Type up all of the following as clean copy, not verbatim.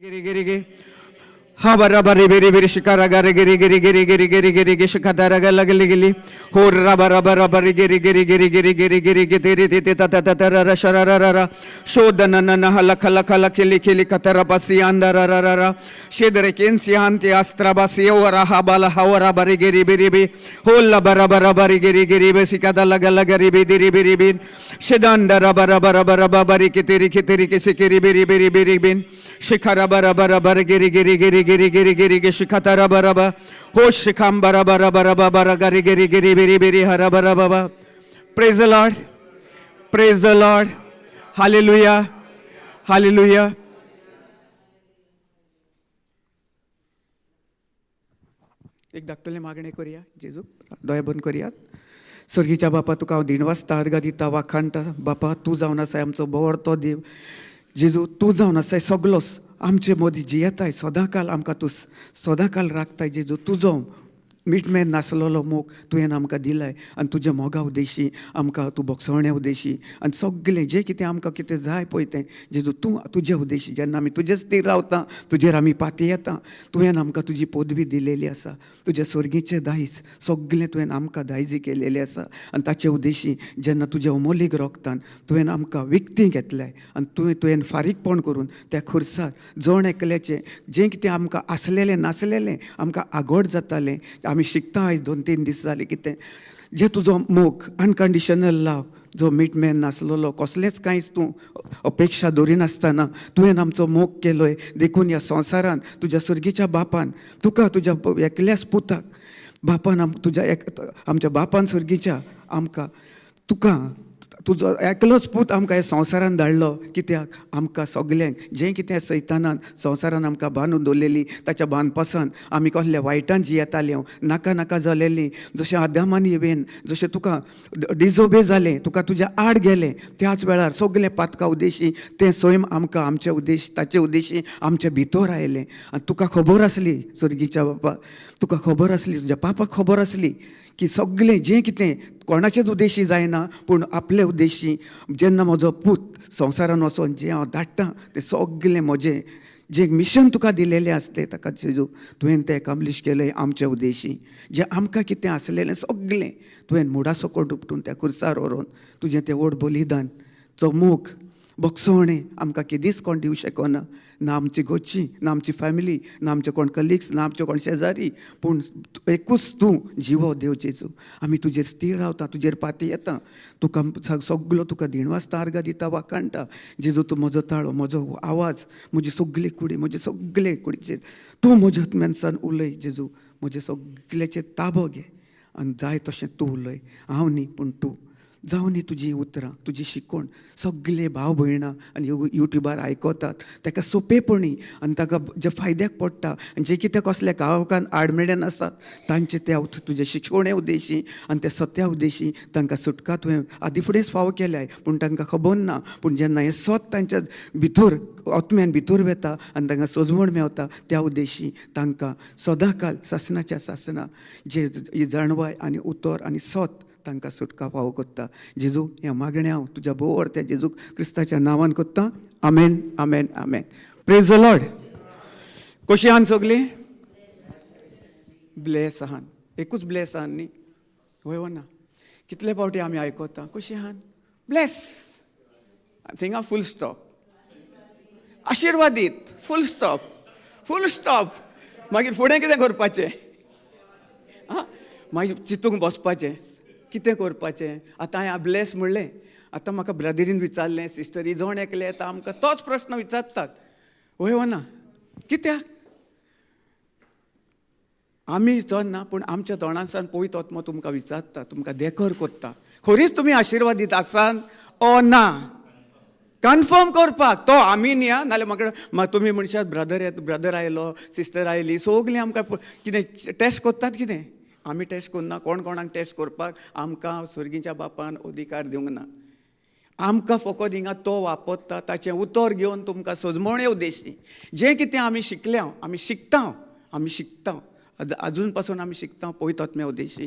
गिरी गिरी गिरी हा बराबर berry berry shikara गारे गिरी गिरी गिरी गिरी गिरी गिरी गिरी शिकादारा गा लागली गेली हो रा बरा बरा गिरी गिरी गिरी गिरी गिरी गिरी गिरी गिरी ति ता ता ता रा रा शरा रा रा रा शोधन न न हला खला खला खिली खिली कतरा बासी अंदरा रा रा रा शेदरे केन्सी हांती अस्त्रा बासी ओरा हा बाला हवरा बरी गिरी बिरी बी हो ला बरा बरा बरी गिरी गिरी बे शिकादा लगा लगा रि बी दिरी बिरी बिन शेदांदरा बरा बरा बरा बाबरी कितिरी खितिरी किसी किरी बिरी बिरी बिरी बिन शिखरा बरा बरा बर गिरी गिरी गिरी गिरी गिरी गिरी गिरी शिखतरा बरा हो शिखाम बरा बरा बरा बरा गिरी गिरी गिरी बिरी बिरी हरा बरा बाबा. Praise the Lord, praise the Lord, hallelujah, hallelujah. एक धाकटुलें मागणें करुया. जेजू, दोळे बंद करयात. स्वर्गीच्या बापा, तुका हांव दिणवासता, अर्गां दिता, वाखाणटा. बापा, तूं जावन आसाय आमचो बरो देव. जेजू, तूं जावन आसाय सगलोच आमचे मदीं जियेताय सदांकाल, आमकां तूं सदांकाल राखताय. जेजू, तुजो मिटमेर नासलेलो मोग तुवें आमकां दिलाय आनी तुज्या मोगा उद्देशी आमकां तूं भोगसवण्या उद्देशी आनी सगलें जें कितें आमकां कितें जाय पळय तें जेजू तूं तुज्या उद्देशी. जेन्ना आमी तुजेच तीर रावता, तुजेर आमी पातयेता. तुवें आमकां तुजी पदवी दिलेली आसा, तुज्या स्वर्गीचें दायज सगलें तुवें आमकां दायजी केलेलें आसा आनी ताचे उद्देशी जेन्ना तुज्या अमोलीक रोगतान तुवें आमकां विकती घेतलें आनी तुवें फारीकपण करून त्या खुर्सार जण एकल्याचें जें कितें आमकां आसलेलें नासलेलें आमकां आगोड जातालें. आमी शिकता आयज 2-3 दीस जाले कितें जे तुजो मोग अनकंडिशनल लव जो मिटमेन नासलेलो, कसलेंच कांयच तूं अपेक्षा दवरिनासतना तुवें आमचो मोग केलोय. देखून ह्या संवसारान तुज्या स्वर्गीच्या बापान तुका तुज्या एकल्याच पुताक बापान तुज्या एक आमच्या बापान स्वर्गीच्या आमकां तुका तुजो एकलोच पूत आमकां ह्या संवसारान धाडलो. कित्याक आमकां सगल्यांक जें कितें सैतानान संवसारान आमकां बांदून दवरलेली ताच्या बांदपासान आमी कसल्या वायटान जियेताले, नाका नाका जालेलीं. जशें आदामान इवेन जशें तुका डिजोबे जालें, तुका तुज्या आड गेलें, त्याच वेळार सगलें पातका उद्देशी तें सैम आमकां आमचे उद्देश ताचे उद्देशी आमचे भितर आयलें. आनी तुका खबर आसली स्वर्गीच्या बापा, तुका खबर आसली, तुज्या पापाक खबर आसली की सगलें जें कितें कोणाचेच उद्देशी जायना पूण आपले उद्देशी जेन्ना म्हजो पूत संवसारान वचोन जें हांव धाडटा तें सगलें म्हजें जें मिशन तुका दिलेलें आसलें ताका जेजू तुवें तें एकाम्प्लीश केलें आमचे उद्देशी. जें आमकां कितें आसलेलें सगलें तुवें मुडा सकट उपटून त्या खुर्सार व्हरोन तुजें तें व्हड बलिदान जो मोग भोगसवणें आमकां केदींच कोण दिवं शकना, ना आमची घरची, ना आमची फॅमिली, ना आमचे कोण कलिग्स, ना आमचे कोण शेजारी, पूण एकूच तूं जिवो देव जेजू. आमी तुजेर स्थीर रावता, तुजेर पाती येता, तुका सगलो तुका दिणवासता, अर्गां दिता, वाखाणटा. जेजू, तूं म्हजो ताळो, म्हजो आवाज, म्हजी सगली कुडी, म्हजे सगले कुडीचेर तूं म्हज्या आत्म्यानसान उलय. जेजू, म्हजे सगल्याचेर ताबो घे आनी जाय तशें तूं उलय, हांव न्ही पूण तूं. जावं न्ही तुजी उतरां, तुजी शिकवण सगले भाव भयणां आनी युट्यूबार आयकतात ताका सोंपेपणी आनी ताका जे फायद्याक पडटा आनी जे कितें कसले गांवकान आडमेळ्यान आसात तांचे त्या तुजे शिकवणे उद्देशी आनी त्या सत्या उद्देशी तांकां सुटका तुवें आदी फुडेंच फावो केल्याय, पूण तांकां खबर ना. पूण जेन्ना हें सत तांच्या भितर आत्म्यान भितर वता आनी तांकां सजवण मेवता त्या उद्देशी तांकां सदांकाल सासनाच्या सासना जे जाणवाय आनी उतर आनी सत तांकां सुटका फावो कोत्ता. जेजू, ह्या मागणें हांव तुज्या भोव त्या जेजू क्रिस्ताच्या नांवान कोत्ता. आमेन, आमेन, आमेन. Praise the Lord. कशी आहान सगलीं? ब्लेस आहान. एकूच ब्लेस आहान न्ही? वय ना? कितले फावटी आमी आयकता कशी आहान? ब्लेस. थिंगा full stop. आशिर्वादीत, full stop, full stop. मागीर फुडें कितें करपाचें? आं, मागीर चिंतूंक बसपाचें कितें करपाचें. आतां हांवें ब्लेस म्हणलें, आतां म्हाका ब्रदरीन विचारलें, सिस्टरी जण एकले येता आमकां तोच प्रश्न विचारतात. वय ना? कित्याक आमी विचारना पूण आमच्या तोंडांतल्यान पवित्र आत्मो तुमकां विचारता, तुमकां देकर कोत्ता, खरीच तुमी आशिर्वादीत आसान ओ ना कन्फर्म करपाक. तो आमी न्ही आं, नाल्यार म्हाका तुमी म्हणशात ब्रदर ब्रदर आयलो, सिस्टर आयली, सगलीं आमकां कितें टेस्ट कोत्तात. कितें आमी टेस्ट करना? कोण कोणाक टेस्ट करपाक आमकां स्वर्गीच्या बापान अधिकार दिवंक ना. आमकां फकत हिंगा तो वापरता ताचें उतर घेवन तुमकां सजमणे उद्देशी जें कितें आमी शिकल्या, आमी शिकता, आमी शिकता आजून पासून आमी शिकता पवित्र आत्म्या उद्देशी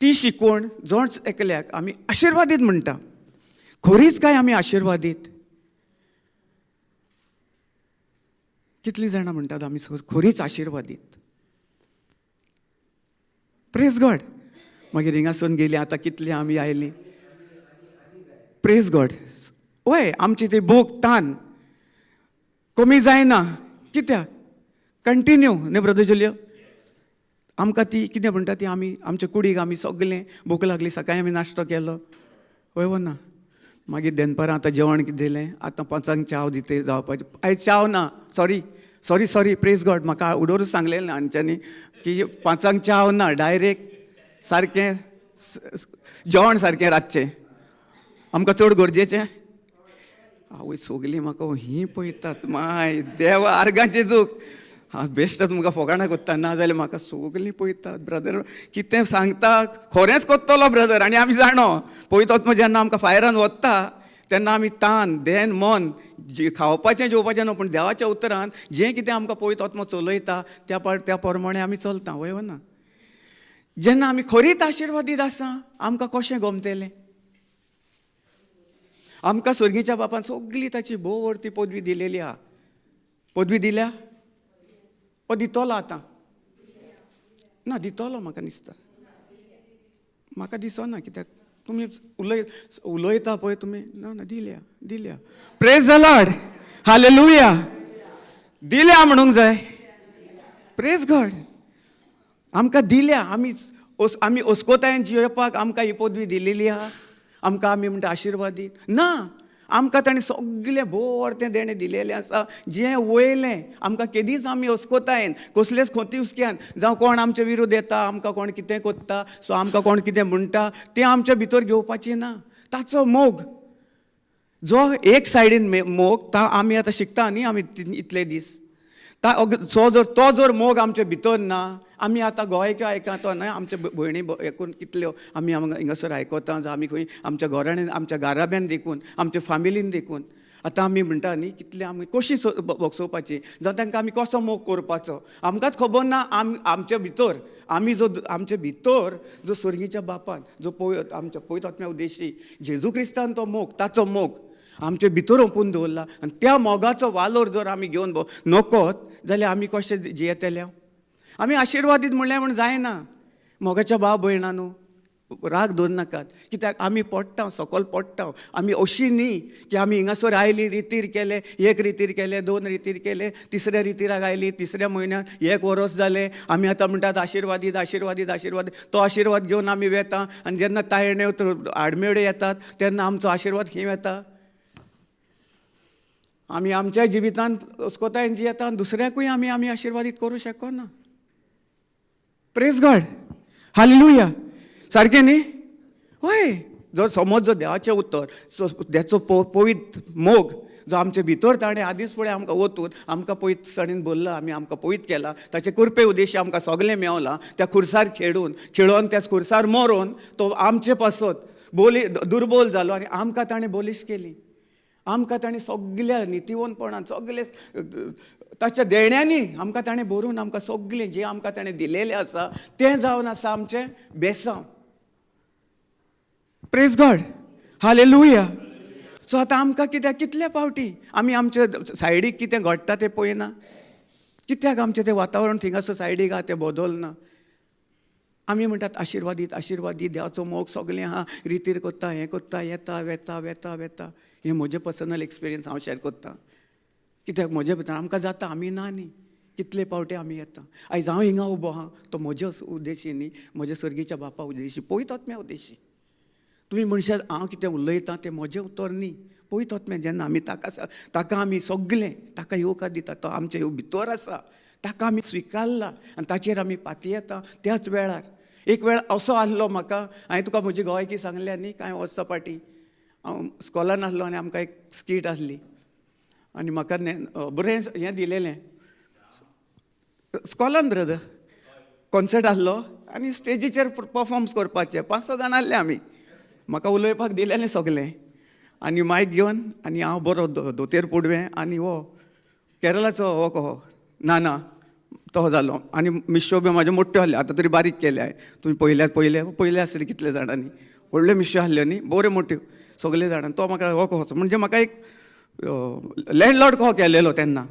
ती शिकवण जण एकल्याक आमी आशिर्वादीत म्हणटा. खरीच काय आमी आशिर्वादीत? कितलीं जाणां म्हणटात आमी खरीच आशिर्वादीत? Praise God. मागीर हिंगासून गेली, आतां कितलीं आमी आयलीं. Praise God. वय, आमची ती भूक तान कमी जायना. कित्याक? कंटिन्यू न्ही ब्रदर जुलियो? आमकां ती कितें म्हणटा ती, आमी आमच्या कुडीक आमी सगलें भूक लागली, सकाळीं आमी नाश्तो केलो, वय वो ना? मागीर दनपारां आतां जेवण कितें दिलें, आतां 5 च्याव दिते जावपाचें. आयज च्याव ना, sorry sorry sorry. Praise God. म्हाका उडोरूच सांगलें ना हांच्यांनी की 5 च्याव ना, डायरेक्ट सारकें जेवण सारकें रातचें आमकां चड गरजेचें. आवय, सगलीं म्हाका हीं पळयतात. माय देवा, आर्गां जेजूक. हांव बेश्ट तुमकां फोकाणां कोत्ता, ना जाल्यार म्हाका सगलीं पळयतात. ब्रदर कितें सांगता खरेंच कोत्तलो ब्रदर. आनी आमी जाणो, पयतात जेन्ना आमकां फायरान वता तेन्ना आमी तान देन मन खावपाचें जेवपाचें न्हू, पूण देवाच्या उतरान जें कितें आमकां पवित्र आत्मो चलयता त्या प्रमाणे आमी चलता, वय ना? जेन्ना आमी खरीच आशिर्वादीत आसा, आमकां कशें गमतलें? आमकां स्वर्गीच्या बापान सगली ताची भोव ती पदवी दिलेली आहा. पदवी दिल्या ओ दितलो आतां ना दितलो म्हाका दिसता, म्हाका दिसना कित्याक तुमी उलयता पळय तुमी. ना ना, दिल्या दिल्या. Praise the Lord, hallelujah. दिल्या म्हणूंक जाय. Praise God. आमकां दिल्या. आमी आमी अस्कोतायेन जियेवपाक आमकां ही पदवी दिलेली आहा. आमकां आमी म्हणटा आशिर्वादीत ना, आमकां ताणें सगलें भोव तें देणें दिलेलें आसा जें वयलें. आमकां केदींच आमी अस्कोतायेन कसलेच खोती हुसक्यान, जावं कोण आमचे विरुद्ध येता, आमकां कोण कितें कोत्ता, सो आमकां कोण कितें म्हणटा तें आमच्या भितर घेवपाचें ना. ताचो मोग जो एक सायडीन मोग ता आमी आतां शिकता न्ही आमी इतले दीस, ता सो जर तो जर मोग आमच्या भितर ना, आमी आतां गोंयच्यो आयकता तो न्हय, आमच्या भयणी एकूण कितल्यो आमी हिंगासर आयकता, जावं आमी खंय आमच्या घराण्यान, आमच्या घराब्यान देखून, आमच्या फामिलीन देखून आतां आमी म्हणटा न्ही कितले आमी कशी भोगसोवपाची, जावं तांकां आमी कसो मोग करपाचो आमकांच खबर ना. आमच्या भितर आमी जो आमच्या भितर जो स्वर्गीच्या बापान जो आमच्या पवित्र आत्म्या उद्देशी जेजू क्रिस्तान तो मोग, ताचो मोग आमचे भितर ओंपून दवरला आनी त्या मोगाचो वालोर जर आमी घेवन नकोत जाल्यार आमी कशें जियेतले? आमी आशिर्वादीत म्हणल्यार म्हण जायना. मोगाच्या भाव भयणां न्हू, राग दवर नाकात, कित्याक आमी पडटा, सकल पडटा. आमी अशी न्ही की आमी हिंगासर आयली, रितीर केले, एक रितीर केले, दोन रितीर केले, तिसऱ्या रितीराक आयली, तिसऱ्या म्हयन्याक एक वरोस जालें, आमी आतां म्हणटात आशिर्वादीत आशिर्वादीत आशिर्वादीत. तो आशिर्वाद घेवन आमी वेता आनी जेन्ना तायणे आडमेळ्यो येतात तेन्ना आमचो आशिर्वाद खंय वेता? आमी आमच्या जिवितांत अस्कोतायेन जियेता आनी दुसऱ्याकूय आमी आमी आशिर्वादीत करूं शकना. Praise God, hallelujah. सारकें न्ही? हय, जर समज जो देवाचें उतर, देवाचो पवित्र मोग जो आमचे भितर ताणें आदींच फुडें आमकां वतून आमकां पवित्रसाणेन भरला, आमी आमकां पवित्र केला, ताचे कृपे उद्देशी आमकां सगलें मेवलां. त्या खुर्सार खेळून खेळोन, त्या खुर्सार मरोन तो आमचे पासत बोली दुर्बोल जालो आनी आमकां ताणें बोलीश केली. आमकां ताणें सगल्या नितीवंतपणान सगले ताच्या देण्यांनी आमकां ताणें भरून आमकां सगलें जें आमकां ताणें दिलेलें आसा तें जावन आसा आमचें बेसांव. Praise God, hallelujah. सो आतां आमकां कित्याक कितले पावटी आमी आमचे सायडीक कितें घडटा तें पळयना? कित्याक आमचें तें वातावरण थिंगासर सायडीक आहा तें बदलना? आमी म्हणटात आशिर्वादीत आशिर्वादीत, देवाचो मोग सगलें आहा, रितीर कोत्ता, हें कोत्ता, येता वेता वेता वेता. हें म्हजें पर्सनल एक्सपिरियन्स हांव शेर कोत्ता, कित्याक म्हजे भितर आमकां जाता, आमी ना न्ही. कितले पावटी आमी येता. आयज हांव हिंगा उबो आहा तो म्हज्या उद्देशी न्ही, म्हज्या सर्गीच्या बापा उद्देशी, पवित्र आत्म्या उद्देशी. तुमी म्हणशात हांव कितें उलयतां तें म्हजें उतर न्ही, पवित्र आत्म्या. जेन्ना आमी ताका ताका आमी सगलें ताका येवकार दिता, तो आमच्या भितर आसा, ताका आमी स्विकारला आनी ताचेर आमी पातयेता. त्याच वेळार एक वेळ असो आहलो म्हाका, हांवें तुका म्हजी गोंयकी सांगल्या न्ही, कांय वर्सां फाटीं हांव स्कॉलान आहलो आनी आमकां एक स्कीट आहली आनी म्हाका बरें हें दिलेलें स्कॉलान. ब्रदर, कॉन्सर्ट आहलो आनी स्टेजीचेर परफॉर्म करपाचें. पांच स जाणां आहले आमी. म्हाका उलोवपाक दिलेलें सगलें आनी मायक घेवन आनी हांव बरो धोतेर पुडवें आनी हो केरळाचो हो कहो ना ना तो जालो आनी मिश्यो बी म्हाज्यो मोट्यो आहल्यो. आतां तरी बारीक केले हांवें. तुमी पयल्यात, पयले पयले आसतले कितले जाणांनी व्हडल्यो मिश्यो आहल्यो न्ही, बऱ्यो मोट्यो सगळे जाणां. तो म्हाका हो कहो म्हणजे म्हाका एक लँडलॉर्ड कहो केलेलो तेन्ना.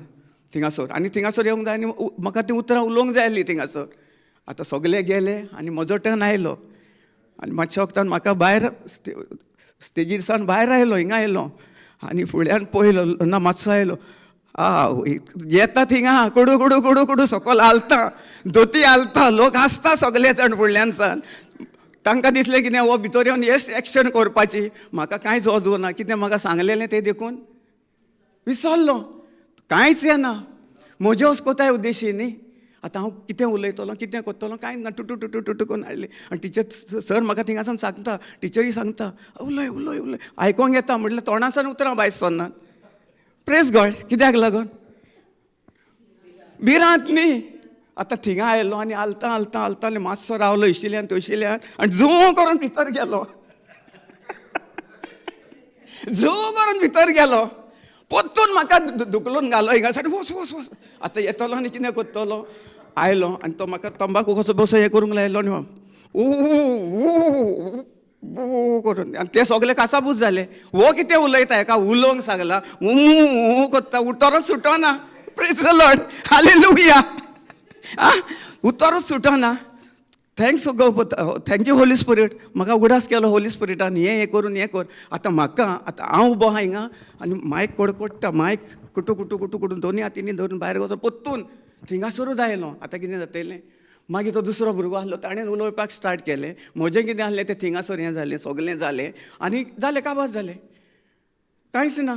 थिंगासर आनी थिंगासर येवंक जाय आनी म्हाका तीं उतरां उलोवंक जाय आसलीं थिंगासर. आतां सगले गेले आनी म्हजो टर्न आयलो आनी मातशा वखदान म्हाका भायर स्टेजीर सावन भायर आयलो, हिंगा आयलो आनी फुड्यान पयलो ना मातसो आयलो, आ येता थिंगा कुडू कुडू कुडू कुडू सकल हालता, दोती हालता, लोक हांसता सगले जाण फुडल्यान सान. तांकां दिसलें कितें हो भितर येवन येस एक्शन करपाची, म्हाका कांयच वजू ना, कितें म्हाका सांगलेलें तें देखून विसरलो, कांयच येना म्हजे वस्कोताय उद्देशी न्ही. आतां हांव कितें उलयतलो कितें करतलो कांय ना, टुटू टुटू टुटू करून हाडली. आनी टिचर सर म्हाका थिंगासान सांगता, टिचरी सांगता उलय उलय उलय, आयकोंक येता म्हटल्यार तोंडासान उतरां भायर सरनात. प्रेस गॉड, कित्याक लागून भिरांत न्ही. आतां थिंगा आयलो आनी हालता हालता हालता आनी मातसो रावलो इशिल्यान तशिल्यान आनी झू करून भितर गेलो, झू करून भितर गेलो. परतून म्हाका धुकलून घालो हिंगासर, वच वच वच. आतां येतलो आनी कितें करतलो. आयलो आनी तो म्हाका तंबाकू कसो बसो हें करूंक लायलो आनी ऊ ऊ करून, आनी ते सगले कासाबूस जाले. हो कितें उलयता, हेका उलोवंक सांगला, ऊ करता, उतरच सुटना. प्रेज the Lord, hallelujah. आं, उतरूच सुटना. Thanks thank you Holi spirit, म्हाका उगडास केलो होली स्पिरिटान, हें हें करून हें कर. आतां म्हाका आतां हांव उबो आहा हिंगा आनी मायक कडकडटा, मायक कुटू कुटू कुटू कुटू दोनी हातींनी धरून भायर वचोन परतून थिंगासरूच आयलो. आतां कितें जातलें. मागीर तो दुसरो भुरगो आसलो, ताणें उलोवपाक स्टार्ट केलें. म्हजें कितें आसलें तें थिंगासर हें जालें, सगलें जालें आनी जालें, काबार जालें, कांयच ना.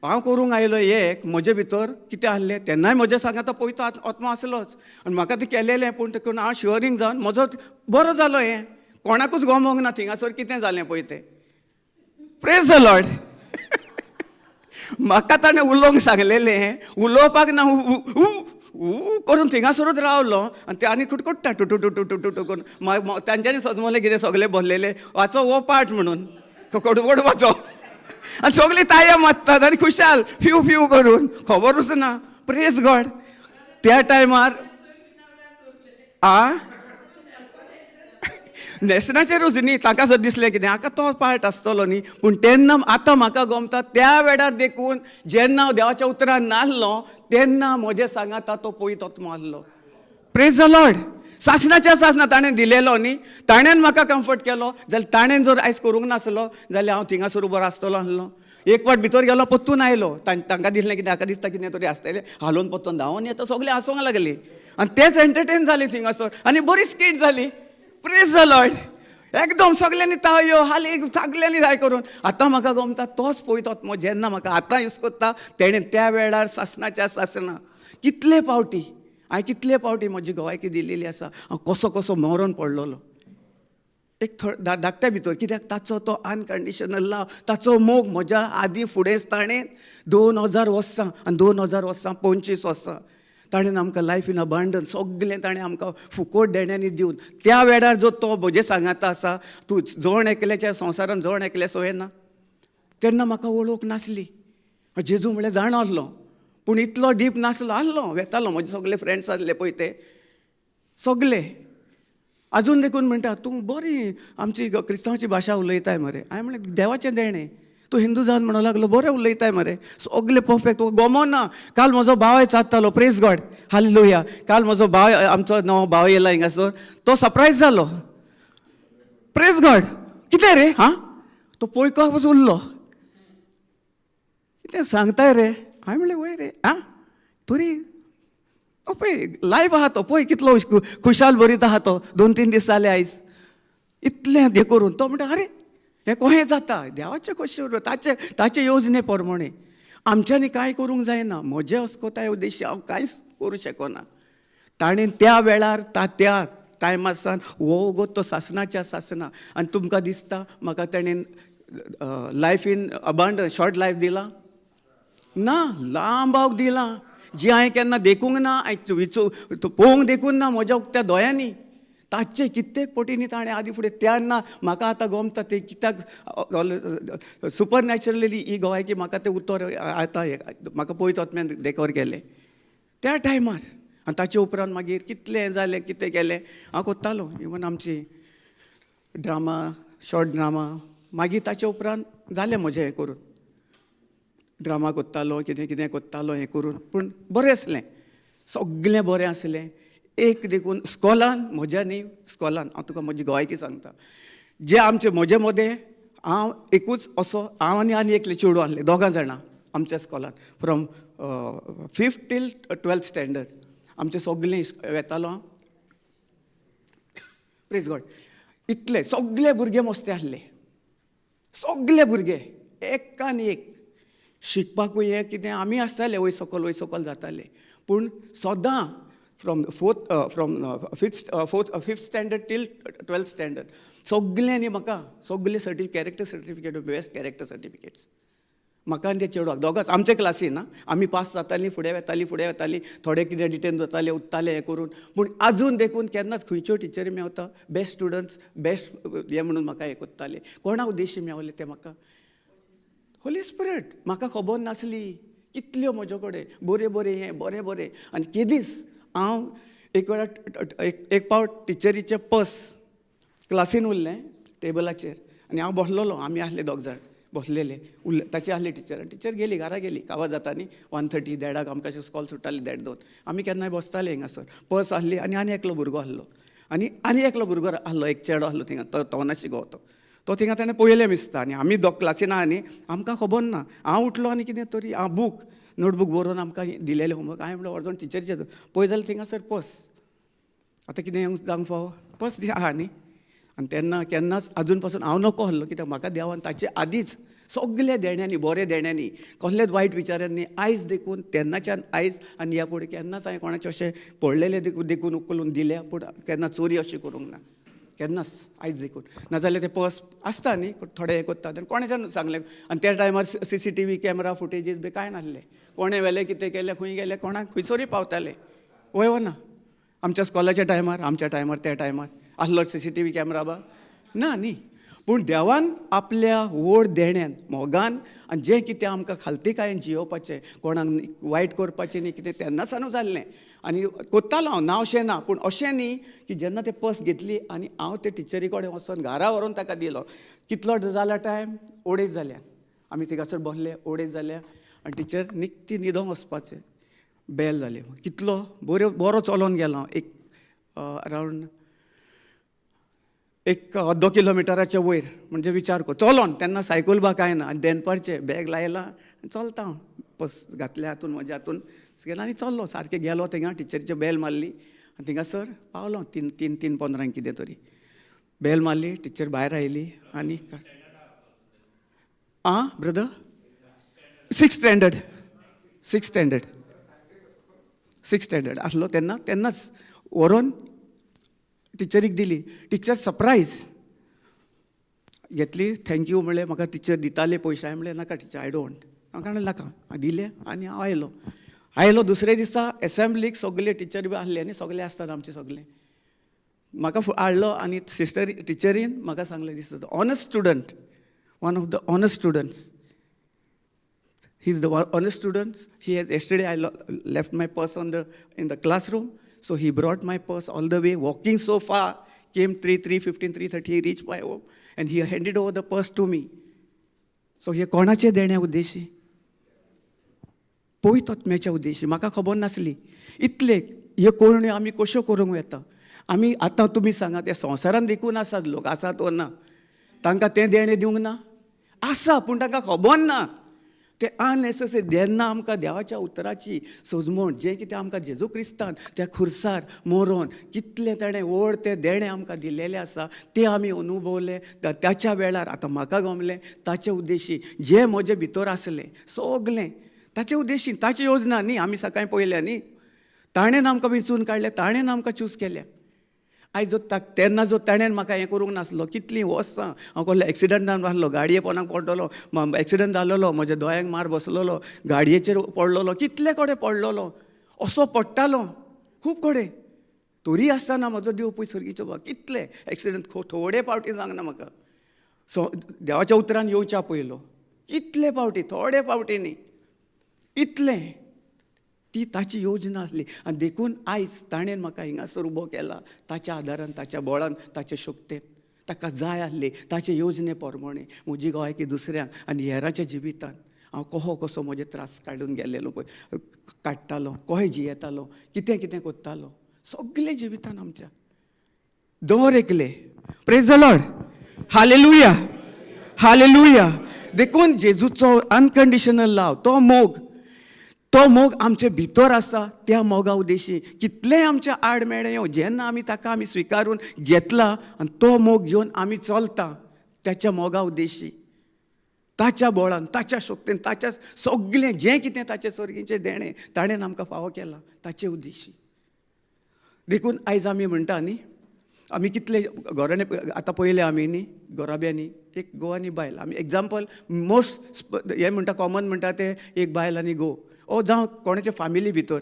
हांव करूंक आयलो एक, म्हजे भितर कितें आसलें तेन्नाय म्हज्या सांगाता पयतो आत्मो आसलोच आनी म्हाका तें केलेलें, पूण तें करून हांव शुअरींग जावन म्हजो बरो जालो. हें कोणाकूच गमोंक ना थिंगासर कितें जालें पळय तें. प्रेज the Lord. म्हाका ताणें उलोवंक सांगलेलें, उलोवपाक ना, ऊ करून थिंगासरूच रावलो आनी ते आनी कुटकुट्टा टुटू टुटू टुटू टू करून. तांच्यांनी सजमलें कितें सगलें भरलेलें वाचो हो पार्ट म्हणून कडवडवाचो आनी सगळीं ताया मारतात आनी खुशाल फ्यू फ्यू करून, खबरूच ना. प्रेज गॉड. त्या टायमार आ न्हेसणाचेरूच न्ही, तांकां सुद्दां दिसलें कितें हाका तो पार्ट आसतलो न्ही. पूण तेन्ना आतां म्हाका गमता त्या वेळार देखून जेन्ना हांव देवाच्या उतरान नासलो तेन्ना म्हजे सांगाता तो पयत आत्मो आसलो. प्रेज the Lord. सासणाच्या सासणा ताणें दिलेलो न्ही, ताणें म्हाका कम्फर्ट केलो. जाल्यार ताणें जर आयज करूंक नासलो जाल्यार हांव थिंगासर उबो आसतलो आसलो. एक फावट भितर गेलो परतून आयलो, तांकां दिसलें कितें हाका दिसता कितें तरी आसतलें, हालोवन परतून धांवन येता, सगळें हांसूंक लागली आनी तेच एंटरटेन जाले थिंगासर आनी बरी स्कीट जाली. प्रेज the Lord. एकदम सगल्यांनी ताळयो हाली सगल्यांनी जाय करून. आतां म्हाका गमता तोच पळयत आत्मो जेन्ना म्हाका आतां यूज करता तेणें त्या वेळार सासणाच्या सासणा कितले पावटी हांवें कितले पावटी म्हजी गोवायकी दिलेली आसा. हांव कसो कसो मरोन पडलेलो एक धाकट्या भितर, कित्याक ताचो तो अनकंडिशनल लव, ताचो मोग म्हज्या आदीं फुडेंच ताणें 2000 वर्सां आनी 2000 वर्सां 25 वर्सां ताणें आमकां लायफ इन अबांडन सगलें ताणें आमकां फुकोट देण्यांनी दिवन त्या वेळार जो तो म्हजे सांगाता आसा, तूं जण एकल्याच्या संवसारान जण एकल्या सोय ना. तेन्ना म्हाका वळख नासली, जेजू म्हळ्यार जाणा आसलो पूण इतलो डीप नासलो, आसलो वेतालो, म्हजे सगले फ्रेंड्स आसले पळय ते सगले आजून देखून म्हणटा तूं बरी आमची क्रिस्तांवाची भाशा उलयताय मरे. हांवें म्हणलें देवाचें देणें, तूं हिंदू जावन म्हणूंक लागलो बरें उलयताय मरे, सगलें परफेक्ट, गोमो ना. काल म्हजो भाव चात्तालो, प्रेज गॉड, हालेलुया. काल म्हजो भाव, आमचो नवो भाव येयला हिंगासर, तो सरप्रायज जालो. प्रेज गॉड. कितें रे हां, तो पळयकच उरलो, कितें सांगताय रे. हांवें म्हणलें वय रे आं, तरी पळय लायव आहा तो, पळय कितलो खुशाल बरीत आहा तो, 2-3 दीस जाले आयज इतलें हें करून. तो म्हणटा अरे हें कशें जाता, देवाचें कशें ताचे ताचे योजने प्रमाणे आमच्यांनी कांय करूंक जायना. म्हजे अस्कोताय उद्देश्य हांव कांयच करूं शकना. ताणें त्या वेळार त्या टायमासान हो गो तो सासणाच्या सासणा. आनी तुमकां दिसता म्हाका ताणें life in abundance short life दिला ना, लांब दिला जी हांवें केन्ना देखूंक ना, हांवें पळोवंक देखूंक ना म्हज्या उक्त्या दोळ्यांनी. ताचे कित्येक पटींनी ताणें आदी फुडें तेन्ना म्हाका आतां गमता ते कित्याक सुपर नॅचरली ही गोवायकी म्हाका तें उतर आतां म्हाका पळयत आत्म्यान देकोर केलें त्या टायमार. आनी ताचे उपरांत मागीर कितलें जालें कितें केलें हांव कोत्तालो, इवन आमची ड्रामा शॉर्ट ड्रामा. मागीर ताचे उपरांत जालें म्हजें हें करून. ड्रामा कोत्तालो, कितें कितें कोत्तालो हें करून. पूण बरें आसलें, सगलें बरें आसलें. एक देखून स्कॉलान म्हज्या न्ही, स्कॉलान हांव तुका म्हजी गोवायकी सांगता, जे आमचे म्हजे मदें हांव एकूच असो, हांव आनी आनी एकलें चेडूं आसलें, दोगां जाणां आमच्या स्कॉलान from fifth till 12th standard आमचें सगलें वेतालो हांव. प्रेज गॉड. इतले सगले भुरगे मस्ते आसले, सगले भुरगे एकान एक शिकपाकूय हें कितें. आमी आसताले वयर सकल वयर सकल जाताले, पूण सदां from fourth from fifth fourth fifth standard till 12th standard सगल्यांनी म्हाका सगले character certificate, best character certificates म्हाका आनी त्या चेडवाक दोगांच आमच्या क्लासीन. ना आमी पास जातालीं, फुडें वेतालीं, फुडें वेतालीं. थोडे कितें डिटेन जाताले, उत्ताले हें करून. पूण आजून देखून केन्नाच खंयच्यो टिचरी मेवता, बेस्ट स्टुडंट्स, बेस्ट हें म्हणून म्हाका हें कोत्ताले. कोणा उद्देशी मेवले तें म्हाका होली स्पिरिट. म्हाका खबर नासली कितल्यो म्हज्यो कडेन बऱ्यो बऱ्यो हें बरें बरें. आनी केदीच हांव एक वेळार एक एक पावट टिचरीचें पर्स क्लासीन उरलें टेबलाचेर आनी हांव बसलेलो. आमी आसले दोग जाण बसलेले उरले, ताची आसली टिचर आनी टिचर गेली, घरा गेली. कावार जाता न्ही, 1:30, देडाक आमकां अशें स्कॉल सुट्टाली, देड दोन. आमी केन्नाय बसताले हिंगासर. पर्स आसली आनी आनी एकलो भुरगो आसलो आनी आनी एकलो भुरगो आसलो, एक चेडो आसलो थिंगा. तो तवनाशी गो तो तो थिंगा ताणें पळयलें दिसता. आनी आमी दोग क्लासीन आहा न्ही, आमकां खबर ना. हांव उठलो आनी कितें तरी हांव बूक नोटबूक बरोवन आमकां दिलेलें होमवर्क. हांवें म्हणलें, वचोन टिचरीचें पळय जाल्यार थिंगासर पर्स. आतां कितें जावंक फावो? पर्स आहा न्ही. आनी तेन्ना केन्नाच आजून पासून हांव नको आहलो, कित्याक म्हाका देवान ताचे आदींच सगल्या देण्यांनी, बरे देण्यांनी, कसलेच वायट विचारांनी आयज देखून तेन्नाच्यान आयज आनी ह्या फुडें केन्नाच हांवें कोणाचें अशें पडलेलें देखून देखून उखलून दिल्या, पूण केन्ना चोरी अशी करूंक ना केन्नाच आयज देखून. नाजाल्यार ते पर्स आसता न्ही, थोडे हें करतात आनी कोणाच्यान सांगलें. आनी त्या टायमार CCTV camera footages बी कांय नासलें. कोणें व्हेलें, कितें केलें, खंय गेलें, कोणाक खंयसरूय पावतालें. वय वो ना? आमच्या स्कॉलाच्या टायमार, आमच्या टायमार, त्या टायमार आसलो CCTV camera बा ना न्ही. पूण देवान आपल्या व्हड देण्यान, मोगान आनी जें कितें आमकां खालतीकायेन जियोवपाचें, कोणाक वायट करपाचें न्ही कितें, तेन्ना सावन जाल्लें आनी कोत्तालो हांव. ना अशें ना, पूण अशें न्ही की जेन्ना ते पर्स घेतली आनी हांव ते टिचरी कडेन वचोन घरा व्हरोन ताका दिलो. कितलो जाला टायम? अडेज जाल्या. आमी थिंगासर बसले, अडेज जाल्या आनी टिचर निकती न्हिदोंक वचपाचें बेल जाली. कितलो बरो बरो चलोन गेलो हांव, एक अरावंड एक अर्दो किलोमिटराच्या वयर. म्हणजे विचार कर, चलोन. तेन्ना सायकल बा कांय ना. आनी देनपारचें बॅग लायलां आनी चलता हांव. पर्स घातल्या हातून, म्हज्या हातून गेलो आनी चल्लो सारकें. गेलो थिंगा, टिचरीची बेल मारली आनी थिंगासर पावलो तीन तीन 3:15 कितें तरी. बेल मारली, टिचर भायर आयली. आनी आं brother, six standard, six standard, six standard आसलो तेन्ना. तेन्नाच व्हरोन टिचरीक दिली. टिचर सरप्रायज घेतली. Thank you म्हणलें म्हाका. टिचर दिताले पयशे. हांवें म्हणलें, नाका टिचर, I don't. म्हाका म्हणलें नाका. हांवें दिले आनी हांव आयलो. आयलो दुसरे दिसा एसेंब्लीक सगले टिचर बी आसले न्ही, सगले आसतात आमचे सगले. म्हाका हाडलो आनी सिस्टर टिचरीन म्हाका सांगलें, this is the honest student, one of the honest students. He is the honest student. He has yesterday I left my purse on the in the classroom, so he brought my purse all the way, walking so far, came 3, 3:15, 3:30, he reached my home and he handed over the purse to me. So हे कोणाचें देणें उद्देशी? पवित्र आत्म्याच्या उद्देशी. म्हाका खबर नासली इतले ह्यो करण्यो आमी कश्यो करूंक येता आमी. आतां तुमी सांगात, त्या संवसारान देखून आसात लोक, आसात वो ना? तांकां तें देणें दिवंक ना? आसा, पूण तांकां खबर ना. ते अननेसेसरी. जेन्ना आमकां देवाच्या उतराची सजमण, जें कितें आमकां जेजू क्रिस्तान त्या खुर्सार मरोन कितलें ताणें व्हड तें देणें आमकां दिलेलें आसा, तें आमी अनुभवलें त्याच्या वेळार. आतां म्हाका गमलें ताचे उद्देशी जें म्हजे भितर आसलें सगलें ताचे उद्देशी, ताची योजना न्ही. आमी सकाळीं पळयल्या न्ही, ताणें आमकां वेंचून काडलें, ताणें आमकां चूज केल्या. आयज जो तेन्ना जो ताणें म्हाका हें करूंक नासलो, कितलीं वर्सां हांव कसलो एक्सिडंटान आसलो, गाडये पोनाक पडटलो, एक्सिडंट जालोलो, म्हज्या दोळ्यांक मार बसलेलो, गाडयेचेर पडलेलो, कितले कडेन पडलेलो, असो पडटालो खूब कडेन. तरी आसतना म्हजो देव पळय सर्गीचो बाबा, कितले एक्सिडंट थोडे फावटी सांगना म्हाका. सो देवाच्या उतरान येवच्या पयलो कितले फावटी, थोडे फावटी न्ही, इतलें ती ताची योजना आसली. आनी देखून आयज ताणें म्हाका हिंगासर उबो केला ताच्या आदारान, ताच्या बळान, ताच्या शक्तेन. ताका जाय आसली ताचे योजने प्रमाणे म्हजी गोवायकी दुसऱ्यांक आनी हेराच्या जिवितान. हांव कहो कसो म्हजे त्रास काडून गेल्लेलो पळय काडटालो, कहें जियेतालो, कितें कितें करतालो, सगलें जिवितान आमच्या दवर एकले. Praise the Lord, hallelujah, hallelujah. देखून जेजूचो अनकंडिशनल लव, तो मोग, तो मोग आमचे भितर आसा. त्या मोगा उद्देशी कितलेंय आमच्या आड मेळ्ळें येवं, जेन्ना आमी ताका आमी स्विकारून घेतला आनी तो मोग घेवन आमी चलता त्याच्या मोगा उद्देशी, ताच्या बळान, ताच्या शक्तीन, ताच्या सगळें जें कितें ताचें सर्गीचें देणें ताणें आमकां फावो केलां ताचे उद्देशी. देखून आयज आमी म्हणटा न्ही, आमी कितले घरांनी आतां पळयलें आमी न्ही, घराब्यांनी एक घोव आनी बायल, आमी एग्जाम्पल मोस्ट हें म्हणटा, कॉमन म्हणटा तें एक बायल आनी घोव, ओ जावं कोणाच्या फामिली भितर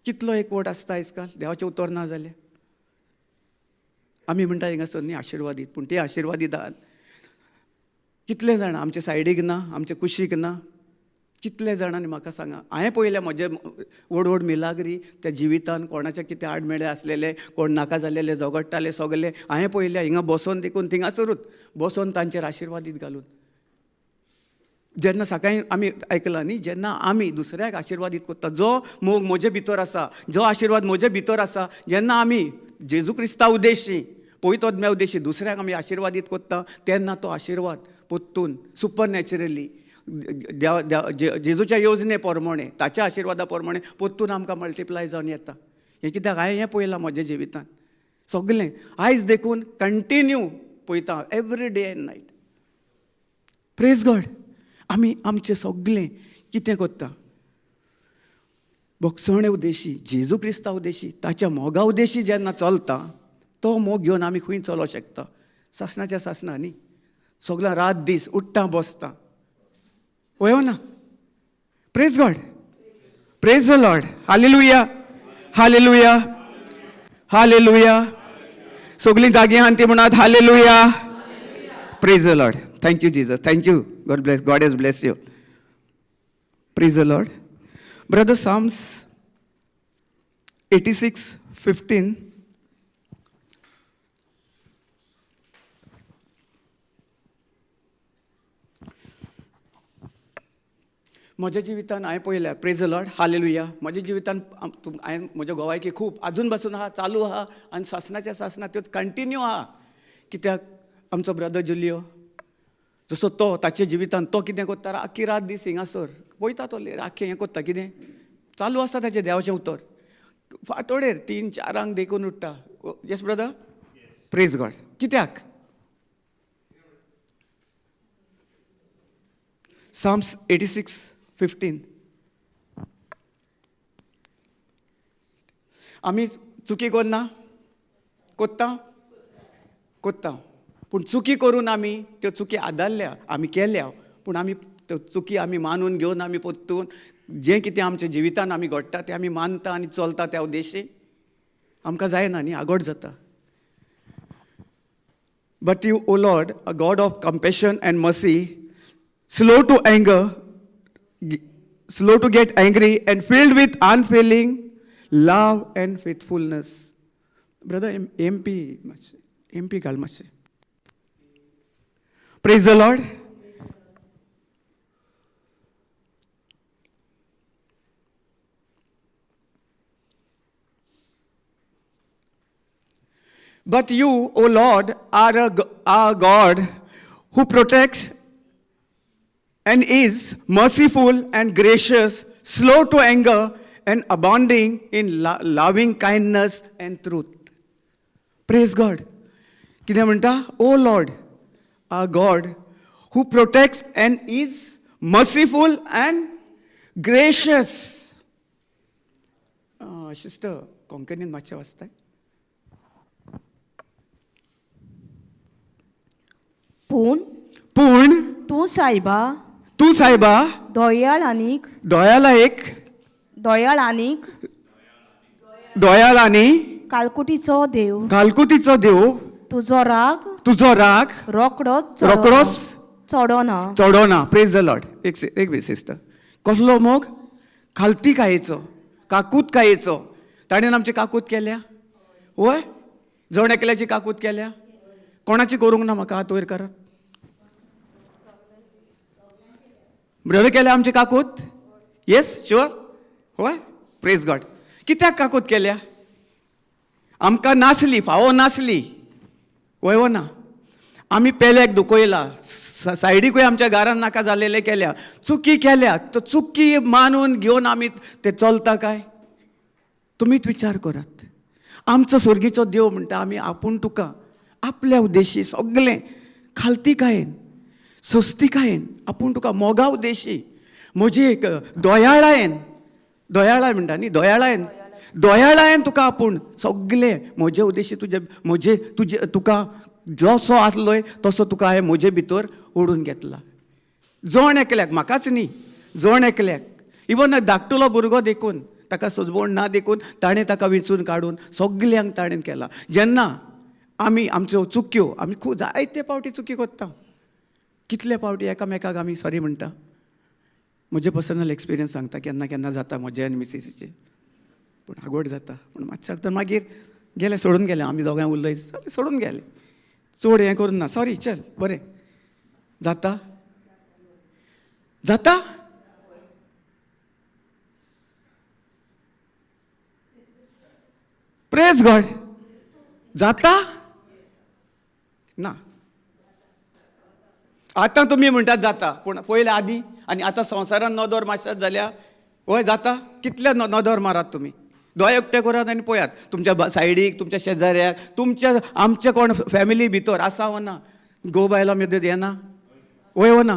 कितलो एकवट आसता आयजकाल देवाचें उतर ना जाल्यार. आमी म्हणटा हिंगासर न्ही आशिर्वादीत, पूण ते आशिर्वादीत आहात कितले जाणां आमच्या सायडीक ना, आमच्या कुशीक ना, कितले जाणांनी म्हाका सांगा. हांवें पळयल्या म्हजे व्हड व्हड मिलाग्री त्या जिवितान, कोणाच्या कितें आडमेळे आसलेले, कोण नाका जाल्लेले झगडटाले, सगले हांवें पळयल्या हिंगा बसोन, देखून थिंगासरूच बसोन तांचेर आशिर्वादीत घालून. जेन्ना सकाळीं आमी आयकलां न्ही, जेन्ना आमी दुसऱ्याक आशिर्वादीत करता, जो मोग म्हजे भितर आसा, जो आशिर्वाद म्हजे भितर आसा, जेन्ना आमी जेजू क्रिस्ता उद्देशी, पवित्र आत्म्या उद्देशी दुसऱ्याक आमी आशिर्वादीत करता, तेन्ना तो आशिर्वाद पोत्तून सुपर नॅचरली देव जेजूच्या येवजणे प्रमाणे, ताच्या आशिर्वादा प्रमाणे पोत्तून आमकां मल्टिप्लाय जावन येता. हें कित्याक हांवें हें पळयलां म्हज्या जिवितान सगलें. आयज देखून कंटिन्यू पळयता every day and night. Praise God. आमी आमचें सगलें कितें करता भोगसणे उद्देशी, जेजू क्रिस्ता उद्देशी, ताच्या मोगा उद्देशी जेन्ना चलता, तो मोग घेवन आमी खंय चलोवंक शकता? सासणाच्या सासणां न्ही, सगळ्या रात दीस उठ्ठा बसता, वयो ना. Praise God, praise the Lord, hallelujah, hallelujah, hallelujah. सगळीं जागी आहात ती म्हणात hallelujah. Praise the Lord. Thank you Jesus, thank you. God bless, God has bless you. Praise the Lord. Brother, Psalms 86:15. म्हज्या जिवितान हांवें पळयल्या, प्रेज the Lord, hallelujah. म्हज्या जिवितान हांवें म्हज्या गोवायकी खूब आजून पासून आहा, चालू आहा आनी सासणाच्या सासणां त्यो कंटिन्यू आहा. कित्याक आमचो ब्रदर जुलियो जसो तो ताच्या जिवितान तो कितें करता, आख्खी रात दीस हिंगासर पळयता, तो आख्खें हें करता, कितें चालू आसता ताचें देवाचें उतर. फांतोडेर 3-4 देखून उठ्ठा. Yes brother, praise God. कित्याक Psalms 86:15. आमी चुकी करना, कोत्ता कोत्ता, पूण चुकी करून आमी त्यो चुकी आदारल्या, आमी केल्या, पूण आमी त्यो चुकी आमी मानून घेवन आमी परतून जें कितें आमच्या जिवितान आमी घडटा तें आमी मानता आनी चलता त्या उद्देशी आमकां जायना न्ही, आगोट जाता. But you, O Lord, a God of compassion and mercy, slow to anger, slow to get angry, and filled with unfailing love and faithfulness. Brother, M P मातशें, एम पी घाल मातशें. Praise the Lord. But you, O Lord, are a God who protects and is merciful and gracious, slow to anger and abounding in loving kindness and truth. Praise God. कितें म्हणटा? O Lord, our God, who protects and is merciful and gracious. Sister, कोंकणीन मातशें वाचताय? पूण पूण तूं सायबा, तूं सायबा, दोयाळ आनीक दोयाला एक दोयाळ आनीक दोयाल आनी कालकुटीचो देव, कालकुतीचो देव, तुजो राग तुजो राग रोकडोच रोकडोच चडोना. चडोना. Praise the Lord. एक मिनिट सिस्टर. कसलो मोग? खालती कायेचो, काकूत कायेचो. ताणें आमची काकूत केल्या? वय, जण एकल्याची काकूत केल्या? कोणाची करूंक ना? म्हाका हात वयर करात. ब्रदर केल्या आमचे काकूत? येस, शुअर? हय, प्रेज गॉड. कित्याक काकूत केल्या? आमकां नासली, फावो नासली, वय वो ना? आमी पेल्याक दुखयला, सायडीकूय आमच्या घरान नाका जालेले केल्या, चुकी केल्या. तो चुकी मानून घेवन आमी ते चलता काय? तुमीच विचार करात. आमचो स्वर्गीचो देव म्हणटा आमी आपूण तुका आपल्या उद्देशी सगलें खालतीकायेन, सोस्तिकायेन, आपूण तुका मोगा उद्देशी, म्हजी एक दयाळायेन, दयाळाय म्हणटा न्ही, दयाळायेन, दयाळायेन तुका आपूण सगलें म्हजे उद्देशी तुजे म्हजे तुजे तुका जसो आसलोय तसो तुका हांवें म्हजे भितर ओडून घेतला. जण एकल्याक, म्हाकाच न्ही, जण एकल्याक, इवन धाकटुलो भुरगो देखून, ताका सोजवण ना देखून ताणें ताका विचून काडून सगल्यांक ताणें केला. जेन्ना आमी आमच्यो चुक्यो, आमी खूब जायते पावटी चुकी करता, कितले पावटी एकामेकाक आमी सॉरी म्हणटा. म्हजें पर्सनल एक्सपिरियन्स सांगता, केन्ना केन्ना जाता म्हजें आनी मिसिसीचें, पूण आगोट जाता, पूण मातशें तर मागीर गेले, सोडून गेले. आमी दोगांय उलय सोडून गेले, चड हें करून ना, सॉरी चल बरें जाता जाता. प्रेज गॉड. जाता ना? आतां तुमी म्हणटात जाता, पूण पयले आदी आनी आतां संवसारान नदर मातशात जाल्या, वय जाता? कितले नदर मारात तुमी, दोळे उक्ते करात आनी पळयात तुमच्या सायडीक, तुमच्या शेजाऱ्याक, तुमच्या आमच्या कोण फॅमिली भितर आसा वो ना, घोव बायलां मदीं येना, वय वो ना?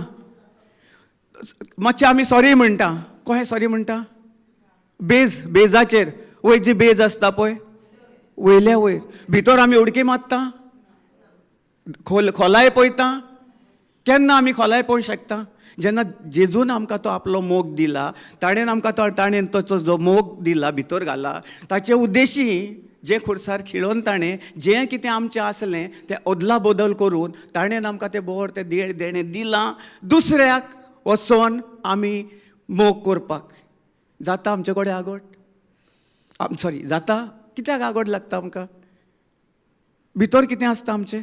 मातशें आमी सॉरी म्हणटा, कोहें सॉरी म्हणटा? बेज, बेजाचेर, वयर जी बेज आसता पळय, वयल्या वयर भितर आमी उडकी मारता, खोल खोलाय पळयता. केन्ना आमी खोलाय पळोवंक शकता? जेन्ना जेजून आमकां तो आपलो मोग दिला, ताणें आमकां तो ताणें तो जो मोग दिला भितर घाला, ताचे उद्देशी जें खुर्सार खिळोवन ताणें जें कितें आमचें आसलें तें अदला बदल करून ताणें आमकां तें बोर तें देणें दिलां, दुसऱ्याक वचोन आमी मोग करपाक. जाता आमचे कडेन आगोट? सॉरी, जाता? कित्याक आगोट लागता आमकां? भितर कितें आसता आमचें?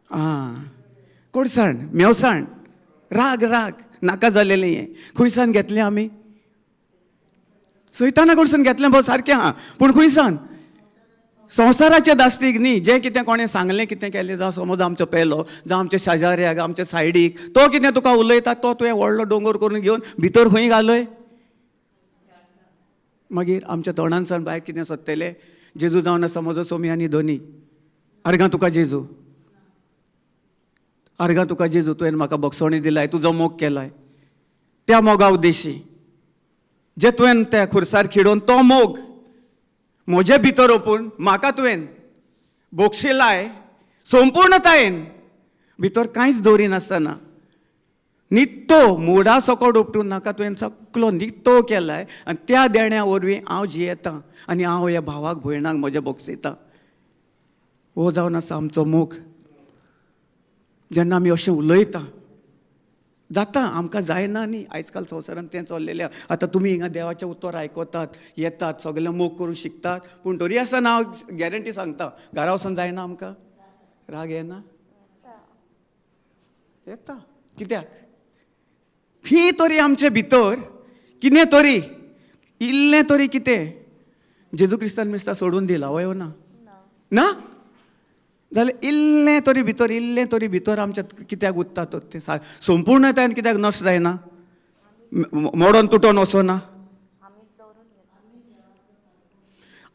आं, कोडसाण, मेवसाण, राग, राग नाका जालेलें हें खंयसान घेतलें आमी? सैताना कडसून घेतलें, भाव सारकें आहा, पूण खंयसान? संवसाराचे दास्तीक न्ही, जें कितें कोणें सांगलें कितें केलें, जावं समज आमचो पेलो, जावं आमच्या शेजाऱ्याक, आमच्या सायडीक, तो कितें तुका उलयता तो तुवें व्हडलो दोंगर करून घेवन भितर खंय घालय? मागीर आमच्या तोंडांसान भायर कितें सोदतलें? जेजू जावन आसा म्हजो सोमी आनी धनी, आर्गां तुका जेजू, आर्गां तुका जेजू, तुवें म्हाका बक्षवणी दिलाय, तुजो मोग केलाय, त्या मोगा उद्देशी जे तुवें त्या खुर्सार खिडोवन तो मोग म्हजे भितर ओपून म्हाका तुवें बक्षिलाय संपूर्णतायेन, भितर कांयच दवरिनासतना, नित्तो मोडा सकट उपटून नाका तुवें सगलो नित्तो केलाय, आनी त्या देण्या वरवीं हांव जियेतां आनी हांव ह्या भावाक भयणाक म्हज्या बक्षितां. हो जावन आसा आमचो मोग. जेन्ना आमी अशें उलयता, जाता आमकां जायना न्ही, आयज काल संवसारान तें चल्लेलें. आतां तुमी हिंगा देवाचें उतर आयकतात, येतात, सगळें मोग करूंक शिकतात, पूण तरी आसतना हांव गॅरंटी सांगता, घरा वचून जायना आमकां राग येना? येता. कित्याक? ही तरी आमचे भितर कितें तरी इल्लें तरी कितें जेजू क्रिस्तान मिस्ता सोडून दिला, वय ना? ना जाल्यार इल्लें तरी भितर, इल्लें तरी भितर आमच्या कित्याक उत्ता तर तें संपूर्णतायेन कित्याक नश्ट जायना, मोडोन तुटोन वचना?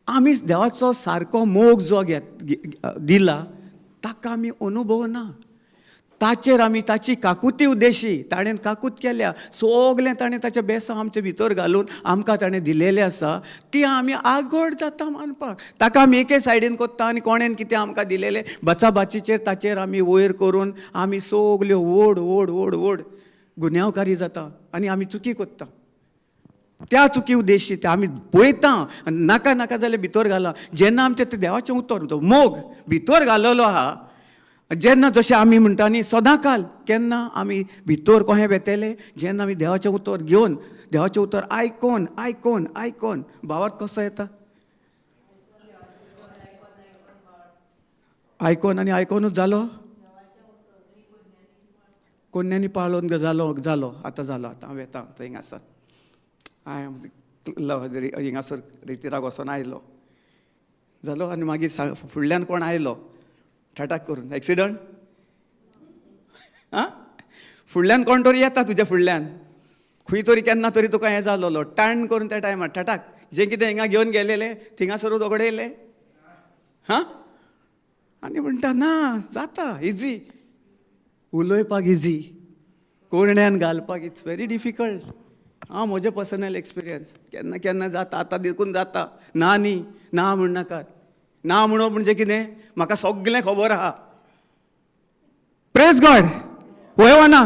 आमी देवाचो सारको मोग जो दिला ताका आमी अनुभव ना, ताचेर आमी ताची काकुती उद्देशी ताणें काकूत केल्या, सगलें ताणें ताचें बेसांव आमचे भितर घालून आमकां ताणें दिलेलें आसा, ती आमी आगोड जाता मानपाक. ताका आमी एके सायडीन कोत्ता आनी कोणेन कितें आमकां दिलेलें बचाबाचीचेर ताचेर आमी वयर करून आमी सगल्यो व्हड व्हड व्हड व्हड गुन्यांवकारी जाता आनी आमी चुकी कोत्ता. त्या चुकी उद्देशी ते आमी पळयता आनी नाका नाका जाल्यार भितर घाला. जेन्ना आमचें तें देवाचें उतर तो मोग भितर घाललो आहा, जेन्ना जशें आमी म्हणटा न्ही सदां काल, केन्ना आमी भितर कोहें वेतले? जेन्ना आमी देवाचें उतर घेवन, देवाचें उतर आयकोन आयकोन आयकोन भावार्थ कसो येता? आयकोन आनी आयकोनूच जालो. कोन्यांनी पाळोवन जालो जालो आतां जालो, आतां हांव येता. आतां हिंगा आसा, हांवें हिंगासर रितिराक वचोन आयलो जालो. आनी मागीर फुडल्यान कोण आयलो ठाटाक करून एक्सिडंट. आं, फुडल्यान कोण तरी येता तुज्या फुडल्यान, खंय तरी केन्ना तरी तुका हें जालोलो टाण करून त्या टायमार ठाटाक जें कितें हिंगा घेवन गेलेलें थिंगासरूच ओगडयलें. हां, आनी म्हणटा ना जाता इजी, उलोवपाक इजी, कोरण्यान घालपाक it's very difficult. हांव म्हजें पर्सनल एक्सपिरियन्स केन्ना केन्ना जाता, आतां देखून जाता. ना न्ही, ना म्हणनाकात, ना म्हणप म्हणजे कितें, म्हाका सगळें खबर आहा. प्रेज गॉड, वय वा ना?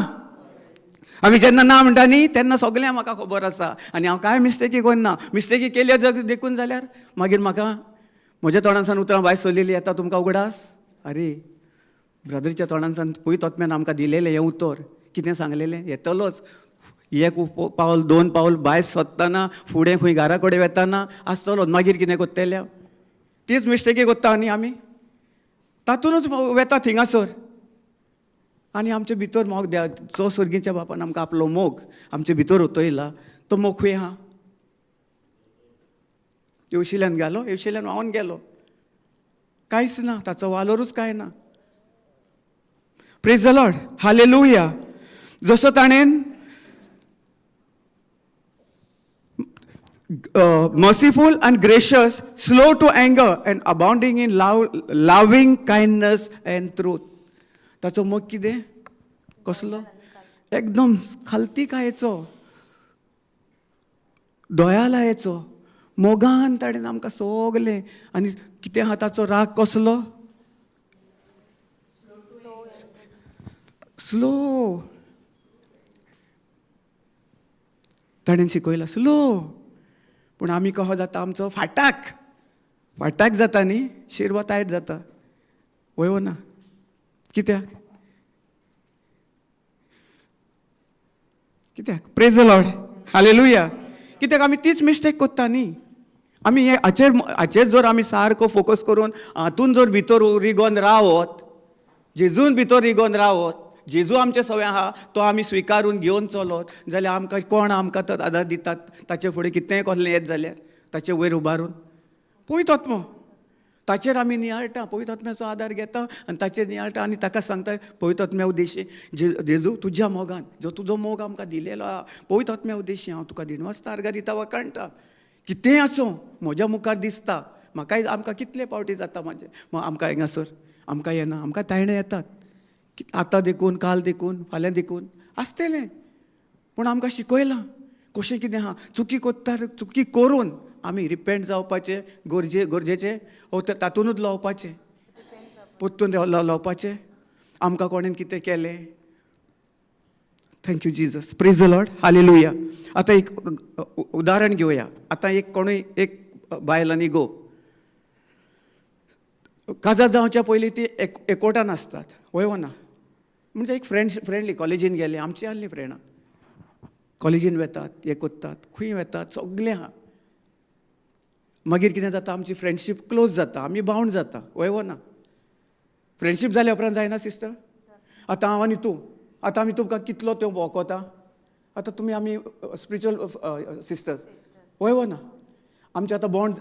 आमी जेन्ना ना म्हणटा न्ही तेन्ना सगळें म्हाका खबर आसा आनी हांव कांय मिस्टेकी करना. मिस्टेकी केल्यो जर देखून जाल्यार मागीर म्हाका म्हज्या तोंडांसान उतरां भायर सरलेलीं येता तुमकां उगडास. अरे ब्रदरच्या तोंडांसान पयत आत्म्यान आमकां दिलेलें हें उतर कितें सांगलेलें, येतलोच एक पावल दोन पावल भायर सोदतना फुडें खंय घरा कडेन वेतना आसतलो. मागीर कितें करतले, तीच मिस्टेकी करता आनी आमी तातूंतच वेता थिंगासर. आनी आमचे भितर मोग द्या, जो सर्गीच्या बापान आमकां आपलो मोग आमचे भितर उतयला तो मोग खंय आहा? येवशिल्यान गेलो, येवशिल्यान व्हांवन गेलो, कांयच ना, ताचो वालोरूच कांय ना. प्रेज the Lord, hallelujah. जसो ताणें merciful and gracious, slow to anger and abounding in love, loving kindness and truth. ताचो मोग कितें कसलो, एकदम खालतीकायेचो, दयालायेचो, मोगान ताणें आमकां सगलें. आनी कितें आहा ताचो राग कसलो, स्लो. ताणें शिकयला स्लो, पूण आमी कहो जाता आमचो फाटाक फाटाक जाता न्ही, शिरवा तायट जाता. वय ना? कित्याक कित्याक? प्रेज the Lord, hallelujah. कित्याक आमी तीच मिस्टेक करता न्ही. आमी हे हाचेर हाचेर जर आमी सारको फोकस करून हातून जर भितर रिगोन रावत, जेजून भितर रिगोन रावत, जेजू आमचे सवय आहा तो आमी स्विकारून घेवन चलत जाल्यार आमकां कोण आमकां तो आदार दितात ताचे फुडें कितेंय कसलें येत जाल्यार ताचे वयर उबारून पयत आत्मो ताचेर आमी नियाळटा, पवित्र आत्म्याचो आदार घेता आनी ताचेर नियाळटा आनी ताका सांगता पवित्र आत्म्या उद्देशी जेजू तुज्या मोगान जो तुजो मोग आमकां दिलेलो आहा पवित्र आत्म्या उद्देशी हांव तुका दिनवासता, अर्घां दिता, वखाणटा. कितेंय आसूं म्हज्या मुखार दिसता म्हाकाय, आमकां कितले पावटी जाता म्हाजें आमकां हिंगासर आमकां येना, आमकां तायणे येतात आतां देखून, काल देखून, फाल्यां देखून आसतलें, पूण आमकां शिकयलां कशें कितें आहा. चुकी करता, चुकी करून आमी रिपेंट जावपाचें गरजेचें ओ तातूंतच लावपाचें, परतून लावपाचें. आमकां कोणेन कितें केलें. Thank you Jesus, praise the Lord, hallelujah. आतां एक उदाहरण घेवया. आतां एक कोणूय एक बायल आनी घोव काजार जावच्या पयलीं ती एकवटान आसतात, वय वो ना? म्हणजे एक फ्रेंडली कॉलेजीन गेले, आमची आहली फ्रेंडां कॉलेजीन वेतात, हे करतात, खंय वेतात, सगलें आहा. मागीर कितें जाता, आमची फ्रेंडशीप क्लोज जाता, आमी बाउंड जाता, वय वो ना? फ्रेंडशीप जाल्या उपरांत जायना सिस्टर? आतां हांव आनी तूं, आतां आमी तुमकां कितलो त्यो वोकोता, आतां तुमी आमी स्पिरिच्युअल सिस्टर्स, वय वो ना? आमचें आतां बॉन्ड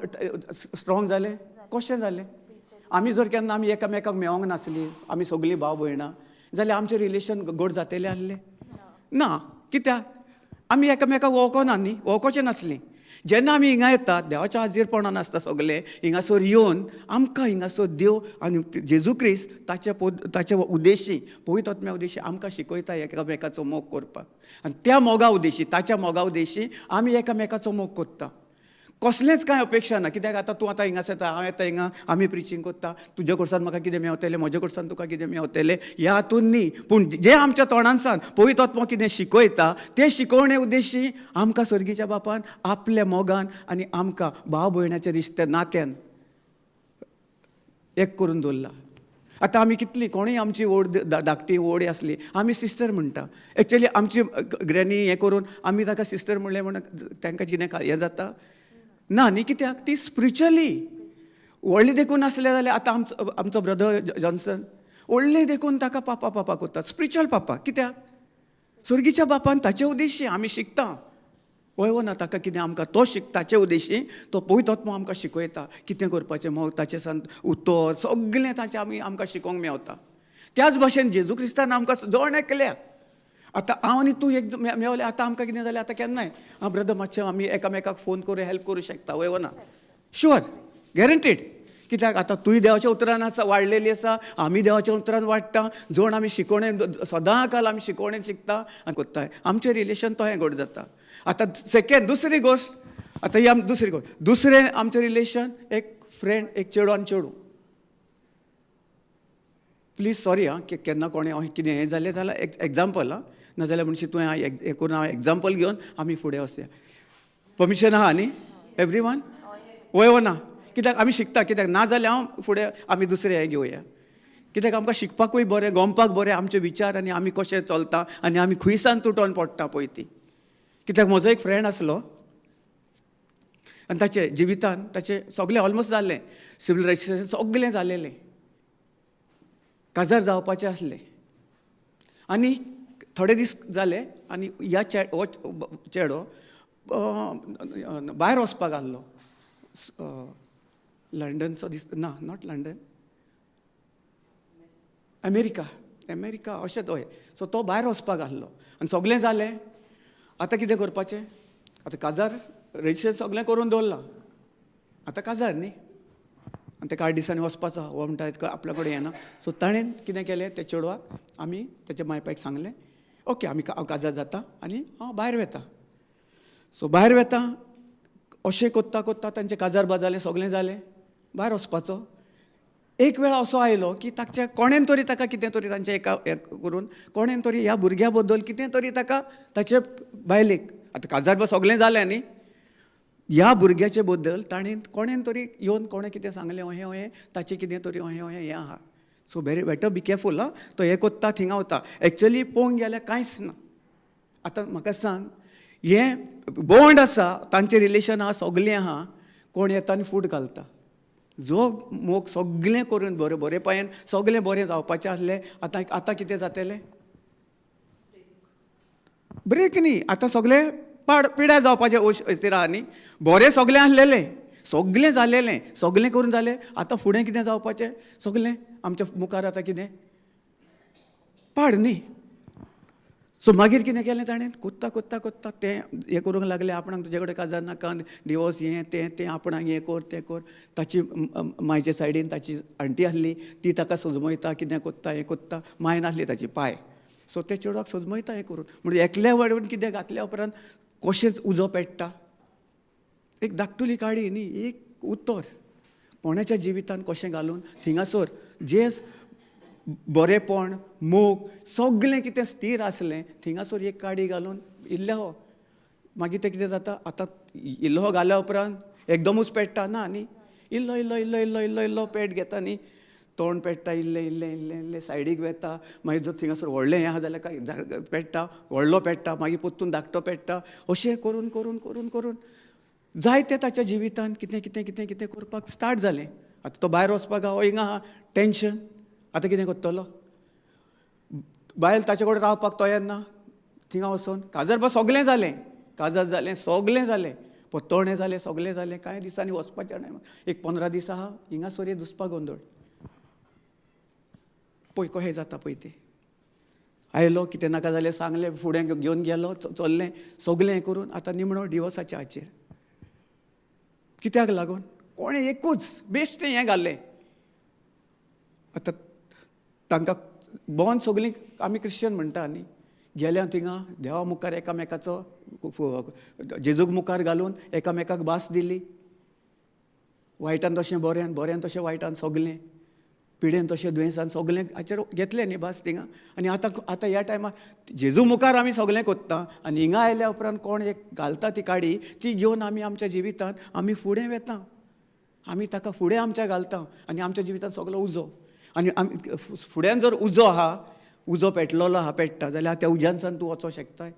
स्ट्रॉंग जालें, कशें जालें? आमी जर केन्ना आमी एकामेकाक मेळोंक नासली, आमी सगळीं भाव भयणां जाल्यार आमचें रिलेशन गोड जातलें आहलें ना? कित्याक आमी एकामेकाक वळखना न्ही, वळखोचें नासलीं. जेन्ना आमी हिंगा येतात देवाच्या हाजीरपणान आसता सगलें, हिंगासर येवन आमकां हिंगासर देव आनी जेजू क्रिस्त ताच्या ताच्या उद्देशी पवित्र आत्म्या उद्देशी आमकां शिकयता एकामेकाचो मोग करपाक. आनी त्या मोगा उद्देशी, ताच्या मोगा उद्देशी आमी एकामेकाचो मोग करता. कसलेंच कांय अपेक्षा ना. कित्याक आतां तूं आतां हिंगासर येता, हांव येता हिंगा, आमी प्रिचींग करता, तुज्या कडसान म्हाका कितें मेवतलें, म्हज्या कडसान तुका कितें मेवतलें ह्या हातून न्ही, पूण जें आमच्या तोंडांसान पवित्र आत्मो कितें शिकयता तें शिकोवणे उद्देशी आमकां सर्गीच्या बापान आपल्या मोगान आनी आमकां भाव भयणाच्या रिश्त्या नात्यान एक करून दवरला. आतां आमी कितली कोणूय आमची ओड धाकटी ओड आसली आमी सिस्टर म्हणटा. एक्चुअली आमची ग्रॅनी हें करून आमी ताका सिस्टर म्हणलें म्हण तांकां कितें हें जाता ना न्ही. कित्याक ती स्पिरिच्युअली व्हडली देखून आसले जाल्यार आतां आमचो आमचो ब्रदर जॉन्सन व्हडली देखून ताका पापा पापा करता, स्पिरिच्युअल पापा. कित्याक स्वर्गीच्या बापान ताचे उद्देशी आमी शिकता. वय वो ना, ताका कितें आमकां तो शिक ताचे उद्देशी तो पवित्र आत्मो आमकां शिकयता कितें करपाचें. मोग ताचें सान उतर सगळें ताचें आमी आमकां शिकोवंक मेवता. त्याच भाशेन जेजू क्रिस्तान आमकां जण एकल्याक. आतां हांव आनी तूं एक मेवलें, आतां आमकां कितें जालें, आतां केन्नाय आं ब्रदर मातशें आमी एकामेकाक फोन करून हेल्प करूं शकता. वय वो ना? Sure, guaranteed. कित्याक आतां तूंय देवाच्या उतरान आसा वाडलेली आसा, आमी देवाच्या उतरान वाडटा. जण आमी शिकोवणेन सदां काल आमी शिकोवणेन शिकता आनी कोत्ताय, आमचें रिलेशन तोहें घट जाता. आतां सेकेंड दुसरी गोश्ट, आतां ही आम दुसरी गोश्ट, दुसरें आमचें रिलेशन एक फ्रेंड, एक चेडो आनी चेडूं. प्लीज सॉरी आं, केन्ना कोणें अहें कितें हें जालें जाल्यार एक एग्जाम्पल आं, नाजाल्यार म्हणशी तुवें हें करून हांव एग्जाम्पल घेवन आमी फुडें वचया. परमिशन आहा न्ही एवरी वन? वय वो ना? कित्याक आमी शिकता, कित्याक ना जाल्यार हांव फुडें आमी दुसरें हें घेवया. कित्याक आमकां शिकपाकूय बरें, गोमपाक बरें आमचे विचार आनी आमी कशें चलता आनी आमी खुंयसान तुटोन पडटा पळय ती. कित्याक म्हजो एक फ्रेंड आसलो आनी ताचे जिवितान ताचें सगळें ऑलमोस्ट जाल्लें, सिवील रजिस्ट्रेशन सगळें जालेलें, काजार जावपाचें आसलें. आनी थोडे दीस जाले आनी ह्या हो चेडो भायर वचपाक आहलो, लंडनचो दीस ना, not London, America, America अशेंच हय. सो तो भायर वचपाक आहलो आनी सगळें जालें. आतां कितें करपाचें? आतां काजार रजिस्ट्रेशन सगळें करून दवरलां, आतां काजार न्ही, आनी ते कांय दिसांनी वचपाचो. हो म्हणटा आपल्या कडेन येना. सो ताणें कितें केलें, त्या चेडवाक आमी तेच्या माय बापायक सांगलें, ओके आमी हांव काजार जाता आनी हांव भायर वता. सो भायर वता अशें कोत्ता कोत्ता तांचें काजार बा जालें, सगळें जालें, भायर वचपाचो. एक वेळा असो आयलो की ताच्या कोणेन तरी ताका कितें तरी तांच्या एका करून कोणेन तरी ह्या भुरग्या बद्दल कितें तरी ताका ताचे बायलेक, आतां काजार बा सगळें जालें न्ही, ह्या भुरग्याचे बद्दल ताणें कोणेन तरी येवन कोणें कितें सांगलें, अहें अहें ताचें कितें तरी अहें अहें हें आहा. So very better be careful आं. तो हें कोत्ता थिंगा वता, एक्चुअली पळोवंक गेल्यार कांयच ना. आतां म्हाका सांग, हें बॉन्ड आसा, तांचें रिलेशन आहा, सगळें आहा, कोण येता आनी फूट घालता. जो मोग सगळें करून बरें बरें पायन सगळें बरें जावपाचें आसलें, आतां आतां कितें जातलें? ब्रेक न्ही, आतां सगळें पाड पिड्यार जावपाचें अशें आहा न्ही. बरें सगळें आसलेलें, सगळें जालेलें, सगळें करून जालें, आतां फुडें कितें जावपाचें? सगळें आमच्या मुखार आतां कितें पाड न्ही. सो मागीर कितें केलें ताणें, कोत्ता कोत्ता कोत्ता तें हें करूंक लागलें, आपणाक तुजे कडेन काजार नाका, डिवोर्स हें तें तें, आपणाक हें कर तें कर. ताची मायचे सायडीन ताची आंटी आसली, ती ताका सजमयता, कितें कोत्ता हें कोत्ता, माय नासली ताची पाय. सो ते चेडवाक सजमयता हें करून, म्हणजे एकल्या वाडून कितें घातल्या उपरांत कशेंच उजो पेट्टा. एक धाकटुली काडी न्ही, एक उतर कोणाच्या जिवितान कशें घालून थिंगासर जें बरेंपण मोग सगळें कितें स्थीर आसलें थिंगासर एक काडी घालून इल्लें हो, मागीर तें कितें जाता, आतां इल्लो घाल्या उपरांत एकदमूच पेट्टा ना न्ही, इल्लो इल्लो इल्लो इल्लो इल्लो इल्लो पेट घेता न्ही, तोंड पेट्टा, इल्लें इल्लें इल्लें इल्लें सायडीक वेता, मागीर जर थिंगासर व्हडलें हें आहा जाल्यार काय पेट्टा, व्हडलो पेट्टा, मागीर परतून धाकटो पेट्टा, अशें करून करून करून करून जायते ताच्या जिवितान कितें कितें कितें कितें करपाक स्टार्ट जालें. आतां तो भायर वचपाक हांव हिंगा आहा, टेंशन, आतां कितें करतलो? बायल ताचे कडेन रावपाक तयार ना, थिंगा वचोन काजार बा सगळें जालें, काजार जालें, सगळें जालें, पत्तोणें जालें, सगळें जालें, कांय दिसांनी वचपाचें न्हय, एक 15 दीस आहा हिंगासर एक दुसपा गोंदळ, पळय कशें जाता पळय तें. आयलो कितें नाका जालें सांगलें, फुडें घेवन गेलो, चल्लें सगळें करून आतां निमणो डिवोर्साच्या हाचेर. कित्याक लागून? कोणें एकूच बेश्टें हें घाल्लें. आतां तांकां बॉन सगळीं आमी क्रिश्चन म्हणटा न्ही, गेल्या थिंगा देवा मुखार एकामेकाचो जेजूक मुखार घालून एकामेकाक भास दिली, वायटान तशें बऱ्यान, बऱ्यान तशें वायटान, सगळें पिडेन तशें दुयेंसान सगळें हाचेर घेतलें न्ही भास थिंगा. आनी आतां आतां ह्या टायमार जेजू मुखार आमी सगळें कोत्ता आनी हिंगा आयल्या उपरांत कोण एक घालता ती काडी, ती घेवन आमी आमच्या जिवितांत आमी फुडें वेता, आमी ताका फुडें आमच्या घालता आनी आमच्या जिवितांत सगळो उजो. आनी आमी फुड्यान जर उजो आहा, उजो पेटलेलो आहा, पेट्टा जाल्यार त्या उज्यानसान तूं वचोंक शकताय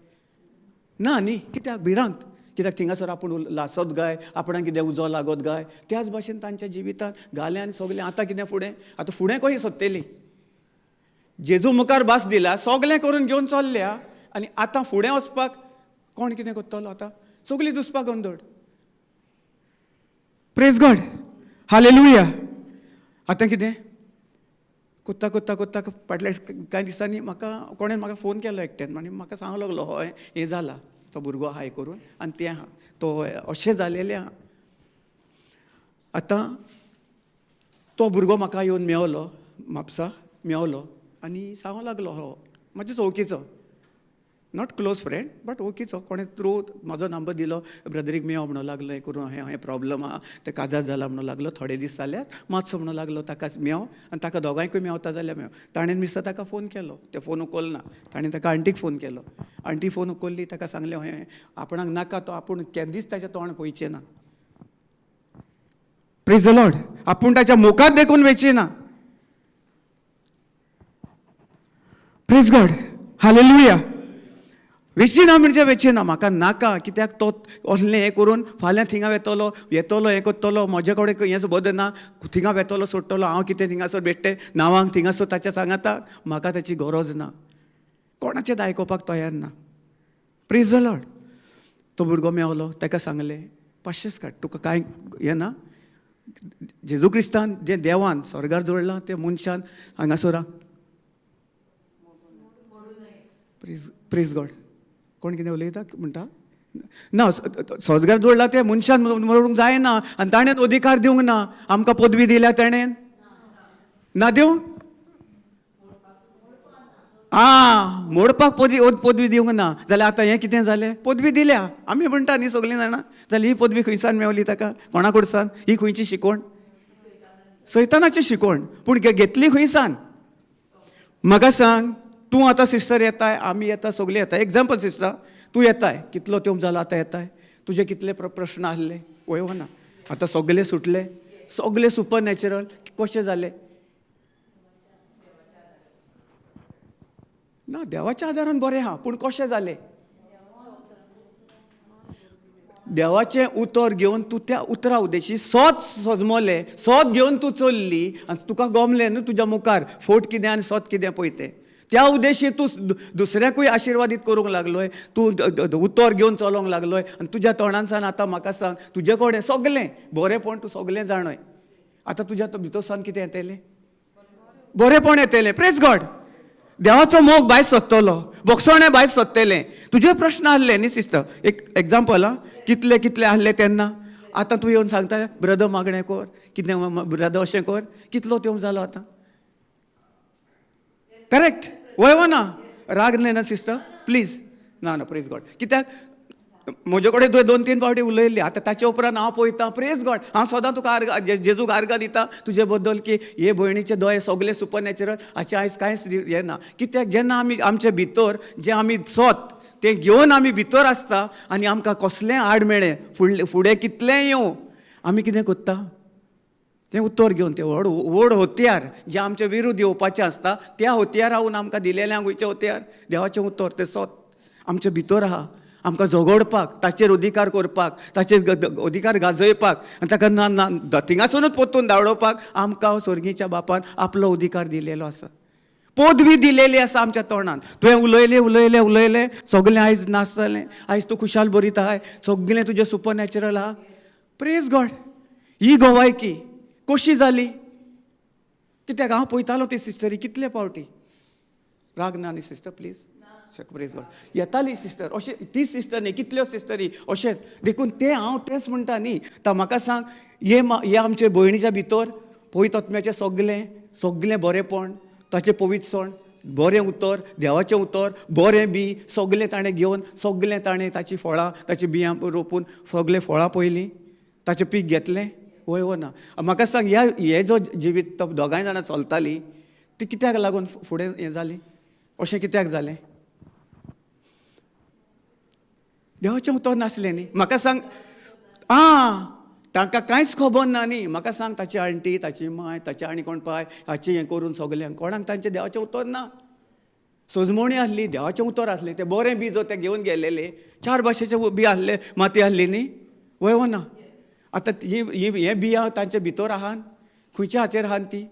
ना न्ही. कित्याक? भिरांत. कित्याक थिंगासर आपूण लासत गाय, आपणाक कितें उजो लागत गाय. त्याच भाशेन तांच्या जिवितांत घालें आनी सगळें. आतां कितें फुडें, आतां फुडें कशी सोदतली? जेजू मुखार भास दिला, सगळें करून घेवन चल्ल्या, आनी आतां फुडें वचपाक कोण कितें करतलो? आतां सगळीं दुसपाक गोंदळ. Praise God, hallelujah. आतां कितें कोत्ता कोत्ता कोत्ता फाटल्या कांय दिसांनी म्हाका कोणें म्हाका फोन केलो एकट्यान आनी म्हाका सांगूंक लागलो, हय हें जालां, तो भुरगो आहा हें करून आनी तें आहा, तो अशें जालेलें आहा. आतां तो भुरगो म्हाका येवन मेवलो, म्हापसा मेवलो आनी सांगूंक लागलो, हो म्हाजे वळखीचो, not close friend but वळखीचो, कोणें थ्रू म्हाजो नंबर दिलो, ब्रदरीक मेव म्हणूंक लागलो, हें करून हें हें प्रॉब्लम आहा, तें काजार जाला म्हणूंक लागलो, थोडे दीस जाल्यात मातसो म्हणूंक लागलो, ताका मेव आनी ताका दोगांयकूय मेवता जाल्यार मेव. ताणें मिस्ता ताका फोन केलो, ते फोन उखलना, ताणें ताका आंटीक फोन केलो, आंटी फोन उखल्ली, ताका सांगलें हें आपणाक नाका, तो आपूण केन्नाच ताचें तोंड पळयचें ना. प्रेज the Lord. आपूण ताच्या मुखार देखून वेचें ना. Praise God, hallelujah. वेची ना म्हणजे वेची ना, म्हाका नाका, कित्याक तो असलें हें करून फाल्यां थिंगा वेतलो, येतलो, हें करतलो, म्हजे कडेन हें सबद ना, थिंगा वेतलो सोडटलो, हांव कितें थिंगासर बेश्टें नांवांक थिंगासर ताच्या सांगाता, म्हाका ताची गरज ना, कोणाचें आयकुपाक तयार ना. Praise the Lord. तो भुरगो मेवलो, ताका सांगलें पांचशेच काड, तुका कांय हें ना, जेजू क्रिस्तान जें देवान स्वर्गार जोडलां तें मनशान हांगासर. Praise praise God. कोण कितें उलयता म्हणटा ना, सोजगार जोडला तें मनशान मोडूंक जायना आनी ताणें अधिकार दिवंक ना. आमकां पदवी दिल्या ताणें ना दिवंक, आं मोडपाक पदवी पदवी दिवंक ना जाल्यार आतां हें कितें जालें? पदवी दिल्या आमी म्हणटा न्ही सगळीं जाणां, जाल्यार ही पदवी खंयसान मेवली ताका? कोणा कडसान? ही खंयची शिकवण? सैतानाची शिकवण. पूण घेतली खंयसान? म्हाका सांग, तूं आतां सिस्टर येताय, आमी येता, सगळीं येता. एग्जाम्पल सिस्टर, तूं येताय, कितलो तेंप जालो आतां येताय, तुजे कितले प्रश्न आहले वय ना, आतां सगळे सुटले, सगळे सुपर नॅचरल कशें जालें? ना देवाच्या आदारान बरें आहा, पूण कशें जालें? देवाचें उतर घेवन तूं त्या उतरा उदेशी सोत सजमलें, सोत घेवन तूं चल्ली आनी तुका गमलें न्हू तुज्या मुखार फोट कितें आनी सोत कितें पळय तें, त्या उद्देशी तूं दुसऱ्याकूय आशिर्वादीत करूंक लागलोय, तूं उतर घेवन चलोंक लागलोय आनी तुज्या तोंडानसान आतां म्हाका सांग, तुजे कडेन सगळें बरेंपण तूं सगळें जाणय, आतां तुज्या भितर कितें येतलें? बरेंपण येतलें. Praise God. देवाचो मोग भायर सोदतलो, बोगसोणें भायर सोदतलें. तुजे प्रश्न आहले न्ही सिस्टर, एक एग्जाम्पल आं, कितले कितले आहले तेन्ना, आतां तूं येवन सांगता ब्रदर मागणें कर, कितें ब्रदर अशें कर, कितलो तेंप जालो आतां? करेक्ट वय वो ना? राग न्हय ना सिस्टर, प्लीज. ना ना, प्रेज गॉड. कित्याक म्हजे कडेन तुवें 2-3 फावटी उलयल्ली, आतां ताचे उपरांत हांव पळयतां. प्रेज गॉड. हांव सदां तुका आर्गां जेजूक आर्गां दिता तुजे बद्दल की हे भयणीचे दोळे सगळे सुपर नॅचरल, हाचे आयज कांयच हें ना. कित्याक जेन्ना आमी आमचे भितर जें आमी सोत तें घेवन आमी भितर आसता आनी आमकां कसलेंय आडमेळें फुडलें फुडें कितलेंय येवं, आमी कितें करता? तें उतर घेवन तें व्हड व्हड हत्यार जें आमचे विरुद्ध येवपाचें आसता त्या हत्यारावून आमकां दिलेलें खंयचें हत्यार? देवाचें उतर. तें सोत आमचे भितर आहा, आमकां झगडपाक, ताचेर अधिकार करपाक, ताचेर अधिकार गाजयपाक आनी ताका ना ना थिंगासुनूच परतून धांवडोवपाक आमकां स्वर्गीच्या बापान आपलो अधिकार दिलेलो आसा, पदवी दिलेली आसा आमच्या तोंडान. तुवें उलयलें उलयलें उलयलें, सगळें आयज नाश जालें, आयज तूं खुशाल बरीत आहाय, सगळें तुजें सुपर नॅचरल आहा. Praise God. ही गोवायकी कशी जाली? कित्याक हांव पळयतालो ती सिस्टरी कितले फावटी, राग ना न्ही सिस्टर, प्लीज. Praise God. येताली सिस्टर अशें, ती सिस्टर न्ही कितल्यो सिस्टरी अशेंच. देखून तें हांव तेंच म्हणटा न्ही. आतां म्हाका सांग, हे आमचे भयणीच्या भितर पवित्र आत्म्याचें सगळें सगळें बरेंपण, ताचें पवित्रसण, बरें उतर, देवाचें उतर, बरें बी सगळें ताणें घेवन, सगळें ताणें ताचीं फळां, ताचीं बियां रोपून सगळें फळां पयलीं ताचें पीक घेतलें. वय वो ना? म्हाका सांग, ह्या हे जो जिवीत तो दोगांय जाणां चलतालीं ती कित्याक लागून फुडें हें जालीं? अशें कित्याक जालें? देवाचें उतर नासलें न्ही. म्हाका सांग, आं तांकां कांयच खबर ना न्ही. म्हाका सांग, ताची आण्टी, ताची माय, ताची आनी कोण पाय, हाचें हें करून सगळें कोणाक तांचें देवाचें उतर ना. सजमोणी आसली, देवाचें उतर आसलें, तें बरें बी जो तें घेवन गेलेलें, 4 भाशेचें बी आसलें, माती आसली न्ही. वय वो ना? आतां ही हें बियां तांचे भितर आहान, खंयच्या हाचेर आहान ती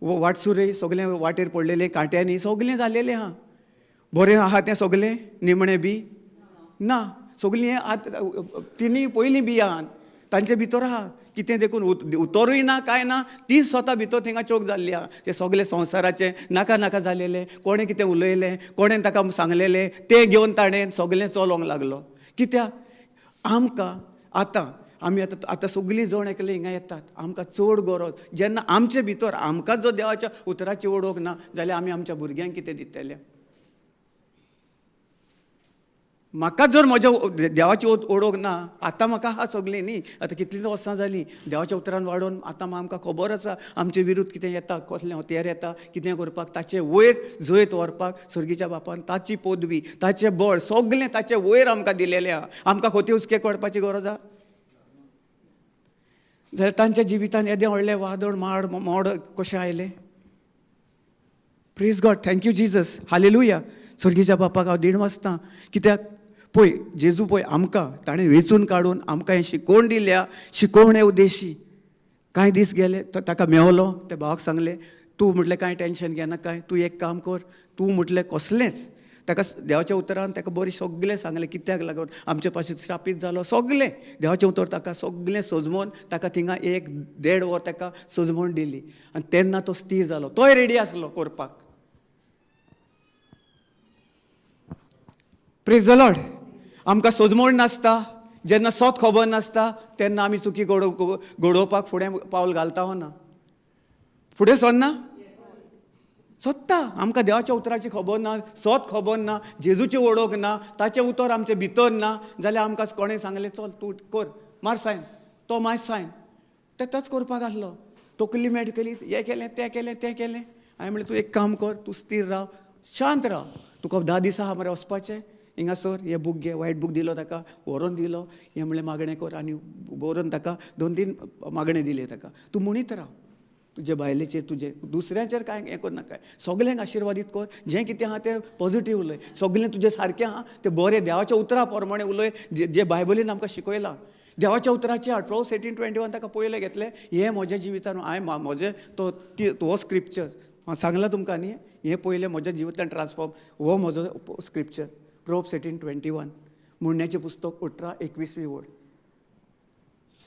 वाटसुरे सगळें वाटेर पडलेलें, कांट्यांनी सगळें जालेलें आहा. बरें आहा तें सगलें निमणें बी ना, सगलीं हें आतां तिनूय पयलीं बी आहात तांचे भितर आहा कितें देखून उतरूय ना कांय ना, ती स्वता भितर थिंगा चोक जाल्ली आहा. ते सगळे संवसाराचें नाका नाका जालेलें, कोणें कितें उलयलें, कोणें ताका सांगलेलें तें घेवन ताणें सगलें चलोवंक लागलो. कित्याक आमकां आतां आमी आतां आतां सगळीं जण एकले हिंगा येतात, आमकां चड गरज जेन्ना आमचे भितर आमकां जो देवाच्या उतराची ओडोवंक ना जाल्यार आमी आमच्या भुरग्यांक कितें दितले? म्हाका जर म्हज्या देवाची ओडोवंक ना, आतां म्हाका आहा सगळीं न्ही, आतां कितलीं वर्सां जालीं देवाच्या उतरान वाडोवन, आतां आमकां खबर आसा आमचे विरुद्ध कितें येता, कसलें हत्यार येता, कितें करपाक, ताचे वयर जैत व्हरपाक सर्गीच्या बापान ताची पदवी, ताचें बळ सगळें ताचे वयर आमकां दिलेलें आहा. आमकां खोती हुस्के करपाची गरज आहा? जाल्यार तांच्या जिवितान येदें व्हडलें वादळ माड मोड कशें आयलें? Praise God, thank you Jesus, hallelujah. सर्गीच्या बापाक हांव देण वाचतां कित्याक पळय जेजू पळय आमकां ताणें वेंचून काडून आमकां हें शिकोवन दिल्या, शिकोवणे उद्देशी. कांय दीस गेले तो ताका मेवलो, त्या भावाक सांगलें तूं म्हटलें कांय टेंशन घेनाकाय, तूं एक काम कर, तूं म्हटलें कसलेंच ताका देवाच्या उतरान ताका बरें सगळें सांगलें कित्याक लागून आमचे पासून श्रापीत जालो, सगळें देवाचें उतर ताका सगळें सजमोवन ताका थिंगा 1-1.5 वर ताका सजमोवन दिली. आनी तेन्ना तो स्थीर जालो, तोय रेडी आसलो करपाक. Praise the Lord. आमकां सजमोण नासता, जेन्ना सोत खबर नासता तेन्ना आमी चुकी घडोवपाक फुडें पावल घालता हो ना, फुडें सरना सोदता. आमकां देवाच्या उतराची खबर ना, सोत खबर ना, जेजूची वळख ना, ताचें उतर आमचें भितर ना, जाल्यार आमकां कोणें सांगलें चल तूं कर, मार सायन, तो मार सायन, ते तोच करपाक आसलो. तकली मेट केली, हें केलें तें केलें तें केलें. हांवें म्हणलें तूं एक काम कर, तूं स्थीर राव, शांत राव, तुका 10 दिसां आहा मरे वचपाचें, हिंगासर हे बूक घे, वायट बूक दिलो ताका, व्हरोन दिलो, हें म्हणलें मागणें कर, आनी बरोवन ताका 2-3 मागणें दिलें ताका, तूं म्हणीत राव तुजे बायलेचेर, तुजे दुसऱ्यांचेर कांय हें करनाका, सगल्यांक आशिर्वादीत कर, जें कितें आहा तें पॉझिटीव उलय, सगळें तुजें सारकें आहा तें बरें देवाच्या उतरा प्रमाणें उलय, जे बायबलीन आमकां शिकयलां देवाच्या उतराचे हाड. प्रोवर्ब्स 18:21 ताका पयलें घेतलें, हें म्हज्या जिवितान हांवें म्हजें तो हो स्क्रिप्चर हांव सांगलां तुमकां न्ही, हें पयलें म्हज्या जिवितान ट्रान्सफॉर्म हो म्हजो स्क्रिप्चर प्रोवर्ब्स 18:21, म्हणण्याचें पुस्तक 18:21 वळ.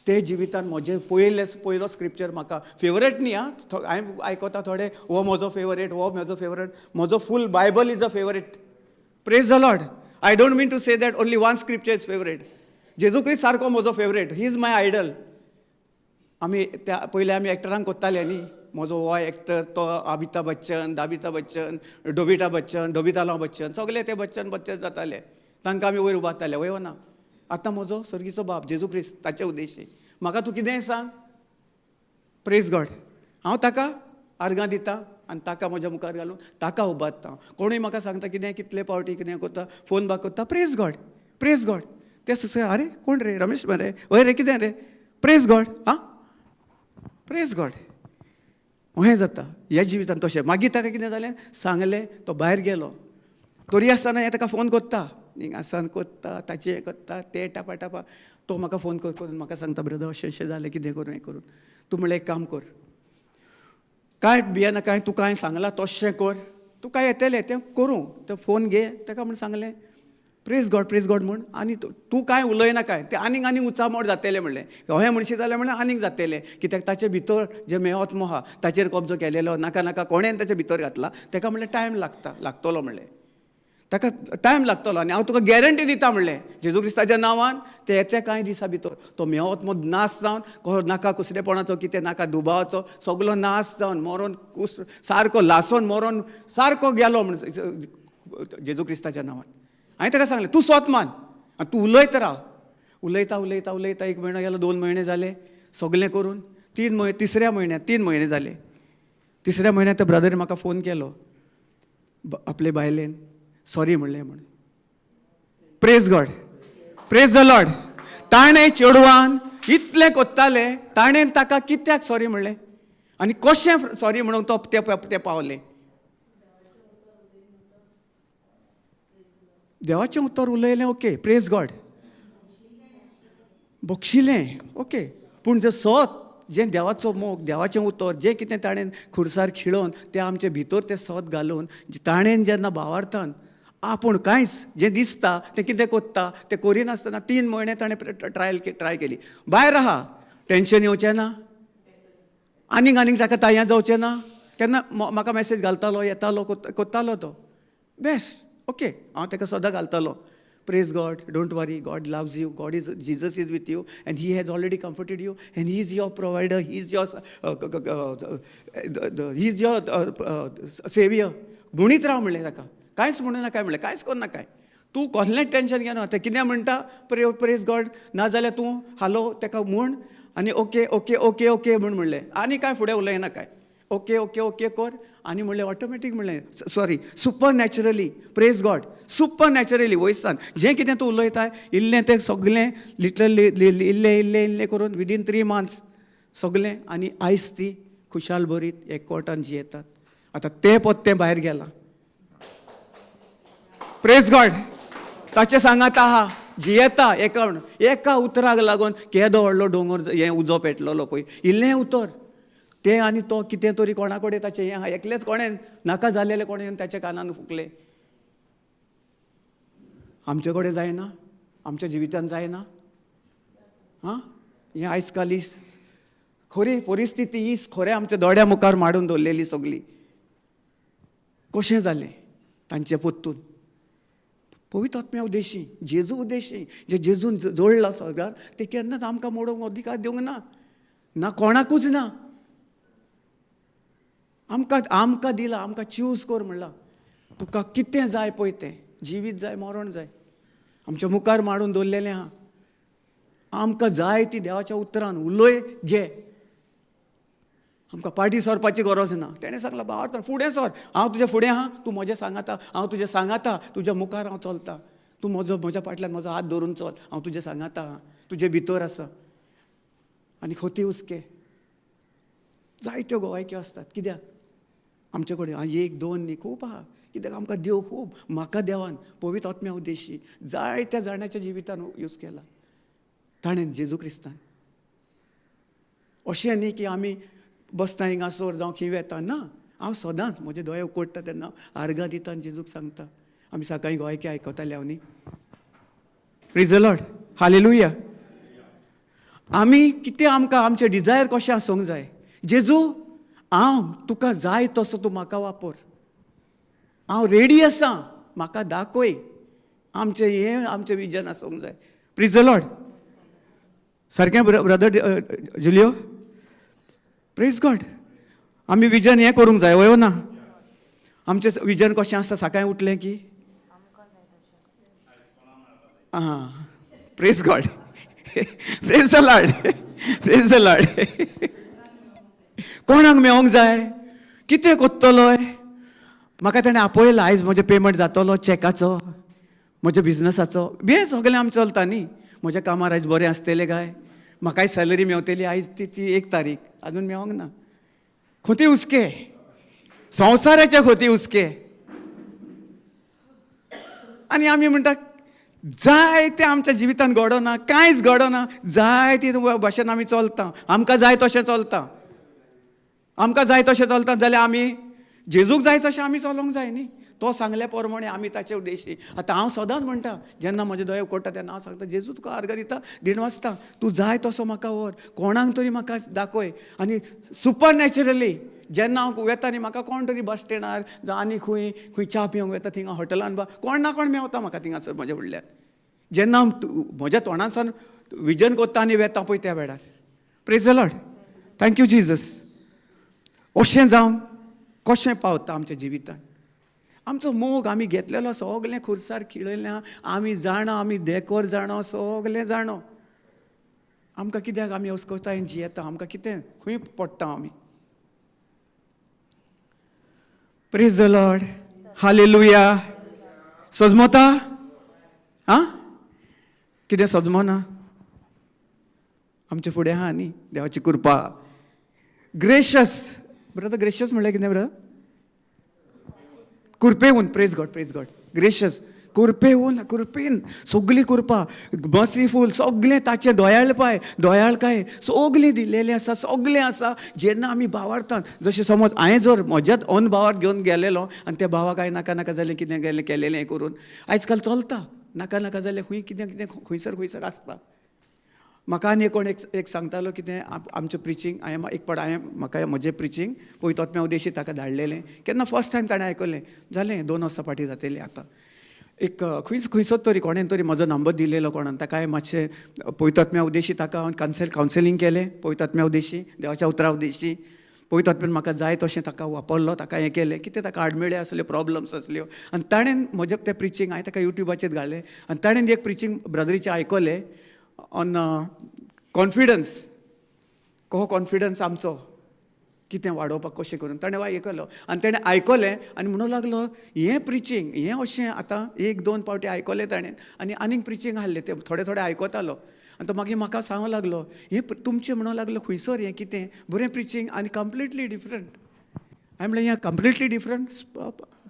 ते जिवितान म्हजें पयलो स्क्रिप्चर म्हाका फेवरेट न्ही आं, हांवें आयकता थोडे हो म्हजो फेवरेट, हो म्हजो फेवरेट, म्हजो full Bible is a favourite. Praise the Lord. I don't mean to say that only one scripture is favourite. जेजू क्रिस्त सारको म्हजो favourite, he is my idol. आमी त्या पयलीं आमी एक्टरांक कोत्ताले न्ही, म्हजो हो एक्टर तो अमिताभ बच्चन, दाबिता बच्चन, डोबिटा बच्चन, डोबितालो बच्चन, सगळे ते बच्चन बच्चन जाताले, तांकां आमी वयर उबारताले, वयर ना. आतां म्हजो सर्गीचो बाप जेजू क्रिस्त ताचे उद्देशी म्हाका तूं कितेंय सांग, प्रेज गॉड, हांव ताका आर्गां दिता आनी ताका म्हज्या मुखार घालून ताका उबारता. कोणूय म्हाका सांगता कितें कितले पावटी कितें करता, फोन बाक करता, प्रेज गॉड, प्रेज गॉड. ते सुसें आरे कोण रे, रमेश मरे, वय रे कितें रे, प्रेज गॉड, आं प्रेज गॉड. हें जाता ह्या जिवितान तशें. मागीर ताका कितें जालें सांगलें, तो भायर गेलो, तरी आसतना हें ताका फोन करता, हिंगासान करता, ताचें हें करता, तें टापा टापा. तो म्हाका फोन करून म्हाका सांगता, ब्रदर अशें अशें जालें, कितें करूं हें करूं. तूं म्हणलें एक काम कर, कांय भियेना, कांय तूं कांय सांगलां तशें कर, तूं कांय येतलें तें करूं. तें फोन घे, ताका म्हण सांगलें प्रेज गॉड, प्रेज गॉड म्हूण, आनी तूं कांय उलयना कांय, तें आनीक आनीक उचामोड जातलें म्हणलें, अहें म्हणशी जाल्यार म्हणलें आनीक जातलें, कित्याक ताचे भितर जें मेहत्म आहा ताचेर कब्जो केलेलो, नाका नाका कोणेन ताचे भितर घातला, ताका म्हणलें टायम लागता, लागतलो म्हणलें, ताका टायम लागतलो, आनी हांव तुका गॅरंटी दिता म्हणलें जेजू क्रिस्ताच्या नांवान, ते येतले कांय दिसां भितर तो मेहत्मो नाश जावन, नाका कुसरेपणाचो कितें, नाका दुबावाचो, सगलो नाश जावन मरोन कुस सारको लासोन मरोन सारको गेलो म्हण जेजू क्रिस्ताच्या नांवान. हांवें ताका सांगलें तूं स्वत मान आनी तूं उलयत राव. उलयता उलयता उलयता 1 म्हयनो गेलो, 2 म्हयने जाले, सगलें करून 3 म्हयने, तिसऱ्या म्हयन्यात 3 म्हयने जाले. तिसऱ्या म्हयन्यात त्या ब्रदरीन म्हाका फोन केलो, आपले बायलेन सॉरी म्हणलें म्हूण. Praise God, praise the Lord. ताणें चेडवान इतलें कोत्तालें, ताणें ताका कित्याक सॉरी म्हणलें आनी कशें सॉरी म्हणून तो ते पावलें. देवाचें उतर उलयलें, ओके, प्रेज गॉड, बक्षिलें, ओके, पूण जें सत, जें देवाचो मोग, देवाचें उतर, जें कितें ताणें खुरसार खिळोवन तें आमचे भितर तें सत घालून ताणें जेन्ना भावार्थान आपूण कांयच जें दिसता तें कितें कोत्ता तें करिनासतना 3 म्हयने ताणें ट्राय केली. भायर आहा, टेंशन येवचें ना, आनीक आनीक ताका तायां जावचें ना. केन्ना म्हाका मॅसेज घालतालो, येतालो, कोत्तालो तो बेस्ट ओके. हांव ताका सदां घालतालो, praise God, don't worry, God loves you, God is, Jesus is with you and he has already comforted you and he is your provider, he is your saviour. म्हणीत राव म्हणलें ताका, कांयच म्हणू नाका म्हणलें, कांयच करनाकाय, तूं कसलेंच टेंशन घेना. तें कितें म्हणटा प्रेज गॉड, नाजाल्यार तूं हालो ताका म्हूण आनी ओके ओके ओके ओके म्हूण म्हणलें, आनी कांय फुडें उलयना काय, ओके ओके ओके कर आनी म्हणलें ऑटोमॅटीक म्हणलें sorry supernaturally praise God supernaturally वयसान जें कितें तूं उलयताय इल्लें तें सगलें लिटरली इल्लें इल्लें इल्लें करून विदीन 3 मंथ्स सगलें. आनी आयज ती खुशाल भरीत एकवटान जियेतात. आतां तें पोत्तें भायर गेलां, प्रेज गॉड. ताचें सांगात आहा जियेता एका एका उतराक लागून केदो व्हडलो दोंगर हें उजो पेटलेलो पळय, इल्लें उतर तें आनी तो कितें तरी कोणा कडेन ताचें हें आहा, एकलेंच कोणें नाका जालेलें कोणें ताच्या कानान फुकलें. आमचे कडेन जायना, आमच्या जिवितान जायना. आं, हें आयज काल खरी परिस्थिती ही खरें आमच्या दोळ्या मुखार मांडून दवरलेली सगली. कशें जालें तांचे पोत्तून पवित्र आत्म्या उद्देशी, जेजू उद्देशी, जे जेजून जोडला सगळ्यान ते केन्नाच आमकां मोडूंक अधिकार दिवंक ना, ना कोणाकूच ना. आमकां आमकां दिलां, आमकां च्यूज कर म्हणलां, तुका कितें जाय पळय तें, जिवीत जाय मरण जाय, आमच्या मुखार मांडून दवरलेलें आहा. आमकां जाय ती देवाच्या उतरान उलय घे, आमकां पाटी सरपाची गरज ना. तेणें सांगलां बाबा फुडें सर, हांव तुज्या फुडें आहा, तूं म्हजें सांगाता, हांव तुजें सांगाता, तुज्या मुखार हांव चलता, तूं म्हजो म्हज्या फाटल्यान म्हजो हात धरून चल, हांव तुजें सांगाता आहा, तुजे भितर आसा. आनी खोती हुस्के जायत्यो गोवायक्यो आसतात. कित्याक आमचे कडेन 1 2 न्ही खूब आहा. कित्याक आमकां देव खूब, म्हाका देवान पवित्र आत्म्या उद्देशी जायत्या जाणाच्या जिवितान यूज केला ताणें, जेजू क्रिस्तान. अशें न्ही की आमी बसता हिंगासर जावं खंय वेता ना, हांव सदांच म्हजे दोळे उकडटा तेन्ना आर्गां दिता आनी जेजूक सांगता. आमी सकाळीं गोंयकी आयकताले हांव न्ही, प्रेज the Lord, hallelujah. आमी कितें आमकां आमचें डिजायर कशें आसूंक जाय, जेजू हांव तुका जाय तसो तूं म्हाका वापर, हांव रेडी आसा, म्हाका दाखय. आमचें हें आमचें विजन आसूंक जाय. प्रेज the Lord. सारकें ब्रदर जुलियो, प्रेज गॉड. आमी विजन हें करूंक जाय, वय ना? आमचें विजन कशें आसता, सकाळीं उठलें की आं, praise God, praise the Lord, praise the Lord. कोणाक मेळोंक जाय, कितें कोत्तलोय, म्हाका तेणें आपयलां, आयज म्हजें पेमेंट जातलो चॅकाचो, म्हज्या बिजनसाचो, बी सगळें आमचें चलता न्ही. म्हज्या कामार आयज बरें आसतलें काय, म्हाकाय सॅलरी मेवतली आयज, ती ती 1 तारीख अजून मेवोंक ना. खोती हुस्के, संवसाराचे खोती हुस्के. आनी आमी म्हणटा जाय तें आमच्या जिवितान घडना, कांयच घडना, जाय ते भाशेन आमी चलता, आमकां जाय तशें चलता, आमकां जाय तशें चलता जाल्यार आमी जेजूक जाय तशें आमी चलोंक जाय न्ही. तो सांगल्या प्रमाणे आमी ताचे उद्देशी. आतां हांव सदांच म्हणटा, जेन्ना म्हजे दोळे उकडटा तेन्ना हांव सांगता, जेजू तुका आर्गां दिता, दिण वाचता, तूं जाय तसो म्हाका व्हर, कोणाक तरी म्हाका दाखय. आनी सुपर नॅचरली जेन्ना हांव वेता न्ही, म्हाका कोण तरी बस स्टँडार जावं आनी खंय खंय च्या पिवंक वेता थिंगा हॉटेलान बा कोण ना कोण मेवता म्हाका थिंगासर म्हज्या फुडल्यान. जेन्ना हांव म्हज्या तोंडासान विजन कोत्ता आनी वेता पळय त्या वेळार, praise the Lord, thank you Jesus. अशें जावन कशें पावता आमच्या जिवितान आमचो मोग आमी घेतलेलो सगलें खुर्सार खिळयलें, आमी जाणा, आमी देकोर जाणो, सगलें जाणो. आमकां कित्याक आमी अस्कतायेन जियेता, आमकां कितें खंय पडटा आमी. प्रेज the Lord, hallelujah. सजमता आं, कितें सजमना आमचे फुडें आहा न्ही देवाची कृपा. ग्रेशस ब्रदर, ग्रेशस म्हणल्यार कितें ब्रदर? कृपेवन. Praise God, praise God. Gracious, कृपेहून कृपेन सगली कृपा मर्सीफूल सगलें ताचें दयाळपाय दयाळकाय सगलें दिलेलें आसा, सगलें आसा. जेन्ना आमी भावार्थान जशें समज हांवें जर म्हज्याच ओन भावार घेवन गेलेलो आनी त्या भावाक हांवें नाका नाका जालें कितें गेलें केलेलें हें करून आयज काल चलता, नाका नाका जालें खंय कितें कितें खंयसर खंयसर आसता. म्हाका आनी कोण एक एक सांगतालो कितें आमचें प्रिचींग हांवें एक पाट हांवें म्हाका म्हजें प्रिचींग पवित्र आत्म्या उद्देशी ताका धाडलेलें, केन्ना फर्स्ट टायम ताणें आयकलें, जालें 2 वर्सां फाटीं जातलें आतां. एक खंयच खंयसर तरी कोणेन तरी म्हजो नंबर दिलेलो कोणान, ताका हांवें मातशें पवित्र आत्म्या उद्देशी ताका हांवें कावन्सिलींग केलें पवित्र आत्म्या उद्देशी, देवाच्या उतरा उद्देशी. पवित्र आत्म्यान म्हाका जाय तशें ताका वापरलो, ताका हें केलें कितें ताका आडमेळ्यो आसल्यो, प्रॉब्लम्स आसल्यो. आनी ताणें म्हजें तें प्रिचींग हांवें ताका युट्यूबाचेर घालें आनी ताणें एक प्रिचींग ब्रदरीचें आयकलें ऑन कॉन्फिडन्स, कहो कॉन्फिडन्स आमचो कितें वाडोवपाक कशें करून ताणें आयकलो आनी ताणें आयकलें आनी म्हणूंक लागलो हें प्रिचींग हें अशें आतां 1-2 पावटी आयकलें ताणें आनी आनीक प्रिचींग आहलें तें थोडें थोडें आयकतालो. आनी तो मागीर म्हाका सांगूंक लागलो हें तुमचें म्हणूंक लागलो खंयसर हें कितें बरें प्रिचींग आनी कंप्लिटली डिफरंट. हांवें म्हणलें हें कंप्लिटली डिफरंट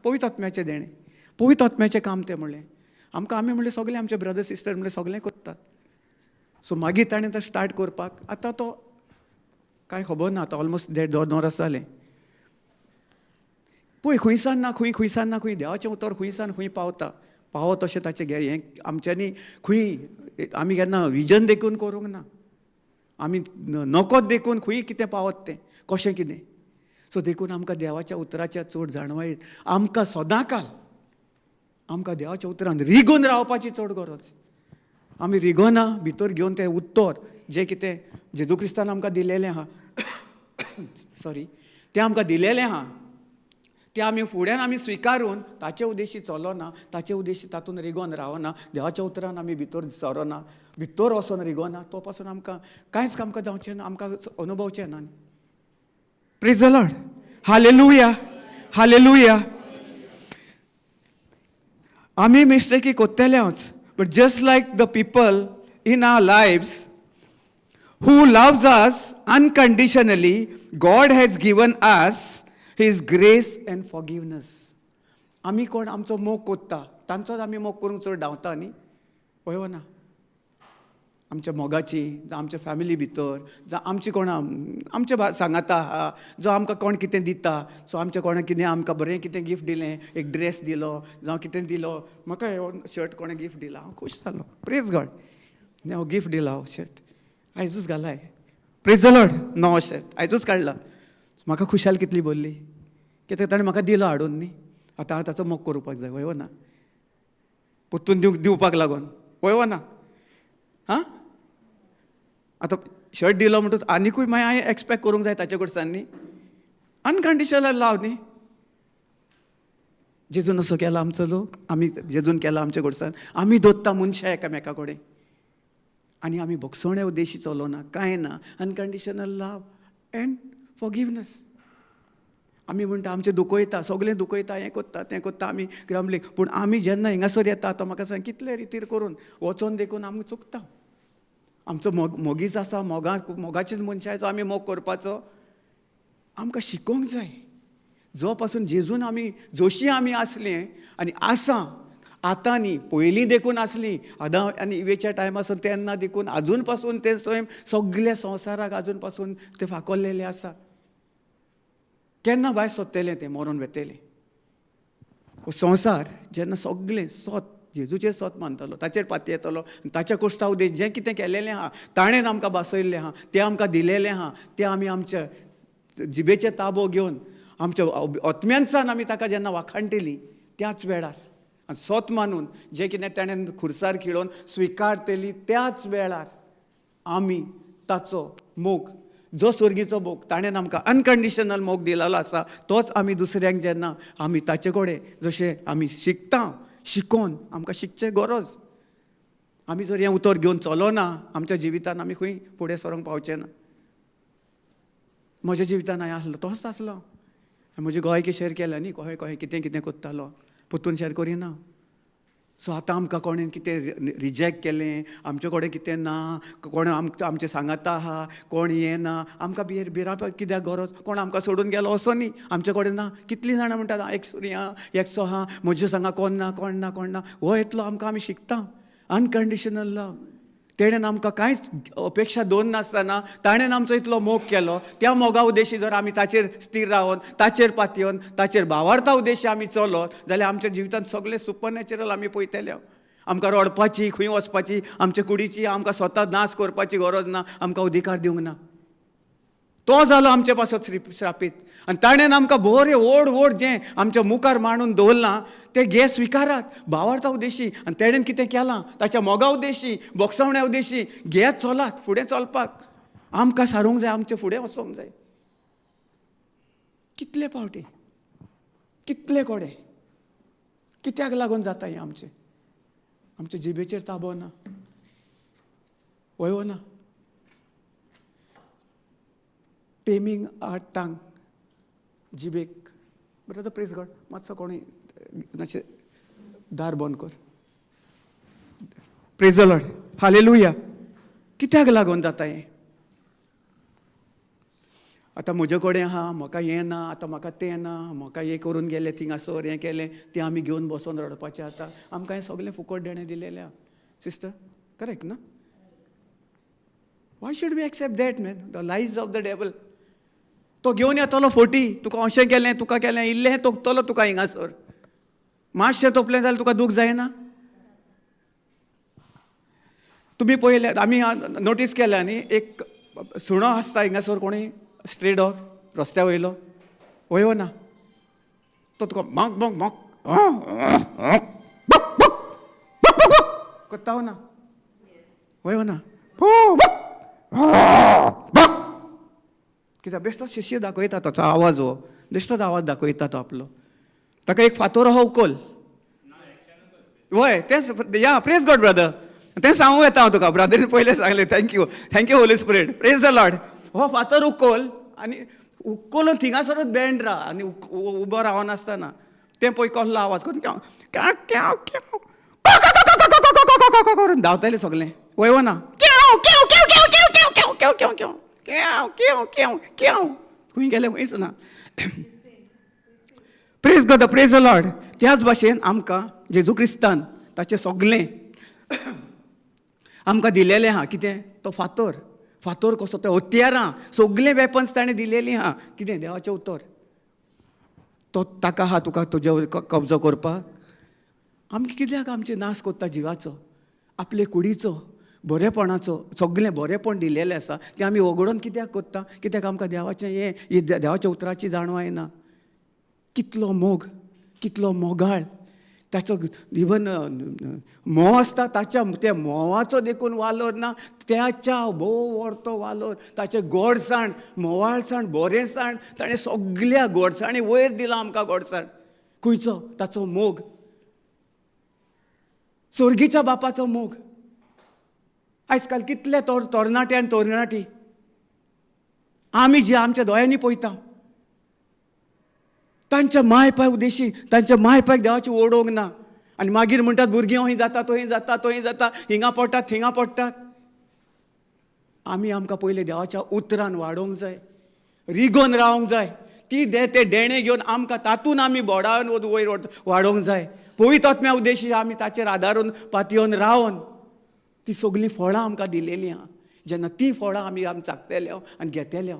पवित्र आत्म्याचें देणें, पवित्र आत्म्याचें काम तें म्हणलें आमकां. आमी म्हणलें सगळें आमचे ब्रदर सिस्टर म्हणलें सगळें करतात. सो मागीर ताणें तो स्टार्ट करपाक आतां तो कांय खबर ना, आतां ऑलमोस्ट 1.5-2 वर्सां जालें. पळय खंयसान ना खंय खंयसान ना खंय देवाचें उतर खंयसान खंय पावता, पावत अशें ताचें घे हें आमच्यांनी खंय आमी केन्ना विजन देखून करूंक ना, आमी नकोत देखून खंय कितें पावत तें कशें कितें. सो देखून आमकां देवाच्या उतराच्या चड जाणवाय, आमकां सदांकाल आमकां देवाच्या उतरान रिगून रावपाची चड गरज. आमी रिगोना भितर घेवन तें उत्तर जें कितें जेजू क्रिस्तान आमकां दिलेलें आहा, सॉरी, तें आमकां दिलेलें आहा तें आमी फुड्यान आमी स्विकारून ताचे उद्देशी चलोना, ताचे उद्देशी तातूंत रिगोन रावना, देवाच्या उतरान आमी भितर सरना, भितर वचोन रिगोना, तो पासून आमकां कांयच आमकां जावचें ना, आमकां अनुभवचें ना. Praise the Lord, hallelujah, hallelujah. आमी मिस्टेकी कोत्तेलेच, but just like the people in our lives who loves us unconditionally, God has given us His grace and forgiveness. आमी कोण आमचो मोग कोत्ता तांचोच आमी मोग करूंक चड धांवता न्ही, पळय ना आमच्या मोगाची, जावं आमच्या फॅमिली भितर, जावं आमची कोण आमचे सांगाता आहा, जो आमकां कोण कितें दिता, सो आमच्या कोणा कितें आमकां बरें कितें गिफ्ट दिलें, एक ड्रेस दिलो जावं कितें दिलो, म्हाका हो शर्ट कोणें गिफ्ट दिला, हांव खूश जालो, प्रेज गॉड, हो गिफ्ट दिला हो शर्ट आयजूच घालाय, प्रेज the Lord, नवो शर्ट आयजूच काडला, म्हाका खुशाल कितली भरली, कित्याक ताणें म्हाका दिलो हाडून न्ही, आतां हांव ताचो मोग करपाक जाय, वय ना परतून दिवपाक लागून, वय ना, हां आतां शर्ट दिलो म्हणटकच आनिकूय मागीर हांवें एक्सपेक्ट करूंक जाय ताचे कडल्यान न्ही, अनकंडिशनल लव न्ही. जेजून असो केला आमचो लोक, आमी जेजून केला आमचे कडल्यान, आमी दोत्ता मनशां एकामेका कडेन आनी आमी भोगसणे उद्देशी चलोना, कांय ना, अनकंडिशनल लव एंड फॉरगिवनस. आमी म्हणटा आमचें दुखयता, सगळें दुखयता, हें कोत्ता तें कोत्ता, आमी ग्रामलीक, पूण आमी जेन्ना हिंगासर येता आतां म्हाका सांग कितले रितीर करून वचोन देखून आमकां चुकता. आमचो मोग मोगीच आसा, मोगा मोगाचीच मनशाचो आमी मोग करपाचो आमकां शिकोवंक जाय. जो पासून जेजून आमी जशी आमी आसले आनी आसा आतां न्ही, पयलीं देखून आसली आदां आनी इवेच्या टायमासून तेन्ना देखून आजून पासून तें स्वयं सगल्या संवसाराक आजून पासून तें फाकोल्लेलें आसा. केन्ना भायर सोदतलें तें मरोन वेतलें हो संवसार जेन्ना सगळें सोत जेजूचेर सोत मानतलो, ताचेर पातयेतलो, ताच्या कोश्टा उद्देश जें कितें केलेलें आहा ताणें आमकां बासयल्लें आहा, तें आमकां दिलेलें आहा, तें आमी आमच्या जिबेचे ताबो घेवन आमच्या आत्म्यांसान आमी ताका जेन्ना वाखाणटेली त्याच वेळार आनी सोत मानून जें कितें ताणें खुर्सार खिळोवन स्विकारतली त्याच वेळार आमी ताचो मोग, जो स्वर्गीचो मोग ताणें आमकां अनकंडिशनल मोग दिलेलो आसा, तोच आमी दुसऱ्यांक जेन्ना आमी ताचे कडेन जशें आमी शिकता, शिकोवन आमकां शिकचें गरज. आमी जर हें उतर घेवन चलोना आमच्या जिवितान आमी खंय फुडें सरोंक पावचे ना. म्हज्या जिवितान हांवें आसलो तोच आसलो, म्हजी गोंयकी शेअर केल्या न्ही, कहें कहें कितें कितें कोत्तालो, परतून शेअर करिना. सो आतां आमकां कोणें कितें रिजेक्ट केलें, आमचे कडेन कितें ना, कोण आमचें सांगाता आहा, कोण येना, आमकां भिरांत कित्याक गरज, कोण आमकां सोडून गेलो असो न्ही, आमचे कडेन ना. कितलीं जाणां म्हणटात हांव एकसुरी आहा, एकसो आहा, म्हजे सांगा कोण ना, कोण ना, कोण ना. हो येतलो आमकां, आमी शिकता अनकंडिशनल लव. तेणेन आमकां कांयच अपेक्षा दवरनासतना ताणें आमचो इतलो मोग केलो. त्या मोगा उद्देशी जर आमी ताचेर स्थीर रावन, ताचेर पातयेवन, ताचेर भावार्था उद्देशी आमी चलत जाल्यार आमच्या जिवितांत सगळें सुपर नॅचरल आमी पळयतले. आमकां रडपाची, खंय वचपाची, आमच्या कुडीची आमकां स्वता नाश करपाची गरज ना, आमकां अधिकार दिवंक ना. तो जालो आमचे पासत श्रापीत आनी ताणें आमकां बरें व्हड व्हड जें आमच्या मुखार मांडून दवरलां तें घे, स्विकारात भावार्था उद्देशी. आनी तेणेन कितें केलां ताच्या मोगा उद्देशी, बोगसावण्या उद्देशी घेयात, चलात फुडें चलपाक. आमकां सारूंक जाय, आमचें फुडें वचोंक जाय. कितले पावटी, कितले कोडे कित्याक लागून जाता हें? आमचें आमच्या जिबेचेर ताबो ना, वय ना. टेमींग our tongue, जिबेक. ब्रदर, प्रेज गॉड. मातसो कोणूय मातशें दार बंद कर. Praise the Lord, hallelujah. कित्याक लागून जाता हें? आतां म्हजे कडेन आहा, म्हाका हें ना, आतां म्हाका तें ना, म्हाका हें करून गेलें थिंगासर, हें केलें तें, आमी घेवन बसोन रडपाचें. आतां आमकां हें सगळें फुकट देणें दिलेलें आहा. सिस्टर, करेक्ट ना? Why should we accept that, man? The lies of the devil. तो घेवन येतलो फोटी, तुका अशें केलें, तुका केलें, इल्लें तोपतलो तुका हिंगासर. मातशें तोपलें जाल्यार तुका दूख जायना? तुमी पळयल्यात, आमी नोटीस केल्या न्ही, एक सुणो आसता हिंगासर कोणूय स्ट्रे डॉग रस्त्या वयलो, वय ना? तो तुका मक मक मक करता ना, वय ना? कित्याक बेश्टो शिश्य दाखयता ताचो आवाज, हो बेश्टोच आवाज दाखयता तो आपलो. ताका एक फातोर हो उखल, वय तेंच. या, प्रेज गॉड ब्रदर. तें सांगूंक येता हांव तुका, ब्रदरीन पयलें सांगलें. Thank you, thank you Holy Spirit, praise the Lord. हो फातर उखल आनी उखलून थिंगासरूच बेंड राव आनी उबो रावनासतना तें पळय कसलो आवाज करून क्याव क्याव क्याव क्याव करून धांवतलें सगलें, वय ना? क्याव क्याव क्याव क्याव क्याव क्याव क्याव क्याव क्याव क्याव क्याव क्याव क्याव, खंय गेलें खंयच ना. Praise God, praise the Lord. त्याच भाशेन आमकां जेजू क्रिस्तान ताचें सगलें आमकां दिलेलें आहा. कितें तो फातर, फातर कसो ते हत्यारां सगलें वेपन्स ताणें दिलेलीं आहा. कितें? देवाचें उतर. तो ताका आहा तुका तुज्या कब्जो करपाक. आमकां कित्याक आमचें नाश कोत्ता जिवाचो, आपले कुडीचो, बरेपणाचो? सगलें बरेपण दिलेलें आसा तें आमी वगडोन कित्याक कोत्ता? कित्याक आमकां देवाचें हें देवाच्या उतराची जाणवाय ना. कितलो मोग, कितलो मोगाळ ताचो. इवन म्होंव आसता ताच्या, त्या म्होंवाचो देखून वालोर ना, त्याच्या भोव व्हरतो वालोर. ताचें गोडसाण, म्होवाळसाण, बरेंसाण ताणें सगल्या गोडसाणी वयर दिलां आमकां. गोडसाण खंयचो? ताचो मोग, स्वर्गीच्या बापाचो मोग. आयज काल कितले तरणाटे आनी तरणाटी आमी जे आमच्या दोळ्यांनी पळयता, तांच्या माय पाय उद्देशी, तांच्या माय पायक देवाची ओडोवंक ना. आनी मागीर म्हणटात भुरगीं हय जाता, थंय जाता, थंय जाता, हिंगा पडटात, थिंगा पडटात. आमी आमकां पयलीं देवाच्या उतरान वाडोवंक जाय, रिगोन रावंक जाय. ती दे ते देणें घेवन आमकां तातूंत आमी बोडावन वयर वाडोवंक जाय. पवित्र आत्म्या उद्देशी आमी ताचेर आदारून पातयेवन रावन ती सगळीं फळां आमकां दिलेलीं आहा. जेन्ना ती फळां आमी आमी चाखतले आनी घेतले,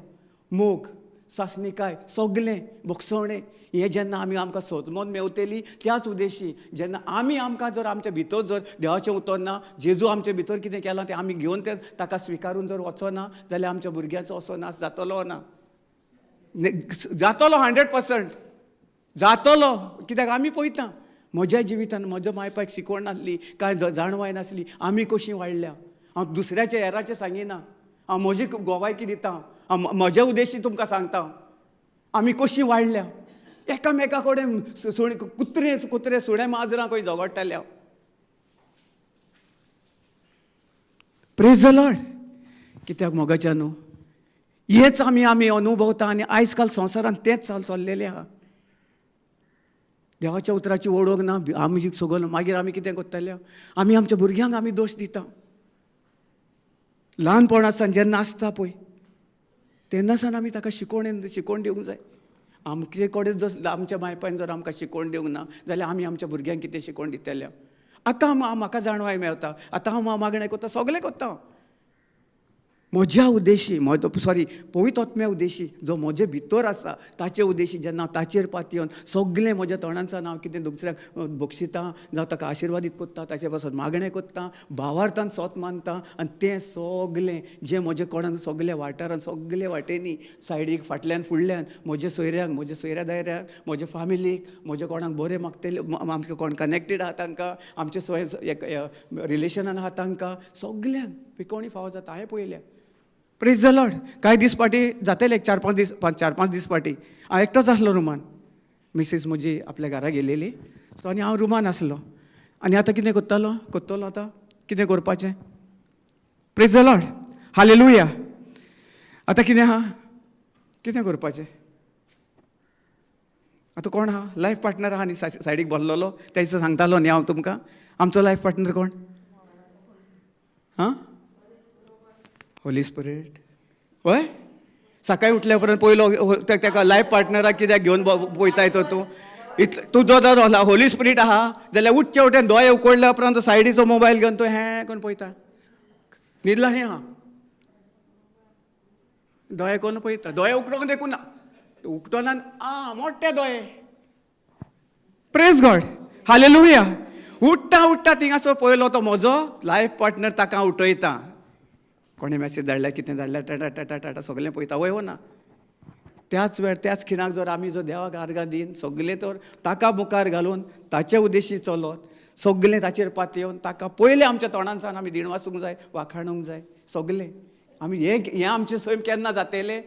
मोग, सासणिकाय, सगलें भोगसवणें, हें जेन्ना आमी आमकां सोजमोन मेवतली, त्याच उद्देशी जेन्ना आमी आमकां जर आमच्या भितर जर देवाचें उतर ना, जेजू आमचे भितर कितें केलां तें आमी घेवन तें ताका स्विकारून जर वचना जाल्यार आमच्या भुरग्यांचो असो नाश जातलो ना? जातलो, 100% जातलो. कित्याक आमी पळयता, म्हज्या जिवितान म्हज्या मायपायक शिकवण नासली, कांय जाणवाय नासली, आमी कशीं वाडल्या. हांव दुसऱ्याच्या हेराचें सांगिना, हांव म्हजी गोवायकी दिता, हांव म्हज्या उद्देशी तुमकां सांगता, आमी कशीं वाडल्या. एकामेका कडेन सुणे कुत्रे कुत्रे, सुणे माजरां खंय झगडटाले. Praise the Lord. कित्याक मोगाच्या न्हू, हेच आमी आमी अनुभवता आनी आयज काल संवसारांत तेंच चल्लेलें आहा. देवाच्या उतराची ओळख ना, आमी सगळो मागीर आमी कितें करतले? आमी आमच्या भुरग्यांक आमी दोश दिता. ल्हानपणा सावन जेन्ना आसता पळय तेन्ना सावन आमी ताका शिकोवण शिकोवन दिवंक जाय. आमचे कडेन जर आमच्या मायपायन जर आमकां शिकोवन दिवंक ना जाल्यार आमी आमच्या भुरग्यांक कितें शिकोवन दितले? आतां म्हाका जाणवाय मेळटा, आतां हांव मागणें करता, सगळें करता म्हज्या उद्देशी, म्हजो सॉरी पवित्र आत्म्या उद्देशी जो म्हजे भितर आसा ताचे उद्देशी. जेन्ना ताचेर पातयेवन सगळें म्हज्या तोंडांतल्यान हांव कितें दुसऱ्याक बक्षितां जावं ताका आशिर्वादीत करता, ताचे पासत मागणें करता, भावार्थान सोत मानता आनी तें सगळें जें म्हजे कोणाक सगल्या वाठारान सगल्या वाटेंनी सायडीक फाटल्यान फुडल्यान म्हज्या सोयऱ्यांक, म्हज्या सोयऱ्या दायऱ्यांक, म्हज्या फामिलीक, म्हज्या कोणाक बरें मागतले, आमचे कोण कनेक्टेड आहा तांकां, आमचे सोय रिलेशनान आहा तांकां सगल्यांक पिकोवणी फावो जाता. हांवें पळयल्या. Praise the Lord. कांय दीस फाटीं जातले, एक 4-5 दीस, 4-5 दीस फाटीं हांव एकटोच आसलो रुमान. मिसीस म्हजी आपल्या घरा गेलेली, सो आनी हांव रुमान आसलो. आनी आतां कितें करतलो करतलो आतां कितें करपाचें? Praise the Lord, hallelujah. आतां कितें आहा, कितें करपाचें? आतां कोण आहा? लायफ पार्टनर आहा न्ही सायडीक बसलेलो, त्या दिसा सांगतालो न्ही हांव तुमकां. आमचो लायफ पार्टनर कोण? हां, होली स्पिरीट. हय, सकाळी उठल्या उपरांत पयलो ताका लायफ पार्टनराक कित्याक घेवन पळयताय तो तूं? इतलें तुजो जर होली स्पिरीट आहा जाल्यार उठचे वटेन दोळे उकडल्या उपरांत सायडीचो मोबायल घेवन तूं हें करून पळयता. न्हिदला हें आहा, दोळे करून पळयता, दोळे उकडोंक देखून ना, उकतो ना आ मोठे दोळे. Praise God, hallelujah. उठ्ठा उठ्ठा थिंगासर पयलो तो म्हजो लायफ पार्टनर ताका उठयता. कोणें मॅसेज धाडल्या, कितें धाडल्या, टाटा टाटा टाटा सगळें पळयता. वय हो ना? त्याच वेळ त्याच खिणाक जर आमी जर देवाक आर्गां दीन सगळें तर ताका मुखार घालून ताचे उद्देशी चलत सगळें ताचेर पातयेवन ताका पयलें आमच्या तोंडांतल्यान आमी दिण वासूंक जाय, वाखाणूंक जाय सगळें. आमी हें आमचें सैम केन्ना जातलें?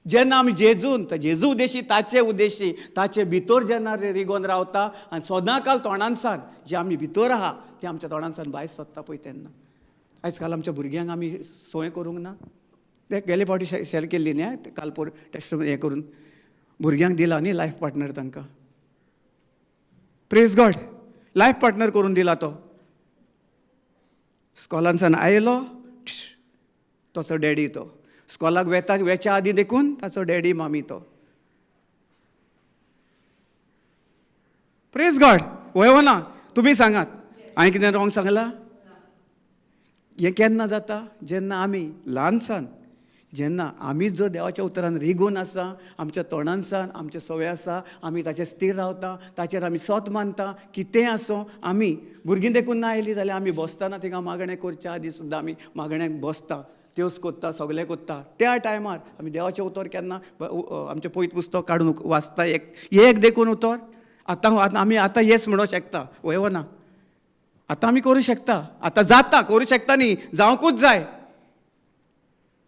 जेन्ना आमी जेजून जेजू उद्देशी ताचे उद्देशी ताचे भितर जेन्ना रिगोन रावता आनी सदांकाल तोंडांतल्यान जे आमी भितर आहा तें आमच्या तोंडांतल्यान भायर सोदता पळय तेन्ना. आयज काल आमच्या भुरग्यांक आमी संवय करूंक ना. ते गेले फावटी शेअर केल्ली न्ही, काल पोर टेस्ट हें करून भुरग्यांक दिला न्ही लायफ पार्टनर तांकां. प्रेज गॉड, लायफ पार्टनर करून दिला तो. स्कॉलानसान आयलो तसो डॅडी तो, स्कॉलाक वेता वेच्या आदीं देखून ताचो डॅडी मामी तो. प्रेज गॉड. वय ना? तुमी सांगात, हांवें कितें रॉंग सांगलां? हें केन्ना जाता? जेन्ना आमी ल्हानसान जेन्ना आमी जर देवाच्या उतरान रिगून आसा, आमच्या तोंडानसान आमचे सवय आसा, आमी ताचेर स्थीर रावता, ताचेर आमी सोत मानता, कितेंय आसूं आमी भुरगीं देखून ना आयलीं जाल्यार आमी बसतना थिंगा मागणें करच्या आदीं सुद्दां आमी मागण्याक बसता, त्योच कोत्ता, सगळें कोत्ता. त्या टायमार आमी देवाचें उतर केन्ना आमचें पयत पुस्तक काडून वाचता, एक एक देखून उतर. आतां आमी आतां येस म्हणूंक शकता, वय ना? आतां आमी करूं शकता, आतां जाता, करूं शकता न्ही, जावंकूच जाय.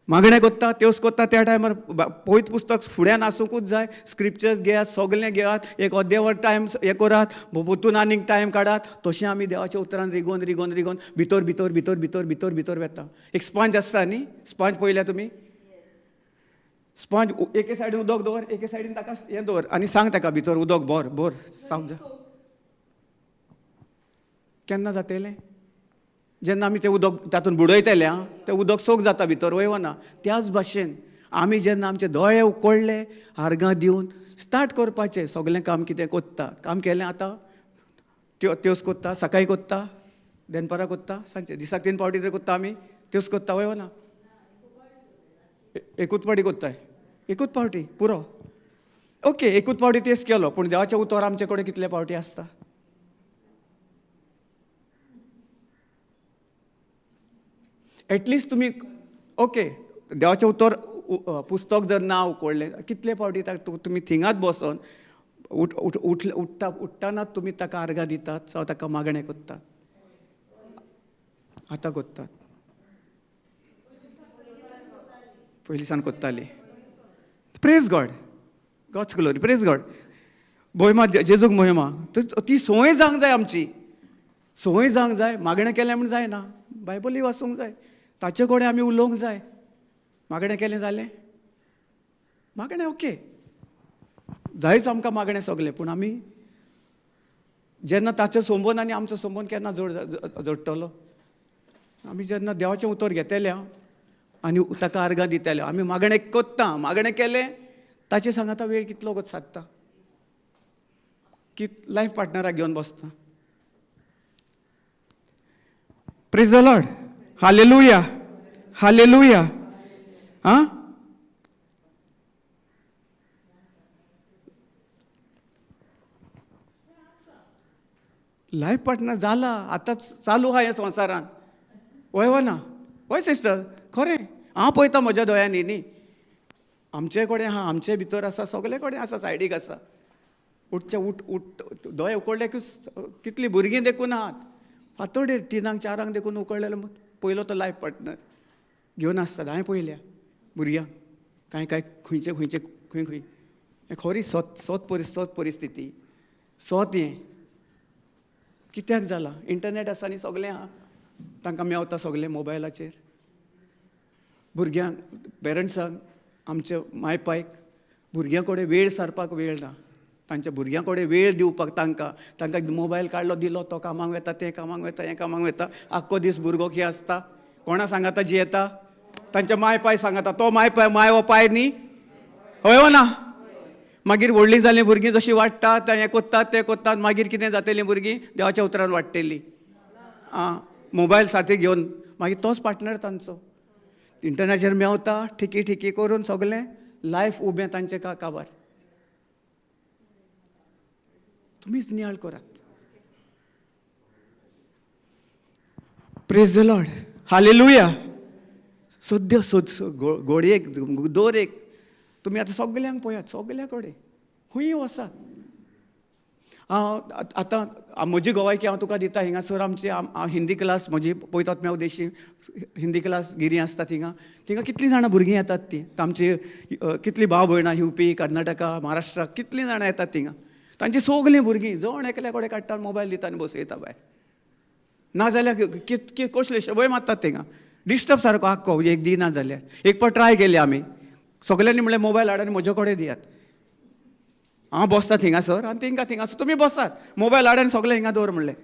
मागणें कोत्ता, त्योच कोत्ता, त्या टायमार पवित्र पुस्तक फुड्यान आसूंकूच जाय. स्क्रिप्चर्स घेयात, सगळें घेयात, एक अर्दें वर टायम हें करात, पोतून आनीक टायम काडात. तशें आमी देवाच्या उतरान रिगोन रिगोन रिगोन भितर भितर भितर भितर भितर भितर वेता. एक स्पंज आसता न्ही, स्पंज पळयल्या तुमी? स्पंज एके सायडीन उदक दवर, एके सायडीन ताका हें दवर आनी सांग ताका भितर उदक भर भर सावज. केन्ना जातलें? जेन्ना आमी तें उदक तातूंत बुडयतले आं, तें उदक सोक जाता भितर, वय ना? त्याच भाशेन आमी जेन्ना आमचे दोळे उकडले आर्गां दिवन स्टार्ट करपाचें सगळें काम कितें कोत्ता, काम केलें आतां त्यो त्योच कोत्ता, सकाळीं कोत्ता, दनपारां कोत्ता, सांजचे, दिसाक 3 फावटी तरी कोत्ता आमी, त्योच कोत्ता, वय ना? एकूच फावटी कोत्ताय, एकूच फावटी पुरो. ओके, एकूच फावटी तेच केलो, पूण देवाचें उतर आमचे कडेन कितले फावटी आसता? एटलिस्ट तुमी ओके देवाचें उतर पुस्तक जर ना उकडलें कितले फावटी तुमी थिंगात बसोन उठ उठ उठ उठ्ठा उठ्ठानाच तुमी ताका आर्गां दितात, जावं ताका मागणें करतात. आतां करतात, पयलीं सावन करताली. Praise God, God's glory, praise God. भोयमा जेजूक मोहिमा. ती संवय जावंक जाय, आमची संवय जावंक जाय. मागणें केलें म्हूण जायना, बायबलूय वाचूंक जाय, ताचे कडेन आमी उलोवंक जाय. मागणें केलें जालें, मागणें ओके जायच आमकां मागणें सगलें, पूण आमी जेन्ना ताचो संबंद आनी आमचो संबंद केन्ना जोडटलो? आमी जेन्ना देवाचें उतर घेतले आनी ताका आर्गां दितले, आमी मागणें कोत्ता, मागणें केलें ताचे सांगाता वेळ कितलो वगत सादता की लायफ पार्टनराक घेवन बसता. Praise the Lord, hallelujah, hallelujah. आं, लायफ पार्टनर जाला आतां चालू आहा ह्या संवसारान. वय वा ना? वय सिस्टर, खरें हांव पळयता म्हज्या दोळ्यांनी न्ही, आमचे कडेन आहा, आमचे भितर आसा, सगळे कडेन आसा, सायडीक आसा. उठचे उठ उठ दोळे उकडले की कितलीं भुरगीं देखून आहात फांतोडेर 3 4 देखून उकडलेलो पयलो तो लायफ पार्टनर घेवन आसतात. हांवें पळयल्या भुरग्यांक कांय कांय खंयचे खंयचे खंय खंय. हें खरी सत सत सत परिस्थिती सत. हें कित्याक जालां? इंटरनेट आसा न्ही, सगळें आहा, तांकां मेवता सगळें मोबायलाचेर. भुरग्यांक, पेरंट्सांक, आमच्या माय पायक भुरग्यां कडेन वेळ सारपाक वेळ ना. तांच्या भुरग्यां कडेन वेळ दिवपाक तांकां तांकां मोबायल काडलो दिलो, तो कामाक वता, तें कामाक वता, हें कामाक वता, आख्खो दीस भुरगो खंय आसता? कोणा सांगाता जियेता? तांच्या माय पाय सांगाता. तो माय पाय माय वो पाय न्ही, हय वो ना? मागीर व्हडलीं जालीं भुरगीं जशीं वाडटात, हें कोत्तात तें कोत्तात, मागीर कितें जातलीं भुरगीं? देवाच्या उतरान वाडटलीं. आं, मोबायल सारकें घेवन मागीर तोच पार्टनर तांचो. इंटरनॅटाचेर मेवता ठिकी ठिकी करून सगळें लायफ उबें तांचें काबार. तुमीच नियाळ करात. Praise the Lord, hallelujah. सद्या घोडयेक दोरेक तुमी आतां सगल्यांक पळयात, सगल्या कडेन खंय वसात. हांव आतां म्हजी गोवायकी हांव तुका दिता. हिंगासर आमची हिंदी क्लास म्हजी पळयतात मेव देशी हिंदी क्लास गिरी आसता थिंगा. थिंगा कितलीं जाणां भुरगीं येतात तीं, आमची कितलीं भाव भयणां युपी, कर्नाटका, महाराष्ट्रा कितलीं जाणां येतात थिंगा. तांची सगलीं भुरगीं जण एकल्या कडेन काडटा, मोबायल दिता आनी बसयता भायर. नाजाल्यार कित कसले शबय मारतात थिंगा, डिस्टर्ब सारको आख्खो एक दिना जाल्यार. एक पावट ट्राय केली आमी, सगल्यांनी म्हणलें मोबायल हाड आनी म्हजे कडेन दियात, हांव बसता थिंगासर आनी तिंका थिंगासर तुमी बसात, मोबायल हाड आनी सगळें हिंगा दवर म्हणलें.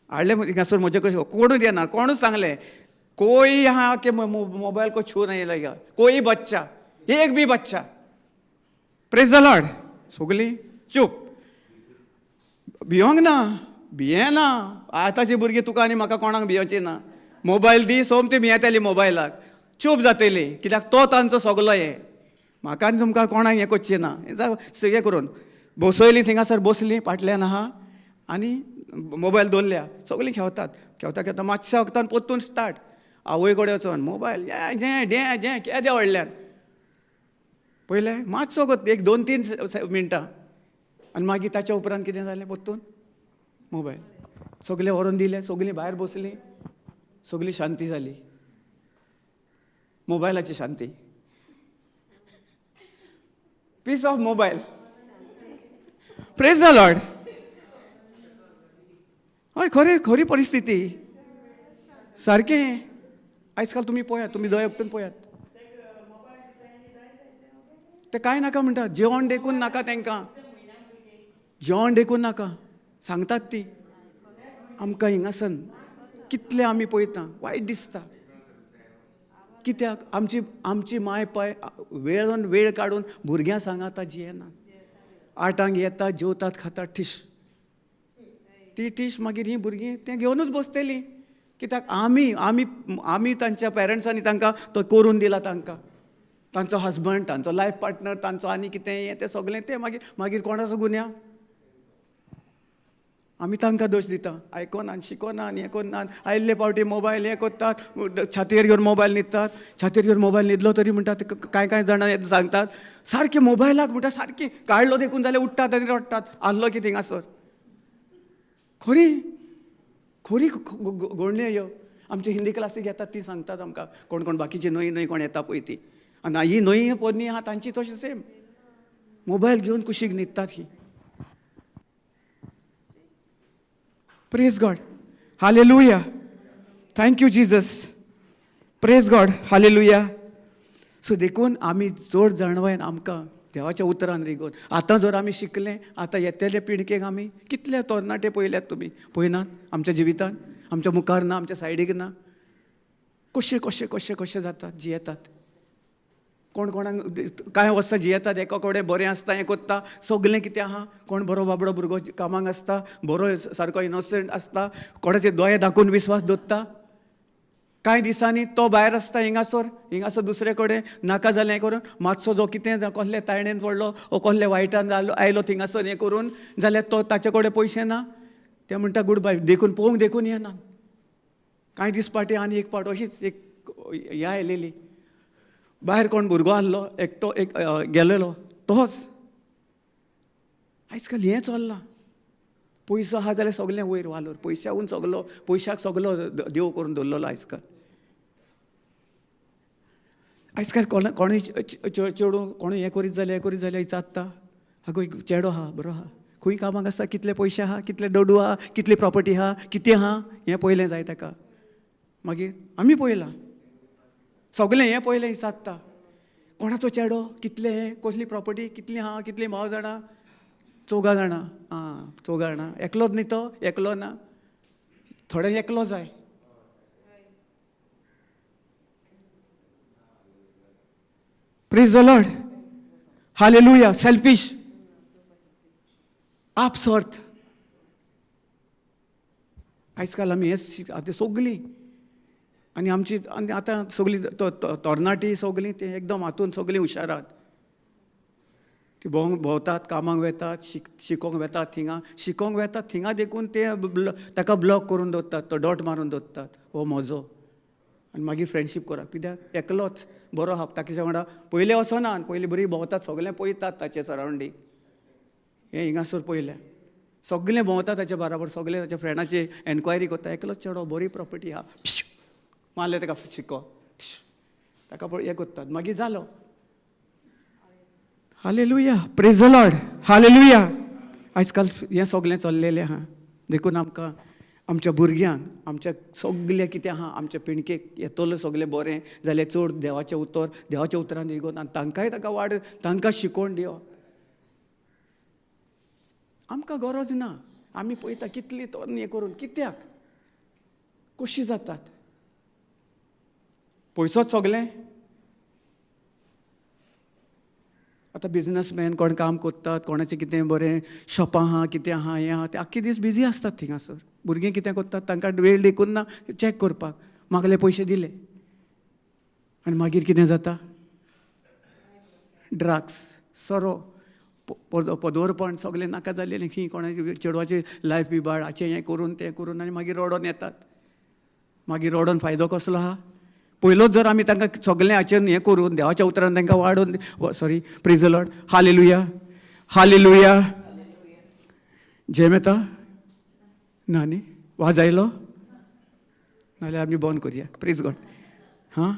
हाडलें हिंगासर म्हजे कडेन, कोणूच येना, कोणूच सांगलें कोई यहाँ आके मोबायल को छू नहीं लगेगा, कोई बच्चा, एक भी बच्चा. Praise the Lord. सगलीं चूप, भियोंक ना, भियेना. आतांची भुरगीं तुका आनी म्हाका कोणाक भियोची ना. मोबायल दी सोम ती भियेतली मोबायलाक, चूप जातली, कित्याक तो तांचो सगलो. हें म्हाका आनी तुमकां कोणाक हें करचें ना. हें करून बसयलीं थिंगासर, बसलीं फाटल्यान आहा आनी मोबायल दवरल्या, सगळीं खेळतात खेळता खेळता मातशा वखदान परतून स्टार्ट. आवय कडेन वचोन मोबायल जें जें जें केद्या व्हडल्यान पयलें मातसो 1 2 3 मिनटां आनी मागीर ताच्या उपरांत कितें जालें, परतून मोबायल सगळें व्हरून दिलें, सगळीं भायर बसलीं, सगळी शांती जाली, मोबायलाची शांती, peace of mobile. Praise the Lord. हय, खरें, खरी परिस्थिती सारकें. आयज काल तुमी पळयात, तुमी दोळे उक्तून पळयात, ते कांय नाका म्हणटात, जेवण देखून नाका तांकां, जेवण देखून नाका सांगतात ती. आमकां हिंगासन कितले आमी पळयता, वायट दिसता, कित्याक आमची आमची माय पाय वेळोन वेळ काडून भुरग्यां सांगाता जियेना. 8 येतात, जेवतात, खातात, ठीश ती टीश. मागीर हीं भुरगीं तें घेवनूच बसतलीं, कित्याक आमी आमी आमी तांच्या पेरंट्सांनी तांकां तो करून दिला. तांकां तांचो हजबंड, तांचो लायफ पार्टनर, तांचो आनी कितें हें तें सगळें तें मागीर मागीर कोणाचो गुन्यांव? आमी तांकां दोश दिता, आयकोना, शिकोना आनी हें करना. आयिल्ले फावटी मोबायल हें करतात, छातयेर घेवन मोबायल न्हिदतात. छातयेर घेवन मोबायल न्हिदलो तरी म्हणटात कांय कांय जाणां सांगतात सारकें मोबायलाक म्हणटा सारकें काडलो देखून जाल्यार उठ्ठात आनी रडटात, आहलो की थिंगासर. खरी खरी गोडणी ह्यो आमची हिंदी क्लासीक येतात ती सांगतात आमकां, कोण कोण बाकीची न्हय न्हय कोण येता पळय ती, आनी ही न्हय पोरणी आहा तांची तशें सेम मोबायल घेवन कुशीक न्हिदतात ही. Praise God, hallelujah, thank you Jesus, praise God, hallelujah. So देखून आमी चड जाणवायन आमकां देवाच्या उतरान रिगोवन. आतां जर आमी शिकले, आतां येतले पिळगेक आमी कितले तरणाटे पळयल्यात तुमी, पळयनात आमच्या जिवितान, आमच्या मुखार ना, आमच्या सायडीक ना, कशे कशे कशे कशे जातात, जियेतात. कोण कोणाक कांय वर्सां जियेतात, एका कडेन बरें आसता, हें करता, सगलें कितें आहा, कोण बरो बाबडो भुरगो कामाक आसता, बरो सारको इनोसंट आसता, कोणाचे दोळे दाखोवन विस्वास दवरता. कांय दिसांनी तो भायर आसता, हिंगासर हिंगासर दुसरे कडेन नाका जालें हें करून मातसो जो कितें जावं कसले तायणेन पडलो वो कसले वायटान जालो आयलो थिंगासर हें करून जाल्यार तो ताचे कडेन पयशे ना, ते म्हणटा गूड बाय, देखून पळोवंक देखून येना. कांय दीस फाटीं आनी एक पावट अशीच एक हें आयलेली, भायर कोण भुरगो आहलो एकटो, एक गेलेलो तोच. आयज काल हें चल्लां, पयसो आहा जाल्यार सगलें वयर वालोर, पयशाकून सगलो, पयशाक सगलो देव करून दवरलेलो आयज काल. आयज काल कोण कोणूय चेडूं कोणूय हें करीत जाल्यार हें करीत जाल्यार विचारता, आगो एक चेडो आहा बरो आहा, खंय कामाक आसा, कितले पयशे आहा, कितले डडू आहा, कितली प्रॉपर्टी आहा, कितें आहा, हें पळयलें जाय ताका. मागीर आमी पळयलां सगलें हें पळयलें विचारता, कोणाचो चेडो, कितलें हें, कसली प्रॉपर्टी, कितली आहा, कितली भाव जाणां, चौगां जाणां, आं चौगां जाणां, एकलोच न्ही तो, एकलो ना, थोडे एकलो जाय. Praise the Lord, hallelujah. Selfish, आपस्वार्थ. आयज काल आमी हें आतां सगलीं आनी आमची आनी आतां सगलीं तरणाटी सगलीं ते एकदम हातून सगलीं हुशारात, ती भोंवतात, कामाक वेतात, शिकोंक वेतात, थिंगा शिकोंक वेतात, थिंगा देखून ते ताका ब्लॉक करून दवरतात, तो डॉट मारून दवरतात, हो म्हजो. आनी मागीर फ्रेंडशीप करप, कित्याक एकलोच बरो आहा ताच्या वांगडा पयलें वचना, पयलीं बरी भोंवतात, सगलें पळयतात ताचे सरावंडींग, हें हिंगासर पळयलें सगलें भोंवता ताच्या बराबर, सगलें ताच्या फ्रेंडाची एनक्वायरी करता, एकलोच चेडो बरी प्रॉपर्टी आहा, मारलें ताका शिको, ताका हें करतात, मागीर जालो. Hallelujah, praise the Lord, hallelujah. आयज काल हें सगलें चल्लेलें आहा, देखून आमकां आमच्या भुरग्यांक आमच्या सगलें कितें आहा आमच्या पिणकेक येतलो सगलें बरें जाल्यार चड देवाचें उतर, देवाच्या उतरान रिगोवन आनी तांकांय ताका वाड, तांकां शिकोवन दिवप. आमकां गरज ना, आमी पळयता कितली तर हें करून कित्याक कशी जातात, पयसोच सगलें. आतां बिजनसमॅन कोण काम करतात, कोणाचें कितें बरें शॉपां आहा, कितें आहा, हें आहा, ते आख्खे दीस बिजी आसतात थिंगासर. भुरगीं कितें करतात, तांकां वेळ देखून ना चॅक करपाक, मागले पयशे दिले आनी मागीर कितें जाता, ड्रग्स, सोरो, पदोरपण सगलें नाका जाल्लें, खंय कोणाचे चेडवाची लायफ बिबाड, हाचें हें करून तें करून आनी मागीर रडोन येतात. मागीर रडोन फायदो कसलो आहा? पयलोच जर आमी तांकां सगलें हाचेर हें करून देवाच्या उतरान तांकां वाडोवन, sorry, praise the Lord, hallelujah, hallelujah. जेम येता ना न्ही, वाज आयलो नाल्यार आमी बंद करया. Praise God. हां,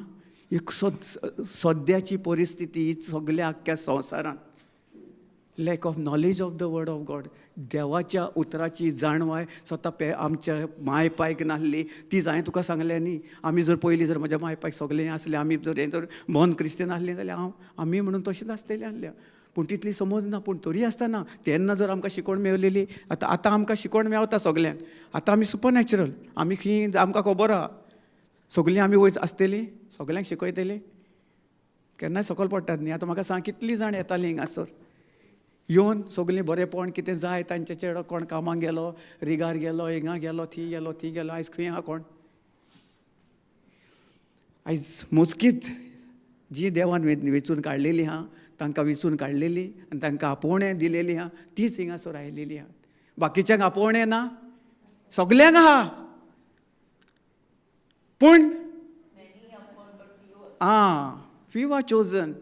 एक सद्याची परिस्थिती सगल्या आख्ख्या संवसारांत, lack of knowledge of the word of God, देवाच्या उतराची जाणवाय स्वता आमच्या माय पायक नासली, ती हांवें तुका सांगलें न्ही. आमी जर पयलीं जर म्हज्या माय पायक सगलें आसलें, आमी जर हें जर बॉर्न क्रिस्तियन आसलें जाल्यार हांव आमी म्हणून तशेंच आसतलें आसलें, पूण तितली समज ना. पूण तरी आसतना तेन्ना जर आमकां शिकवण मेवलेली, आतां आतां आमकां शिकवण मेवता सगल्यांक, आतां आमी सुपर नॅचरल, आमी खंय आमकां खबर आहा सगलीं आमी वयर आसतलीं, सगल्यांक शिकयतलीं, केन्नाय सकयल पडटात न्ही. आतां म्हाका सांग कितलीं जाण येतालीं हिंगासर येवन सगलीं बरेंपण कितें जाय तांचे चेडो, कोण कामाक गेलो, रिगार गेलो, हिंगा गेलो, थी गेलो, थी गेलो, आयज खंय आहा कोण? आयज मोजकीत जी देवान वेंचून काडलेली आहा, तांकां वेंचून काडलेली आनी तांकां आपोवणें दिलेली आहा, तीच हिंगासर आयलेली आहा. बाकीच्यांक आपोवणें ना, सगल्यांक आहा, पूण आं few are chosen.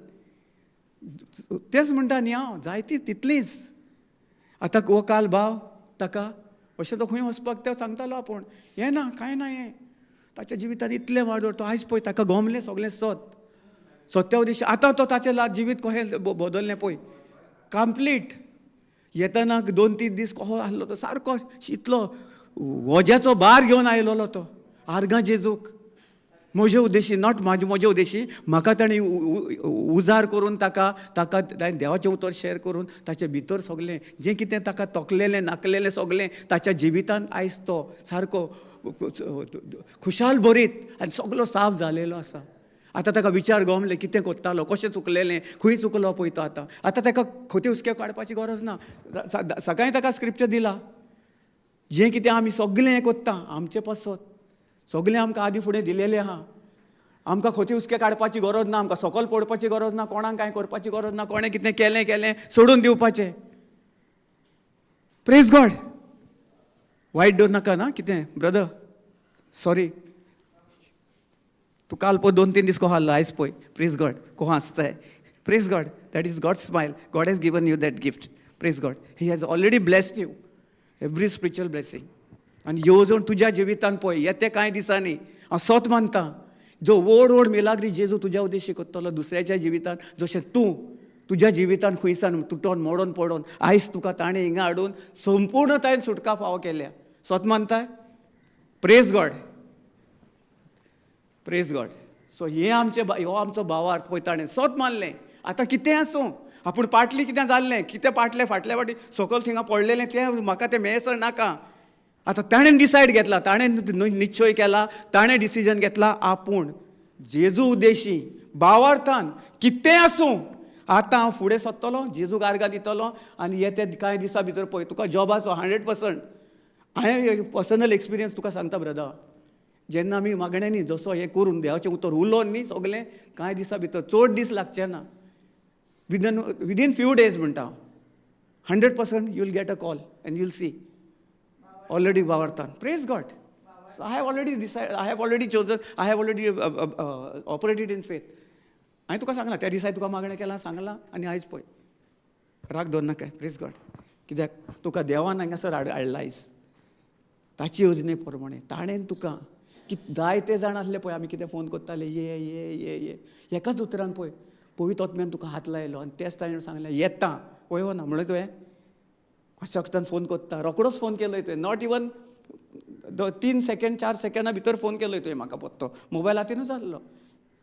तेंच म्हणटा न्ही हांव, जायती तितलीच. आतां हो काल भाव ताका अशें तो खंय वचपाक तो सांगतालो आपूण, हें ना कांय ना, हें ताच्या जिवितान इतलें वाडोर, तो आयज पळय ताका गोमलें सगलें सत सत्या उद्देश. आतां तो ताचें जिवीत कशें बदललें पळय कंप्लीट. येतना 2-3 दीस कसो आसलो तो सारको इतलो वज्याचो भार घेवन आयलोलो तो आर्गां जेजूक. म्हजे उद्देशी, not म्हाजे, म्हजे उद्देशी. म्हाका ताणें उजार करून ताका ताका ताणें देवाचें उतर शेअर करून ताचे भितर सगलें जें कितें ताका तोखलेलें नाकलेलें सगलें ताच्या जिवितान आयज तो सारको खुशाल भरीत आनी सगलो साफ जालेलो आसा. आतां ताका विचार गमले, कितें करतालो, कशें चुकलेलें, खंय चुकलो पळय तो. आतां आतां ताका खंय हुसके काडपाची गरज ना. सकाळीं ताका स्क्रिप्चर दिला, जें कितें आमी सगलें हें कोत्ता आमचें पासत, सगलें आमकां आदी फुडें दिलेलें आहा. आमकां खोती हुसके काडपाची गरज ना, आमकां सकल पडपाची गरज ना, कोणाक कांय करपाची गरज ना. कोणें कितें केलें केलें, सोडून दिवपाचें. Praise God. वायट दवर नाका ना कितें ब्रदर, सॉरी. तूं काल पळय 2-3 दीस कोहो आहलो, आयज पळय. प्रेज गॉड, कोहो आसताय. Praise God, that is God smile. God has given you that gift. Praise God, he has already blessed you every spiritual blessing. आनी येवजण तुज्या जिवितान पळय येते कांय दिसांनी, हांव सत मानता, जो व्हड व्हड मिलाग्री जेजू तुज्या उद्देशी करतलो दुसऱ्याच्या जिवितान, जशें तूं तुज्या जिवितान खुंयसान तुटोन मोडोन पडोन आयज तुका ताणें हिंगा हाडून संपूर्णतायेन सुटका फावो केल्या. सत मानताय? Praise God, praise God. So हें आमचें, हो आमचो भावार्थ पळय. ताणें सत मानलें, आतां कितें आसूं, आपूण पाटली कितें जाल्लें, कितें पाटलें फाटल्या फाटी सकयल थिंगा पडलेलें तें म्हाका तें मेळसर नाका. आतां ताणें डिसायड घेतला, ताणें निश्चय केला, ताणें डिसिजन घेतला, आपूण जेजू उद्देशी भावार्थान कितें आसूं आतां हांव फुडें सरतलो, जेजूक आर्गां दितलो. आनी येते कांय दिसां भितर पळय तुका जॉबाचो 100%. हांवें पर्सनल एक्सपिरियन्स तुका सांगता ब्रदर, जेन्ना आमी मागण्यांनी जसो हें करून देवाचें उतर उलोवन न्ही सगलें, कांय दिसां भितर, चड दीस लागचे ना, विदीन फ्यू डेज म्हणटा हांव, 100% you will get a call and you'll see already भावार्थान. Praise God. So I have already decide, I have already chosen, I have already operated in faith. हांवें तुका सांगलां त्या दिसा, तुका मागणें केलां सांगलां. आनी आयज पळय, राग दवर नाका. प्रेज गॉड. कित्याक तुका देवान हांगासर हाडला आयज ताची योजने प्रमाणे. ताणें तुका की जायते जाण आसले पळय, आमी कितें फोन करताले, ये ये ये ये, एकाच उतरान पळय पवित्र आत्म्यान तुका हात लायलो आनी तेच ताणें सांगलें येता. पळय हो ना म्हणलें तुवें, अशक्तान फोन करता, रोकडोच फोन केलो तुवें. Not even 3 second, 4 सेकंडा भितर फोन केलो तुवें म्हाका. पत्तो मोबायल हातीनूच आहलो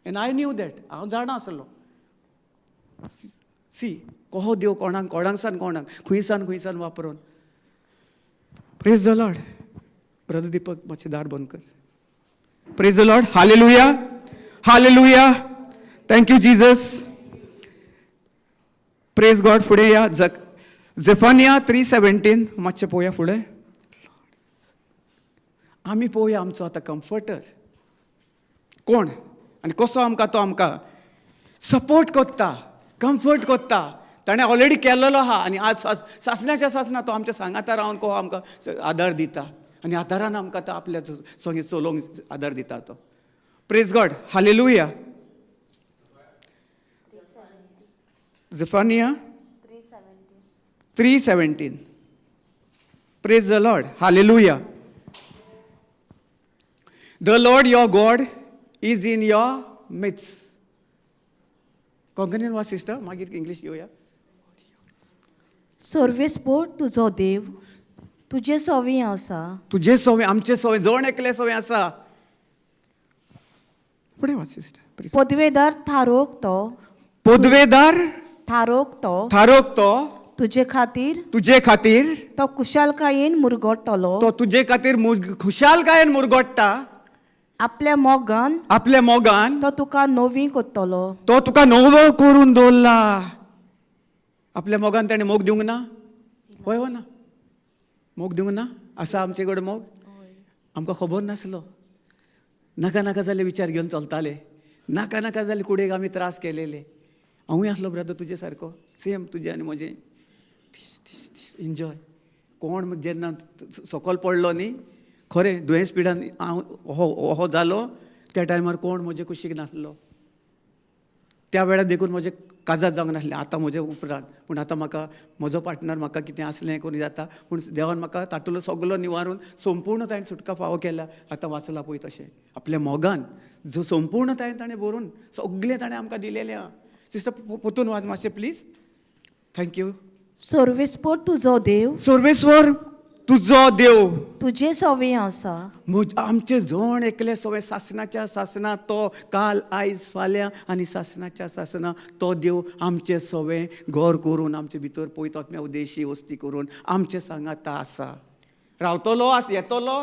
and I knew that. हांव जाणा आसलो. सी कहो देव कोणाक कोणाक सान कोणाक खुंयसान खुंयसान वापरून. Praise the Lord. Brother Deepak, मातशें दार बंद कर. Praise the Lord. Hallelujah, hallelujah. Thank you Jesus. Praise God. फुडें या, जक जेफानिया 3:17 मातशें पळोवया. फुडें आमी पळोवया आमचो आतां कम्फर्टर कोण आनी कसो आमकां तो आमकां सपोर्ट करता, कम्फर्ट करता. ताणें ऑलरेडी केल्लो आहा आनी आज सासण्याच्या सासना तो आमच्या सांगाता रावन को आमकां आदार दिता आनी आदारान आमकां तो आपल्या संगी चलोवंक आदार दिता तो. Praise God. Hallelujah. Zephaniah 3:17. Praise the Lord. Hallelujah. The Lord your God is in your midst. कोंकणीन वाच सिस्टर, मागीर इंग्लीश येवया. सर्वेस्पोर तुजो देव तुजे सवी आसा. तुजे सवे, आमचे सवे, जण एकले सवे आसा. फुडें वाच सिस्टर. पदवेदार थारोक तो पदवेदार थारोक तो थारोक तो तुजे खातीर तुजे खातीर तो कुशालकायेन मुरगोडटलो. तो तुजे खातीर खुशालकायेन मुरगोडटा. आपल्या मोगान आपल्या मोगान तो तुका नवी करतलो. तो तुका नवो करून दवरला. आपल्या मोगान ताणें मोग दिवंक ना? हय हो ना? मोग दिवंक ना? आसा आमचे कडेन मोग? आमकां खबर नासलो. नाका नाका जाल्ले विचार घेवन चलताले, नाका नाका जाल्ले कुडेक आमी त्रास केलेले. हांवूय आसलो ब्रदर तुजे सारको, सेम तुजें आनी म्हजें. एन्जॉय कोण जेन्ना सकल पडलो न्ही, खरें दुयेंस पिडान हांव हो हो जालो, त्या टायमार कोण म्हजे कुशीक नासलो. त्या वेळार देखून म्हजें काजार जावंक नासलें. आतां म्हजें उपरांत पूण आतां म्हाका म्हजो पार्टनर म्हाका कितें आसलें करून जाता, पूण देवान म्हाका तातूंतलो सगलो निवारून संपूर्णतायेन सुटका फावो केल्या. आतां वाचला पळय तशें आपल्या मोगान जो संपूर्णतायेन ताणें भरून सगलें ताणें आमकां दिलेलें आहा. सिस्टर, परतून वाच मातशें प्लीज. Thank you. सर्वेस्पोर तुजो देव सर्वेस्वर तुजो देव तुजे सवे आसा. म्हज आमचे जण एकले सगळे सासणाच्या सासना तो काल, आयज, फाल्यां आनी सासणाच्या सासना तो देव आमचे सवें घर करून आमचे भितर पयत आत्म्या उदेशी वस्ती करून आमचे सांगाता आसा. रावतलो आस, येतलो,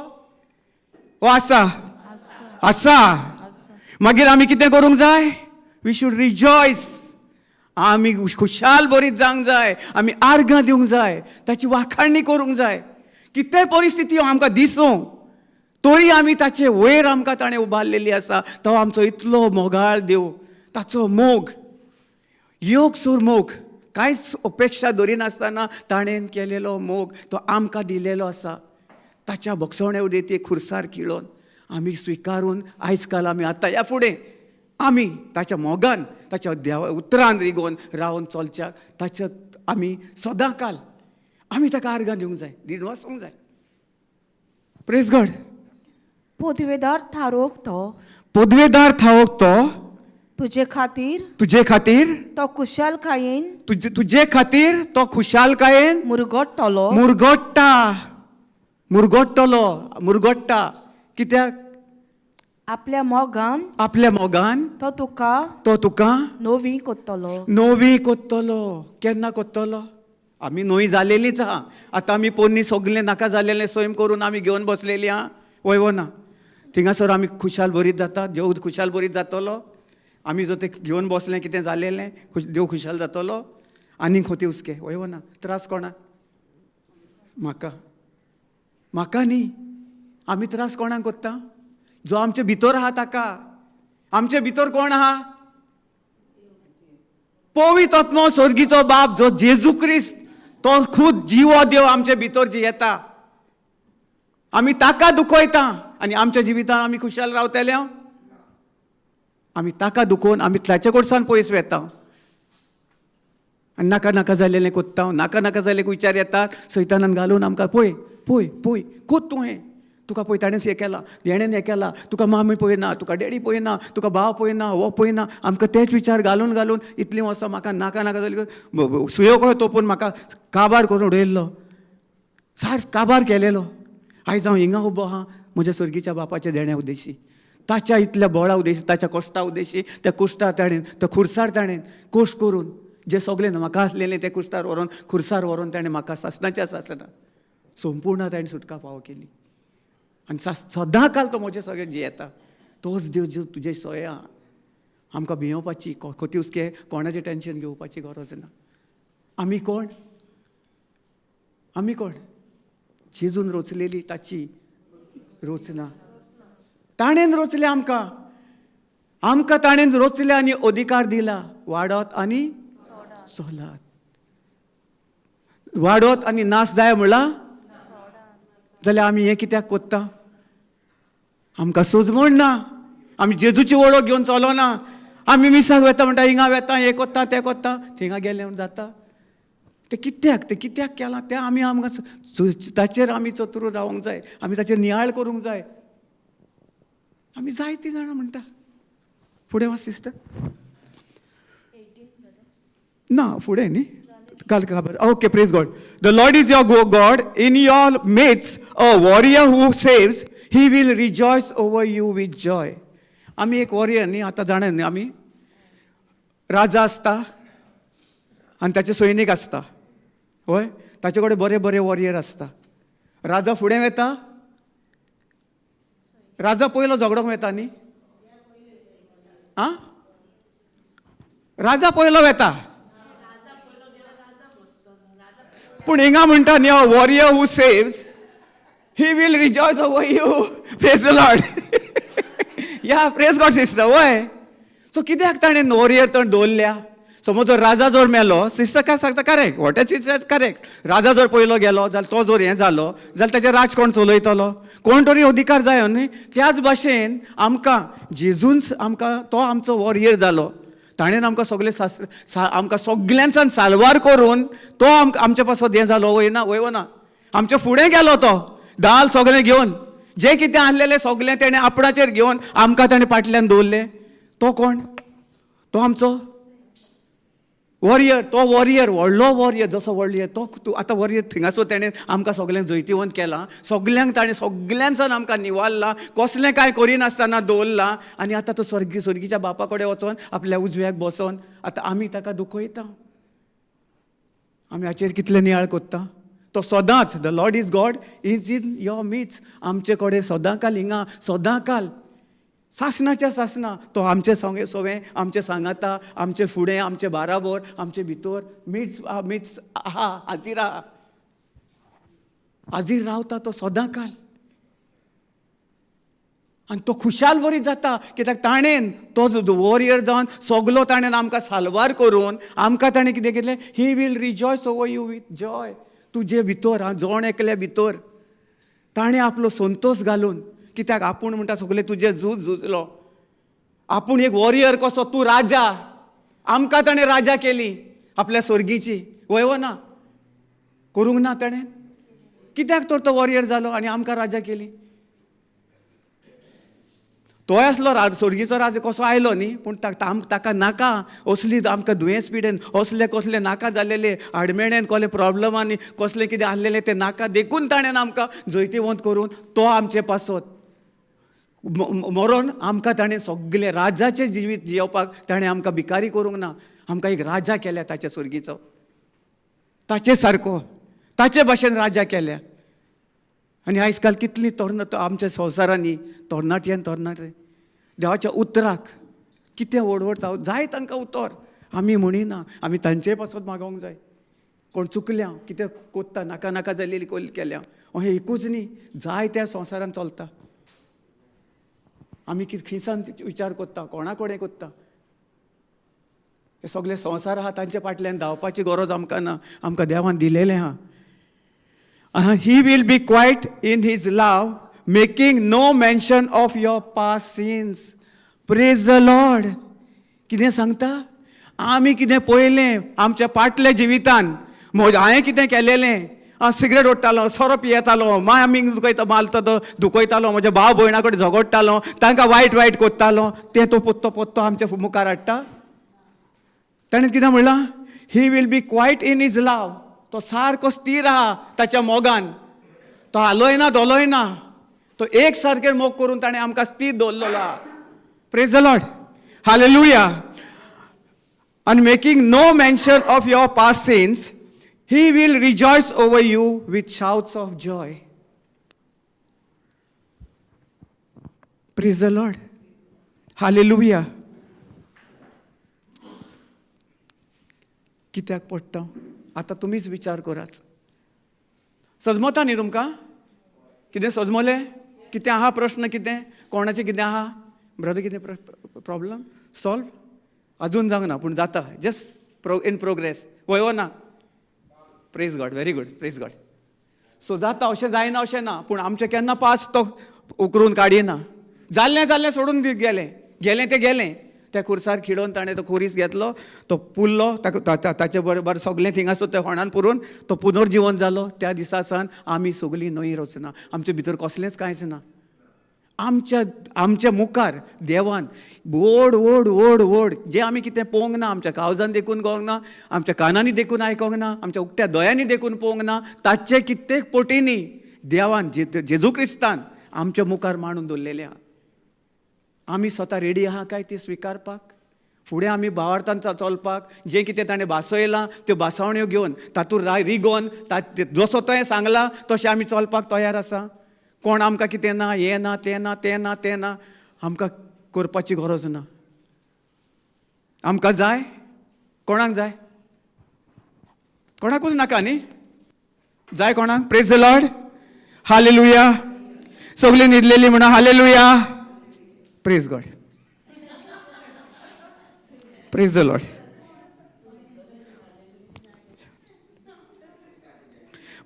हो आसा, आसा. मागीर आमी कितें करूंक जाय? We should rejoice. आमी खुशाल बरीत जावंक जाय. आमी आर्गां दिवंक जाय, ताची वाखाणणी करूंक जाय. कितेंय परिस्थिती आमकां दिसूं, तरी आमी ताचे वयर आमकां ताणें उबारलेली आसा. तो आमचो इतलो मोगाळ देव. ताचो मोग योग सूर मोग, कांयच अपेक्षा दरिनासतना ताणें केलेलो मोग तो आमकां दिलेलो आसा. ताच्या भोगसणे उदेती खुरसार खिळोन आमी स्विकारून आयज काल आमी आतां ह्या फुडें आमी ताच्या मोगान, ताच्या देवा उतरान रिगोवन रावन चलच्याक ताच्या आमी सदां काल आमी ताका आर्गां दिवंक जाय, दिनवासूंक जाय. Praise God. पदवेदार थारोवंक तो पदवेदार थावक तो तुजे खातीर तुजे खातीर तो कुशलकायेन तुजे खातीर तो खुशालकायेन मुरगट्टलो. मुरगट्टा, मुरगट्टलो, मुरगट्टा. कित्याक? आपल्या मोगान आपल्या मोगान तो तुका तो तुका नवी कोत्तलो. नवी कोत्तलो. केन्ना कोत्तलो? आमी नवी जालेलीच आहा. आतां आमी पोन्नी सगलें नाका जालेलें स्वयं करून आमी घेवन बसलेली आहा. वय वो ना? थिंगासर आमी खुशाल बरीत जाता. देव खुशाल बरीत जातलो? आमी जर तें घेवन बसलें कितें जालेलें, देव खुशाल जातलो? आनीक खोती हुस्के. वय वो ना? त्रास कोणाक? म्हाका. म्हाका न्ही. आमी त्रास कोणाक कोत्ता? जो आमचे भितर आहा ताका. आमचे भितर कोण आहा? पवित्र आत्मो, स्वर्गीचो बाप जो जेजू क्रिस्त, तो खूद जिवो देव आमचे भितर जी येता. आमी ताका दुखयता आनी आमच्या जिवितान आमी खुशाल रावतले? आमी ताका दुखोवन आमी ताचे कडसान पयस वेता आनी नाका नाका जालेलें कोत्ता. नाका नाका जाल्ले विचार येतात सैतानान घालून आमकां. पळय, पळय, पळय, कोत तूं हें. तुका पळय, ताणें हें केलां, हेणें हें केलां. तुका मामी पळयना, तुका डॅडी पळयना, तुका भाव पळयना, हो पळयना. आमकां तेच विचार घालून घालून इतलीं वर्सां म्हाका नाका नाका जालें. सुयो कहो तोपून म्हाका काबार करून उडयल्लो, सार काबार केलेलो. आयज हांव हिंगा उबो आहा म्हज्या स्वर्गीच्या बापाच्या देण्या उद्देशी, ताच्या इतल्या बळा उद्देशी, ताच्या कश्टा उद्देशी. त्या कुश्टार ताणें, त्या खुरसार ताणें कोश करून जे सगलें म्हाका आसलेलें तें कुश्टार व्हरोन, खुरसार व्हरोन ताणें म्हाका सासणाच्या सासणा संपूर्ण ताणें सुटका फावो केली. आनी सदां काल तो म्हजे सगळे जियेता. तोच देव जो तुजे सोया. आमकां भियोवपाची, खोती हुस्के, कोणाचें टेंशन घेवपाची गरज ना. आमी कोण? आमी कोण? जेजून रोचलेली ताची रोचना. ताणेन रोचले आमकां. आमकां ताणेन रोचले आनी अधिकार दिला, वाडत आनी चलात. वाडत आनी नाश जाय म्हणला जाल्यार आमी हें कित्याक कोत्ता? आमकां सोजमण ना. आमी जेजूची वळख घेवन चलोना. आमी मिसाक वेता म्हणटा, हिंगा वेता, हें कोत्ता, तें कोत्ता. थिंगा गेलें म्हूण जाता? तें कित्याक, तें कित्याक केलां तें आमी आमकां ताचेर आमी चतूर रावंक जाय. आमी ताचेर नियाळ करूंक जाय. आमी जायतीं जाणां म्हणटा. फुडें वच सिस्टर. ना, फुडें न्ही, काल खबर. Okay, praise God. The Lord is your God in your midst, a warrior who saves. He will rejoice over you with joy. आमी एक वॉरियर न्ही? आतां जाणा न्ही आमी, राजा आसता आनी ताचे सैनीक आसता. हय, ताचे कडेन बरे बरे वॉरियर आसता. राजा फुडें वेता. राजा पयलो झगडोंक वेता न्ही? आं, राजा पयलो वेता. पूण हिंगा म्हणटा न्ही, warrior who saves, he will rejoice over you. Praise the Lord. Yeah, praise God, sister. वय, सो कित्याक ताणें वॉरियर तर दवरल्या? समज जर राजा जर मेलो, सिस्टर काय सांगता करेक्ट, what is correct. राजा जर पयलो गेलो जाल्यार, तो जर हें जालो जाल्यार ताचें राज कोण चलयतलो? कोण तरी अधिकार जायो न्ही? त्याच भाशेन आमकां जेजून आमकां, तो आमचो वॉरियर जालो. ताणें आमकां सगळे सास आमकां सगल्यांच्यान साल्वार करून तो आमकां आमचे पासत हें जालो. वय ना? वय ना? आमच्या फुडें गेलो तो दाल सगळें घेवन. जें कितें आहलेलें सगळें तेणें आपणाचेर घेवन आमकां ताणें फाटल्यान दवरलें. तो कोण? तो आमचो वॉरियर, तो वॉरियर, व्हडलो वॉरियर, जसो व्हडलो तो तूं आतां वॉरियर थिंगासो तेणें आमकां सगल्यांक जैतिवंत केलां, सगल्यांक ताणें सगल्यांच्यान आमकां निवारला, कसलें कांय करिनासतना दवरलां. आनी आतां तो स्वर्गीच्या बापा कडेन वचोन आपल्या उजव्याक बसोन आतां आमी ताका दुखयता. आमी हाचेर कितले नियाळ कोत्ता. तो सदांच the Lord is God is in your midst, आमचे कडेन सदां काल हिंगा, सदां काल सासणाच्या सासना तो आमचे संगे सवें, आमचे सांगाता, आमचे फुडें, आमचे बाराबोर, आमचे भितर मिट्स मिट्स आहा, हाजीर आहा, हाजीर रावता तो सदां काल. आनी तो खुशाल बरी जाता कित्याक ताणेन तो वॉरियर जावन सगलो ताणेन आमकां साल्वार करून आमकां ताणें कितें केलें, he will rejoice over you with joy. तुजे भितर, जण एकल्या भितर ताणें आपलो संतोश घालून, कित्याक आपूण म्हणटा सगलें तुजें झूज झुजलो, आपूण एक वॉरियर कसो, तूं राजा, आमकां ताणें राजा केली आपल्या स्वर्गीची. वय वो ना करूंक ना ताणें, कित्याक तर तो वॉरियर जालो आनी आमकां राजा केली. तोय आसलो स्वर्गीचो राजा कसो आयलो न्ही, पूण ताका नाका असली आमकां दुयेंस पिडेन, असले कसले नाका जाल्लेले आडमेळ्यान, कसले प्रॉब्लमांनी कसलें कितें आसलेलें तें नाका, देखून ताणें आमकां जैतिवंत करून तो आमचे पासत मरोन आमकां ताणें सगलें राजाचें जिवीत जियोवपाक ताणें आमकां भिकारी करूंक ना, आमकां एक राजा केल्या ताचे स्वर्गीचो, ताचे सारको, ताचे भाशेन राजा केल्या. आनी आयज काल कितली आमच्या संवसारांनी तरणाट्यान तरणाटे देवाच्या उतराक कितें व्हड जाय तांकां उतर, आमी म्हणिना, आमी तांचे पासत मागोवंक जाय. कोण चुकल्या कितें कोत्ता, नाका नाका जाल्ली केल्या, हें एकूच न्ही, जाय त्या संवसारान चलता. आमी कितें खिसान विचार कोत्ता, कोणा कडेन कोत्ता, हे सगळे संवसार आहा तांच्या फाटल्यान धांवपाची गरज आमकां ना, आमकां देवान दिलेलें आहा. He will be quiet in his love, making no mention of your past sins. Praise the Lord. कितें सांगता, आमी कितें पळयलें आमच्या फाटल्या जिवितान, हांवें कितें केलेलें, हांव सिगरेट ओडटालो, सोरो पियेतालो, माय आमी दुखयता मालता तो दुखयतालो, म्हज्या भाव भयणा कडेन झगडटालो, तांकां वायट वायट कोत्तालो, तें तो पोत्तो पोत्तो आमच्या मुखार हाडटा. ताणें कितें म्हणलां, he will be quiet in his love. तो सारको स्थीर आहा ताच्या मोगान, तो हालयना धोलयना, तो एक सारकें मोग करून ताणें आमकां स्थीर दवरलेलो आहा. Praise the Lord, hallelujah. And making no mention of your past sins, he will rejoice over you with shouts of joy. Praise the Lord, hallelujah. कित्याक पडटा आतां तुमीच विचार करात. सजमता न्ही तुमकां कितें सजमलें, कितें आहा प्रश्न, कितें कोणाचें कितें आहा ब्रदर, कितें प्रॉब्लम सॉल्व अजून जावंक ना, पूण जाता, जस्ट इन प्रोग्रेस. वय वो ना? Praise God, very good, praise God. So जाता अशें जायना अशें ना, पूण आमचें केन्ना पास तो उकरून काडिना. जाल्लें जाल्लें सोडून गेलें, गेलें तें गेलें. त्या खुर्सार खिडोवन ताणें तो खुरीस घेतलो, तो पुरलो, ताका ताचे बरोबर सगलें थिंगासो त्या होणान पुरून तो पुनर्जिवन जालो. त्या दिसा सावन आमी सगलीं न्हंय रचना, आमचे भितर कसलेंच कांयच ना. आमच्या आमच्या मुखार देवान व्हड व्हड व्हड व्हड जे आमी कितें पळोवंक ना, आमच्या कावजान देखून पळोवंक ना, आमच्या कानांनी देखून आयकोंक ना, आमच्या उक्त्या दोळ्यांनी देखून पळोवंक ना, ताचे कित्येक पटींनी देवान जेजू क्रिस्तान आमच्या मुखार मांडून दवरलेलें आहा. आमी स्वता रेडी आहा काय ती स्विकारपाक? फुडें आमी भावार्थान चलपाक जें कितें ताणें भासयलां त्यो भासावण्यो घेवन तातूंत रिगोवन जसो तुवें सांगलां तशें आमी चलपाक तयार आसा. कोण आमकां कितें ना, हें ना, तें ना, तें ना, तें ना, आमकां करपाची गरज ना. आमकां जाय, कोणाक जाय? कोणाकूच नाका न्ही? जाय कोणाक? Praise the Lord, hallelujah. सगळीं न्हिदलेली म्हणून hallelujah. Praise God, praise the Lord.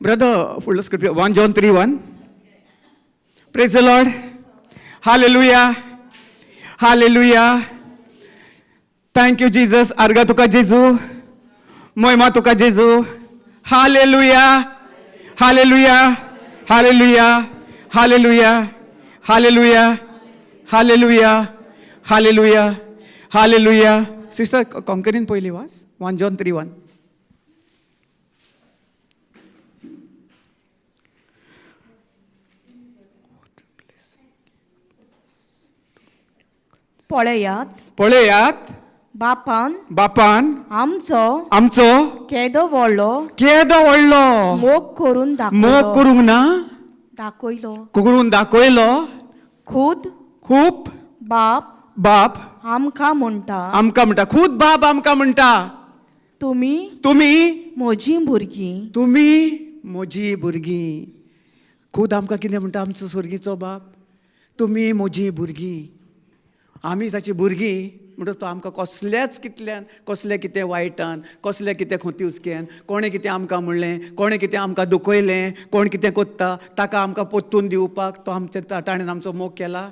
Brother, फुडलो scripture 1 John 3:1. Praise the Lord, hallelujah, hallelujah. Thank you Jesus. आर्गा तुका जेजू, मोयमा तुका जेजू. Hallelujah, hallelujah, hallelujah, hallelujah, hallelujah, hallelujah, hallelujah, hallelujah. Sister कोंकणीन पयली वाच 1 John 3:1. पळयात, पळयात, बापान बापान आमचो आमचो केदो व्हडलो केदो व्हडलो मोग करून मोग दाखयलो, करूंक ना दाखयलो, करून दाखयलो. खुद खूब बाप बाप आमकां म्हणटा, आमकां म्हणटा, खूद बाप आमकां म्हणटा, तुमी तुमी म्हजीं भुरगीं. तुमी म्हजी भुरगीं. खूद आमकां कितें म्हणटा आमचो स्वर्गीचो बाप? तुमी म्हजी भुरगीं. आमी ताची भुरगीं म्हणटच तो आमकां कसल्याच कितल्यान, कसलें कितें वायटान, कसलें कितें खोती हुसक्यान, कोणें कितें आमकां म्हणलें, कोणें कितें आमकां दुखयलें, कोण कितें कोत्ता ताका आमकां पोत्तून दिवपाक तो आमचे ताणें आमचो मोग केला.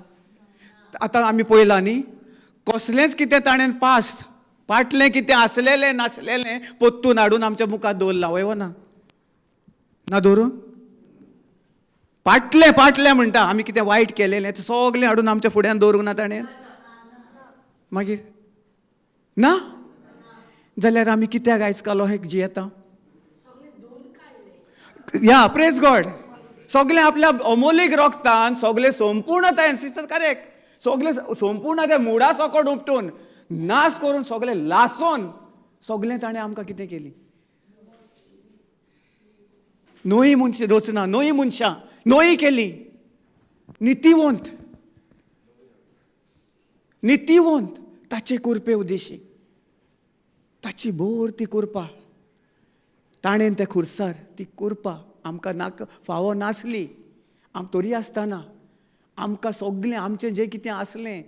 आतां आमी पळयलां न्ही, कसलेंच कितें ताणें पास पाटलें कितें आसलेलें नासलेलें पोत्तून हाडून आमच्या मुखार दवरलां. वय ना ना दवरून पाटलें पाटलें म्हणटा आमी कितें वायट केलेलें तें सगलें हाडून आमच्या फुड्यान दवरूंक ना ताणें. मागीर ना जाल्यार आमी कित्याक आयज काल हें जियेता? या प्रेज गॉड. सगलें आपल्या अमोलीक रोगतान सगलें संपूर्णतायेन, सिस्टर करेक्ट, सगलें संपूर्ण त्या मुडा सकट उपटून नाश करून सगलें लासोन सगलें ताणें आमकां कितें केली? नवी मनशां रचना, नवी मनशां नवी केली, नितीवंत, नितीवंत ताचे कुरपे उदेशी, ताची भोर ती कुरपा ताणें त्या खुर्सार ती कुरपा आमकां नाका फावो नासली, आम तरी आसतना आमकां सगलें आमचें जें कितें आसलें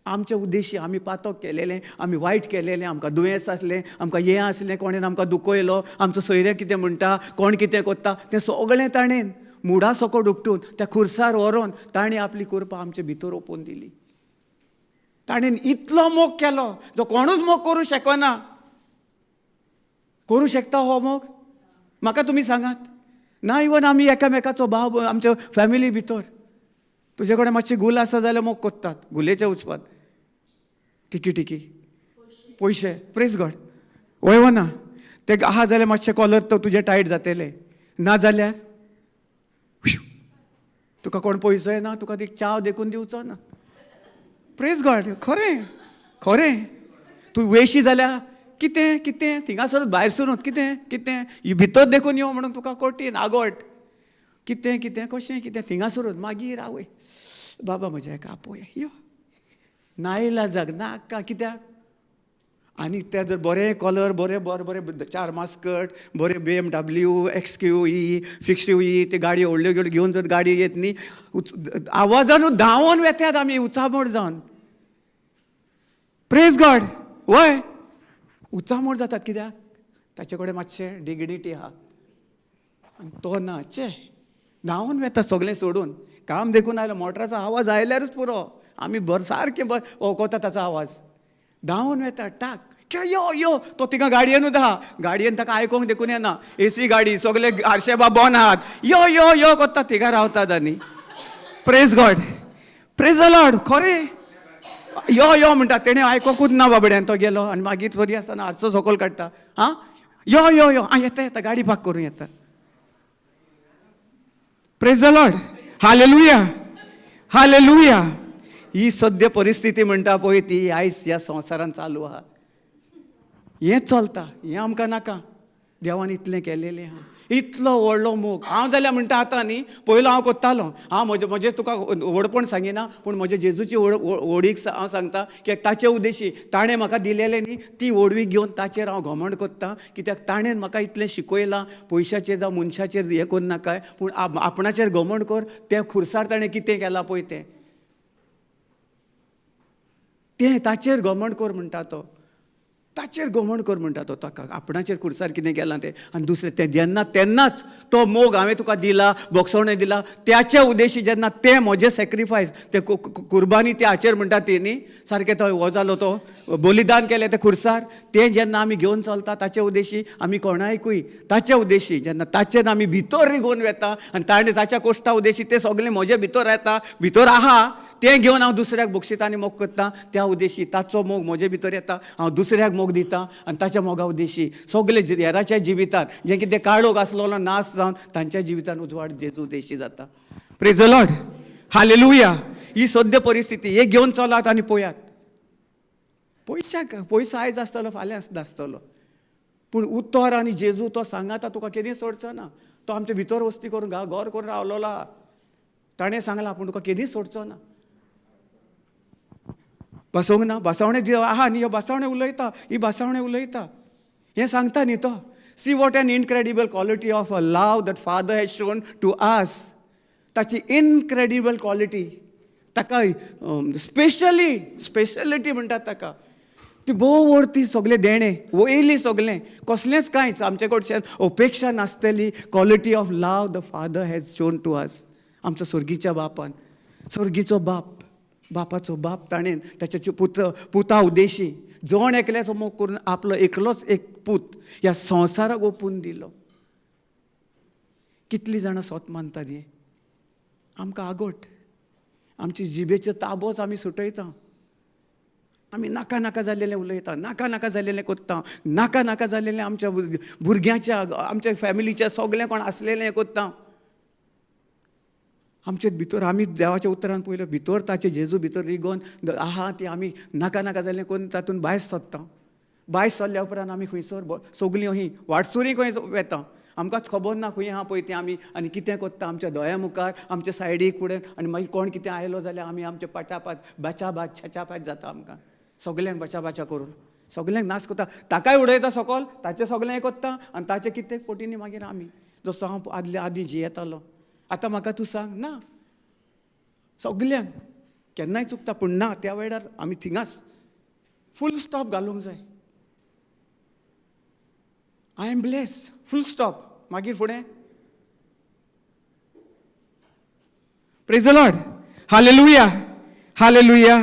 आमचे उद्देशी आमी पातक केलेलें, आमी वायट केलेलें, आमकां दुयेंस आसलें, आमकां हें आसलें, कोणेन आमकां दुखयलो, आमचो सोयरे कितें म्हणटा, कोण कितें कोत्ता तें सगळें ताणें मुडा सकट उपटून त्या खुर्सार व्हरोन ताणें आपली कुरपा आमचे भितर ओपून दिली. ताणें इतलो मोग केलो जो कोणूच मोग करूं शकना. करूं शकता हो मोग? म्हाका तुमी सांगात. ना इवन आमी एकामेकाचो भाव आमच्या फॅमिली भितर तुजे कडेन मातशी गुल आसा जाल्यार मोग कोत्तात, गुलेचे वचपात टिकी टिकी पयशे. प्रेज गॉड. वय वो ना ते आहा जाल्यार मातशें कॉलर तो तुजें टायट जातलें, ना जाल्यार तुका कोण पयसोय ना, तुका ती च्याव देखून दिवचो ना. प्रेज गॉड. खरें खरें. तूं वेशी जाल्यार कितें कितें थिंगासरूच भायर सरून कितें कितें भितर देखून यो म्हणून तुका कोटीन आगोट कितें कितें कशें कितें थिंगासरूच मागीर आवय बाबा म्हज्या एका आपोवया यो नायला जाग नाका कित्याक. आनी ते जर बरें कॉलर बरें बरें बरें चार मास्कट बरें BMW XQE 6UE ती गाडी व्हडल्यो व्हडल्यो घेवन जर गाडी येत न्ही, आवाजानूच धांवोन वेतात आमी उचामोड जावन. प्रेज गॉड. वय उचामोड जातात कित्याक? ताचे कडेन मातशें डिग्निटी आहा आनी तो ना. चे धांवून वेता सगळें सोडून, काम देखून आयलो, मोटराचो आवाज आयल्यारूच पुरो आमी बर सारकें बर वळखता ताचो आवाज, धांवून वेता टाक यो यो. तो तिका गाडयेनूच आहा, गाडयेन ताका आयकोंक देखून येना, एसी गाडी सगळे आरशे बा बोन आहात, यो यो यो कोत्ता थिंगा रावतात. आनी praise God, praise the lord. खरें यो यो म्हणटा तेणें आयकोंकूच ना बाबड्यान, तो गेलो आनी मागीर तरी आसतना आरसो सकयल काडटा, आं यो यो यो आं येता येता गाडी पार्क करूं येता. Praise the lord. Hallelujah, hallelujah. ही सद्य परिस्थिती म्हणटा पळय ती आयज ह्या संवसारान चालू आहा. हें चलता, हें आमकां नाका. देवान इतलें केलेलें आहा, इतलो व्हडलो मोग. हांव जाल्यार म्हणटा आतां न्ही, पयलो हांव कोत्तालो, हांव म्हजें म्हजें तुका व्हडपण सांगिना, पूण म्हजे जेजूची व्हडवीक हांव सांगता की ताचे उद्देशी ताणें म्हाका दिलेलें न्ही ती व्हडवीक घेवन ताचेर हांव घमंड कोत्ता, कित्याक ताणें म्हाका इतलें शिकयलां. पयशाचेर जावं मनशाचेर हें करूं नाकाय, पूण आपणाचेर घमंड कर. तें खुर्सार ताणें कितें केलां पळय तें तें ताचेर घमंड कर म्हणटा तो, ताचेर घमंड कर म्हणटा तो, ताका आपणाचेर खुर्सार कितें केलां तें. आनी दुसरें तें जेन्ना तेन्नाच तो मोग हांवें तुका दिला, भोगसवणें दिला, त्याच्या उद्देशी जेन्ना तें म्हजें सॅक्रिफायस तें कुर्बानी ते हाचेर म्हणटा ती न्ही, सारकें तो हो जालो तो बलिदान केलें तें खुर्सार, तें जेन्ना आमी घेवन चलता ताचे उद्देशी आमी कोणायकूय ताचे उद्देशी जेन्ना ताचेर आमी भितर रिगोवन वेता आनी ताणें ताच्या कोश्टा उद्देशी तें सगळें म्हजे भितर येता, भितर आहा, तें घेवन हांव दुसऱ्याक बक्षिता आनी मोग करता. त्या उद्देशी ताचो मोग म्हजे भितर येता, हांव दुसऱ्याक मोग दिता आनी ताच्या मोगा उद्देशी सगळे हेराच्या जिवितांत जें कितें काळोख आसलेलो नाश जावन तांच्या जिवितांत उजवाड जेजू उद्देशी जाता. Praise the Lord, hallelujah. ही सद्य परिस्थिती हे घेवन चलात आनी पळयात. पयशाक पयसो आयज आसतलो, फाल्यां नासतलो, पूण उतर आनी जेजू तो सांगाता तुका केन्ना सोडचो ना. तो आमचे भितर वस्ती करून घर करून रावलोलो आहा. ताणें सांगलां आपूण तुका केन्नाच सोडचो ना. बसोवंक ना, बसावणें आहा न्ही, ह्यो बसावणें उलयता, ही बसावणें उलयता, हें सांगता न्ही तो. See what an incredible quality of a love that Father has shown to us. ताची इनक्रेडिबल क्वॉलिटी, ताका स्पेशली स्पेशलिटी म्हणटात ताका, ती भोव वरती सगळें देणें वयली सगळें, कसलेंच कांयच आमचे कडच्यान अपेक्षा नासतली quality of love the Father has shown to us. आमचो स्वर्गीच्या बापान, स्वर्गीचो बाप, बापाचो बाप, ताणें ताच्या पुत पुता उद्देशी जण एकल्याचो मोग करून आपलो एकलोच एक पूत ह्या संवसाराक ओपून दिलो. कितलीं जाणां सोत मानतात हें? आमकां आगोट, आमची जिबेचो ताबोच आमी सुटयता. आमी नाका नाका जाल्लेलें उलयता, नाका नाका जाल्लेलें करता, नाका नाका जाल्लेलें आमच्या भुरग्यांच्या, आमच्या फॅमिलीच्या सगळें कोण आसलेलें करता. आमचे भितर आमी देवाच्या उतरान पयलें भितर ताचे जेजू भितर रिगोन आहा ती आमी नाका नाका जाल्लें करून तातूंत भायर सरता. भायर सरल्या उपरांत आमी खंयसर सगलीं अहीं वाटसुरी खंय वेता, आमकांच खबर ना खंय आहा पळय तें आमी आनी कितें करता आमच्या दोळ्या मुखार, आमच्या सायडीक फुडें. आनी मागीर कोण कितें आयलो जाल्यार आमी आमच्या पाटापाच बाचा बाच छाचा पाच जाता. आमकां सगल्यांक बाचा बाचा करून सगल्यांक नाश करता. ताकाय उडयता सकल, ताचें सगळें करता आनी ताचें कितें पोटींनी मागीर आमी जसो हांव आदले आदीं जियेतालो. आतां म्हाका तूं सांग ना, सगल्यांक केन्नाय चुकता, पूण ना त्या वेळार आमी थिंगाच फूल स्टॉप घालूंक जाय. I am blessed, full stop. मागीर फुडें Praise Lord, hallelujah, hallelujah.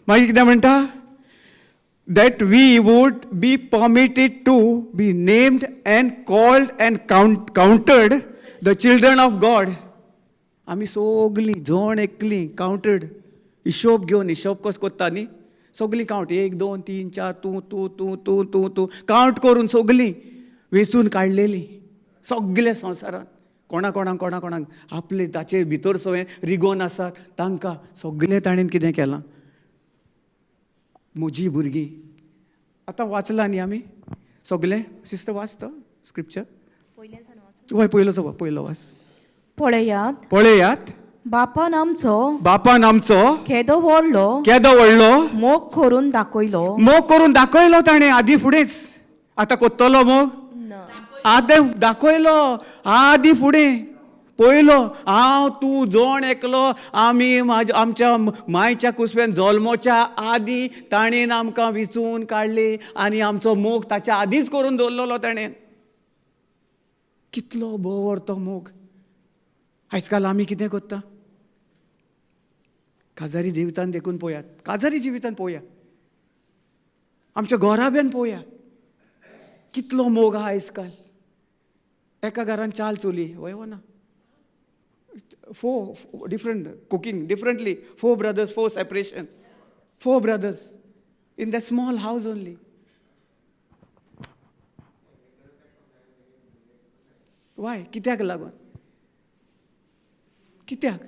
मागीर कितें म्हणटा? That we would be permitted to be named and called and counted the children of God. आमी सगलीं जण एकलीं कावंटेड, हिशोब घेवन, हिशोब कसो करता न्ही, सगलीं कावंट एक दोन तीन चार, तूं तूं तूं तूं तूं तूं कावंट करून सगलीं वेंचून काडलेलीं सगल्या संवसारांत कोणा कोणाक कोणा कोणाक आपले ताचे भितर सगळें रिगोन आसात तांकां सगलें ताणें कितें केलां. म्हजी भुरगीं आतां वाचलां न्ही आमी सगलें. सिस्टर, वाचता स्क्रिप्चर? वय, पयलो पयलो वाच. पळयात, पळयात, बापान आमचो बापान आमचो केदो व्हडलो केदो व्हडलो मोग करून दाखयलो. मोग करून दाखयलो ताणें आदी फुडेंच. आतां कोत्तलो मोग, आतां दाखयलो आदी फुडें. पयलो हांव तूं जण एकलो आमी आमच्या मायच्या कुसव्यान जल्मोच्या आदी ताणेन आमकां विचून काडली आनी आमचो मोग ताच्या आदींच करून दवरलेलो ताणें. कितलो बोवर तो मोग. आयज काल आमी कितें करता? काजारी जिवितान देखून पळयात, काजारी जिवितान पळोवया, आमच्या घराब्यान पळोवया कितलो मोग आहा आयज काल. एका घरान चाल चोली वय वो ना, four different cooking differently, four brothers, four separation, four brothers in the small house only. Why? कित्याक लागून? कित्याक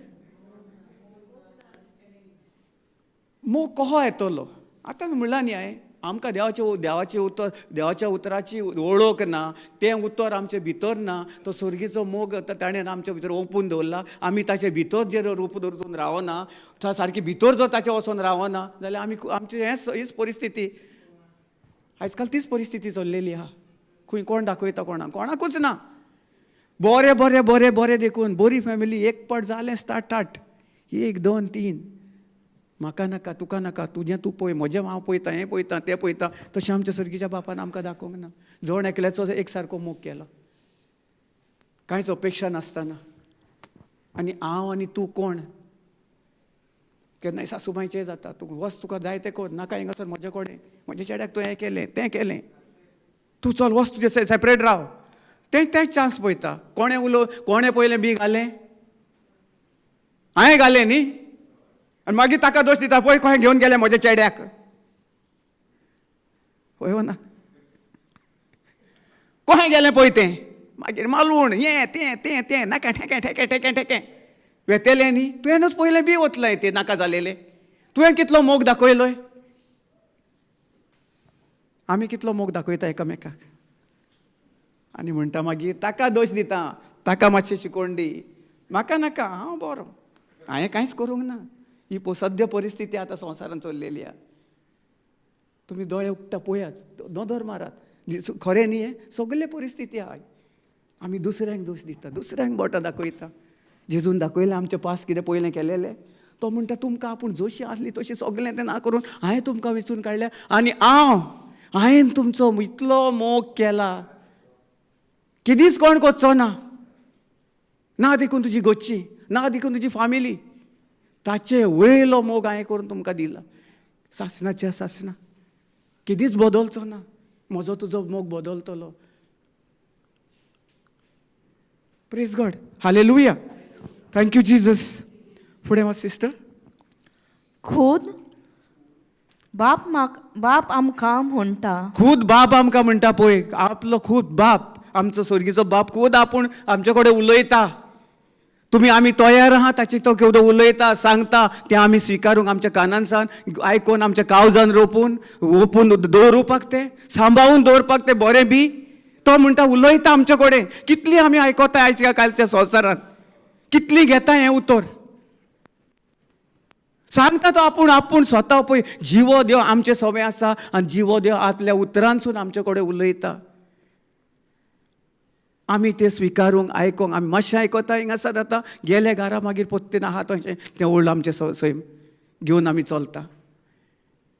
मोग कहो येतलो? आतांच म्हणलां न्ही हांवें, आमकां देवाचें उतर, देवाच्या उतराची वळख ना, तें उतर आमचे भितर ना. तो स्वर्गीचो मोग ताणें आमच्या भितर ओंपून दवरला. आमी ताचे भितर जे रूप दवरून रावना, सारकी भितर जर ताचे वचोन रावना जाल्यार आमी आमची हें हीच परिस्थिती. आयज काल तीच परिस्थिती चल्लेली आहा. खंय कोण दाखयता कोणाक? कोणाकूच ना. बरें बरें बरें बरें देखून बरी फॅमिली एक पाट जालें स्टार्ट ताट एक दोन तीन, म्हाका नाका, तुका नाका, तुजें तूं पळय, म्हजें हांव पळयता, हें पळयता, तें पळयता. तशें आमच्या सर्गीच्या बापान आमकां दाखोवंक ना. जण एकल्याचो एक सारको मोग केलो, कांयच अपेक्षा नासतना. आनी हांव आनी तूं कोण? केन्नाय सासूमांयचें जाता, तूं वच, तुका जाय तें कर, नाका हिंगासर म्हजे कडेन, म्हज्या चेड्याक तूं हें केलें तें केलें, तूं चल वच, तुजें सेपरेट राव. तें तें चान्स पळयता. कोणें उलो, कोणें पयलें बी घालें? हांवें घालें न्ही. आनी मागीर ताका दोश दिता, पळय खंय घेवन गेले म्हज्या चेड्याक. पळय ना खंय गेलें पळय तें. मागीर मालवण हें तें तें तें नाका ठेके ठेके ठेके ठेके वेतेलें न्ही. तुवेंनूच पयलें बी वतलें तें नाका जालेलें. तुवें कितलो मोग दाखयलोय, आमी कितलो मोग दाखयता एकामेकाक. आनी म्हणटा मागीर ताका दोश दिता, ताका मातशें शिकोवन दी, म्हाका नाका, हांव बरो, हांवें कांयच करूंक ना. ही सद्य परिस्थिती आतां संवसारान चल्लेली आहा. तुमी दोळे उक्ता पळयात, नदर मारात, खरें न्ही हें सगळे परिस्थिती आहा. आमी दुसऱ्यांक दोश दिता, दुसऱ्यांक बोटां दाखयता. जेजून दाखयलें आमचें पास कितें पयलें केलेलें. तो म्हणटा तुमकां आपूण जशी आसली तशी सगळें तें ना करून हांवें तुमकां वेंचून काडल्या आनी हांवें तुमचो इतलो मोग केला, केदीच कोण करचो ना. ना देखून तुजी गोच्ची, ना देखून तुजी फामिली, ताचे वयलो मोग हांवें करून तुमकां दिला. सासणाच्या सासणा केदीच बदलचो ना, म्हजो तुजो मोग बदलतलो. Praise God, hallelujah, thank you Jesus. फुडें वच सिस्टर. खूद बाप बाप आमकां म्हणटा, खूद बाप आमकां म्हणटा. पळय आपलो खूद बाप, आमचो स्वर्गीचो बाप खूद आपूण आमचे कडेन उलयता. तुमी आमी तयार आहा ताची तो केदो उलयता सांगता तें आमी स्विकारूंक, आमच्या कानान सावन आयकोन आमच्या कावजान रोपून ओपून दवरुपाक, तें सांबाळून दवरपाक तें बरें बी. तो म्हणटा उलयता आमचे कडेन. कितली आमी आयकता आयच्या कालच्या संवसारांत, कितली घेता हें उतर. सांगता तो आपूण आपूण स्वता. पळय जिवो देव आमचे सवे आसा आनी जिवो देव आपल्या उतरांसून आमचे कडेन उलयता. आमी तें स्विकारूंक आयकोंक आमी मातशें आयकता हिंगासर आतां गेले घरा, मागीर पोत्तेन आहा तशें तें ओल्ड आमचें सैम घेवन आमी चलता.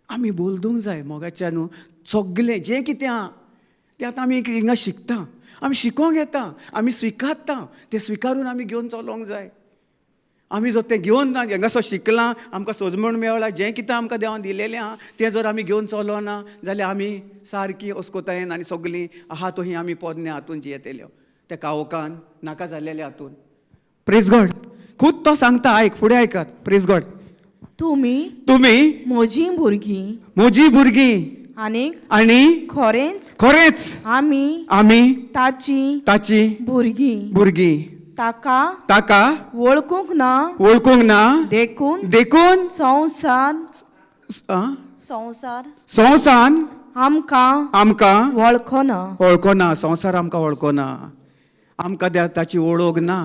आमी बदलूंक जाय मोगाच्या न्हू. सगलें जें कितें आहा तें आतां आमी हिंगा शिकता, आमी शिकोंक येता, आमी स्विकारता, तें स्विकारून आमी घेवन चलोंक जाय. आमी जर तें घेवन ना, हांगासर शिकलां, आमकां सोजमण मेळ्ळा, जें कितें आमकां देवान दिलेलें आहा तें जर आमी घेवन चलोना जाल्यार आमी सारकी अस्कोतायेन आनी सगलीं आहा तशी आमी पोरण्या हातून जियेतल्यो, त्या कावकान नाका जाल्लेल्या हातून. प्रेज गॉड. खूद तो सांगता, आयक, फुडें आयकात. Praise God. तुमी तुमी म्हजीं भुरगीं, म्हजी भुरगीं आनीक आनी खरेंच खरेंच आमी आमी ताची ताची भुरगीं, भुरगीं, ताका ताका वळखूंक ना वळखूंक ना देखून देखून संवसार आं? संवसार संवसान आमकां आमकां वळखना. वळखना. संवसार आमकां वळखना, आमकां ताची वळख ना.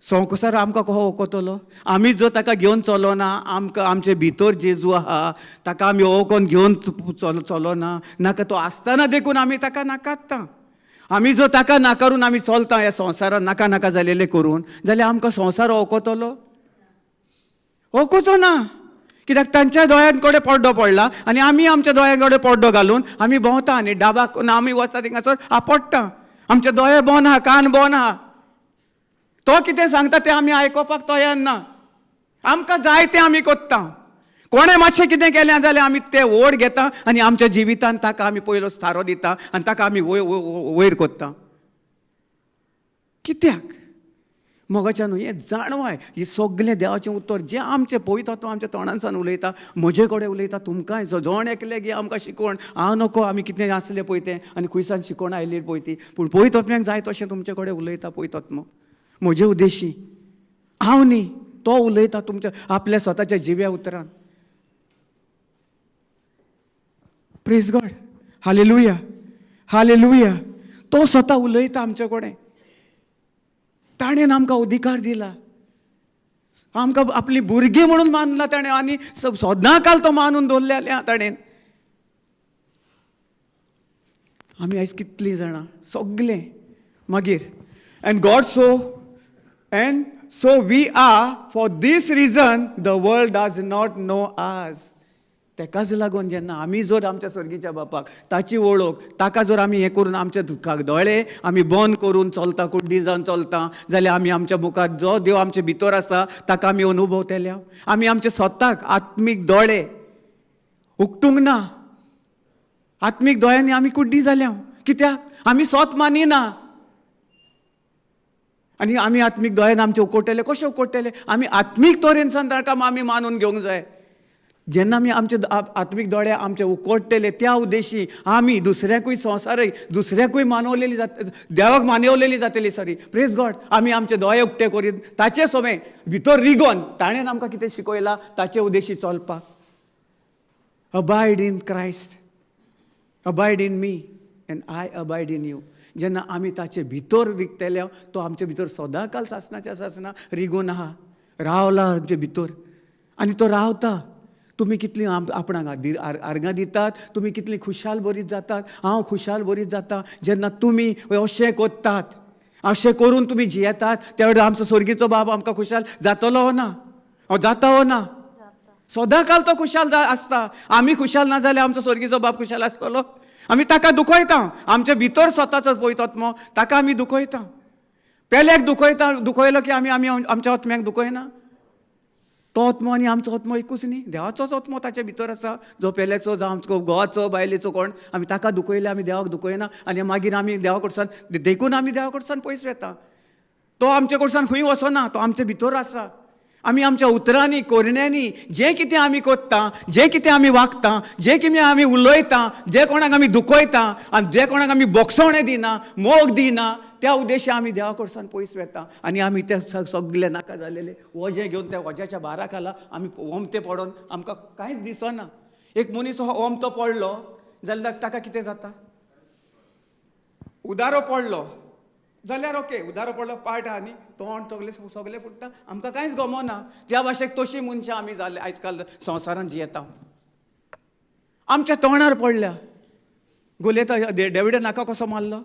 संवसार आमकां कसो वळखतलो? आमी जर ताका घेवन चलोना, आमकां आमचे भितर जेजू आहा ताका आमी वळखोन घेवन चलोना, नाका तो आसतना देखून आमी ताका नाकारता. आमी जर ताका नाकारून आमी चलता ह्या संवसारान नाका नाका जालेलें करून जाल्यार आमकां संवसार वळखतलो? वळखचो ना. कित्याक तांच्या दोळ्यां कडेन पड्डो पडला आनी आमी आमच्या दोळ्यां कडेन पड्डो घालून आमी भोंवता आनी डाबाक आमी वता थिंगासर आपडटा. आमचे दोळे बंद आहा, कान बंद आहा, तो कितें सांगता तें आमी आयकोपाक तयार ना. आमकां जाय तें आमी कोत्ता. कोणें मातशें कितें केलें जाल्यार आमी तें ओड घेता आनी आमच्या जिवितान ताका आमी पयलो थारो दिता आनी ताका आमी वयर कोत्ता. कित्याक मोगाच्या न्हू हें जाणवाय, ही सगलें देवाचें उतर जें आमचें पळयता तो आमच्या तोंडांसान उलयता, म्हजे कडेन उलयता, तुमकांय जण एकले की आमकां शिकवण हांव नको आमी कितें आसलें पळय तें आनी खुंयसान शिकवण आयली पळय ती, पूण पळयत आपल्याक जाय तशें तुमचे कडेन उलयता. पळयतात मग म्हजे उद्देशी हांव न्ही, तो उलयता तुमच्या आपल्या स्वताच्या जिव्या उतरान. Praise God, hallelujah, hallelujah. तो स्वता उलयता आमचे कडेन. ताणें आमकां अधिकार दिला, आमकां आपली भुरगीं म्हणून मानला ताणें आनी सदां काल तो मानून दवरलेले ताणें. आमी आयज कितलीं जाणां सगलें मागीर and God so and so we are, for this reason the world does not know us. तेकाच लागून जेन्ना आमी जर आमच्या स्वर्गीच्या बापाक ताची वळख ताका जर आमी हें करून आमच्या दुखाक दोळे आमी बंद करून चलता, कुड्डी जावन चलता जाल्यार आमी आमच्या मुखार जो देव आमचे भितर आसा ताका आमी अनुभवतले. आमी आमचे स्वताक आत्मीक दोळे उकटूंक ना, आत्मीक दोळ्यांनी आमी कुड्डी जाल्या. कित्याक आमी स्वत मानिना. आनी आमी आत्मीक दोळ्यान आमचे उकोडटले कशें उकोडटले? आमी आत्मीक तरेन ताका आमी मानून घेवंक जाय. जेन्ना आमी आमचे आत्मीक दोळे आमचे उकोडटले त्या उद्देशी आमी दुसऱ्याकूय संवसारय दुसऱ्याकूय मानवलेली जात, देवाक मानवलेली जातली. Sorry, praise God. आमी आमचे दोळे उक्ते करीत ताचे सोमे भितर रिगोन ताणें आमकां कितें शिकयलां ताचे उद्देशी चलपाक. Abide in Christ, abide in me and I abide in you. जेन्ना आमी ताचे भितर रिगतले तो आमचे भितर सदांकाल सासणाच्या सासणां रिगून आहा, रावला आमचे भितर आनी तो रावता. तुमी कितलीं आपणाक आर्गां दितात, तुमी कितलीं खुशाल बरीत जातात. हांव खुशाल बरीत जाता जेन्ना तुमी अशें करतात, अशें करून तुमी जियेतात. त्या वेळार आमचो स्वर्गीचो बाब आमकां खुशाल जातलो हो ना? हो जाता हो ना? सदांकाल तो खुशाल आसता. आमी खुशाल ना जाल्यार आमचो स्वर्गीचो बाप खुशाल आसतलो? आमी ताका दुखयता. आमचे भितर स्वताचो पळयता आत्मो, ताका आमी दुखयता. पेल्याक दुखयता, दुखयलो की आमी आमी आमच्या आत्म्याक दुखयना. तो आत्मो आनी आमचो आत्मो एकूच न्ही, देवाचोच आत्मो ताच्या भितर आसा. जो पेल्याचो, जावं आमचो घोवाचो, बायलेचो कोण, आमी ताका दुखयले, आमी देवाक दुखयना. आनी मागीर आमी देवा कडच्यान देखून आमी देवा कडच्यान पयस वेता. तो आमचे कडच्यान खंय वचना, तो आमचे भितर आसा. आमी आमच्या उतरांनी, करण्यांनी जें कितें आमी कोत्ता, जें कितें आमी वागता, जें कितें आमी उलयता, जें कोणाक आमी दुखयता आनी जें कोणाक आमी बोगसोणें दिना, मोग दिना, त्या उद्देशान आमी देवा कडच्यान पयस वेता. आनी आमी ते सगळे नाका जालेले वजें घेवन त्या वज्याच्या भारा खाला आमी ओमते पडोन आमकां कांयच दिसना. एक मनीस हो ओमतो पडलो जाल्यार ताका कितें जाता? उदारो पडलो जाल्यार ओके, उदारो पडलो पार्ट आहा न्ही, तोंड सगलें सगलें फुट्टा, आमकां कांयच गमना. त्या भाशेक तशी मनशां आमी जाले आयज काल संवसारांत जियेता. आमच्या तोंडार पडल्या गोलयता. डेविडान नाका कसो मारलो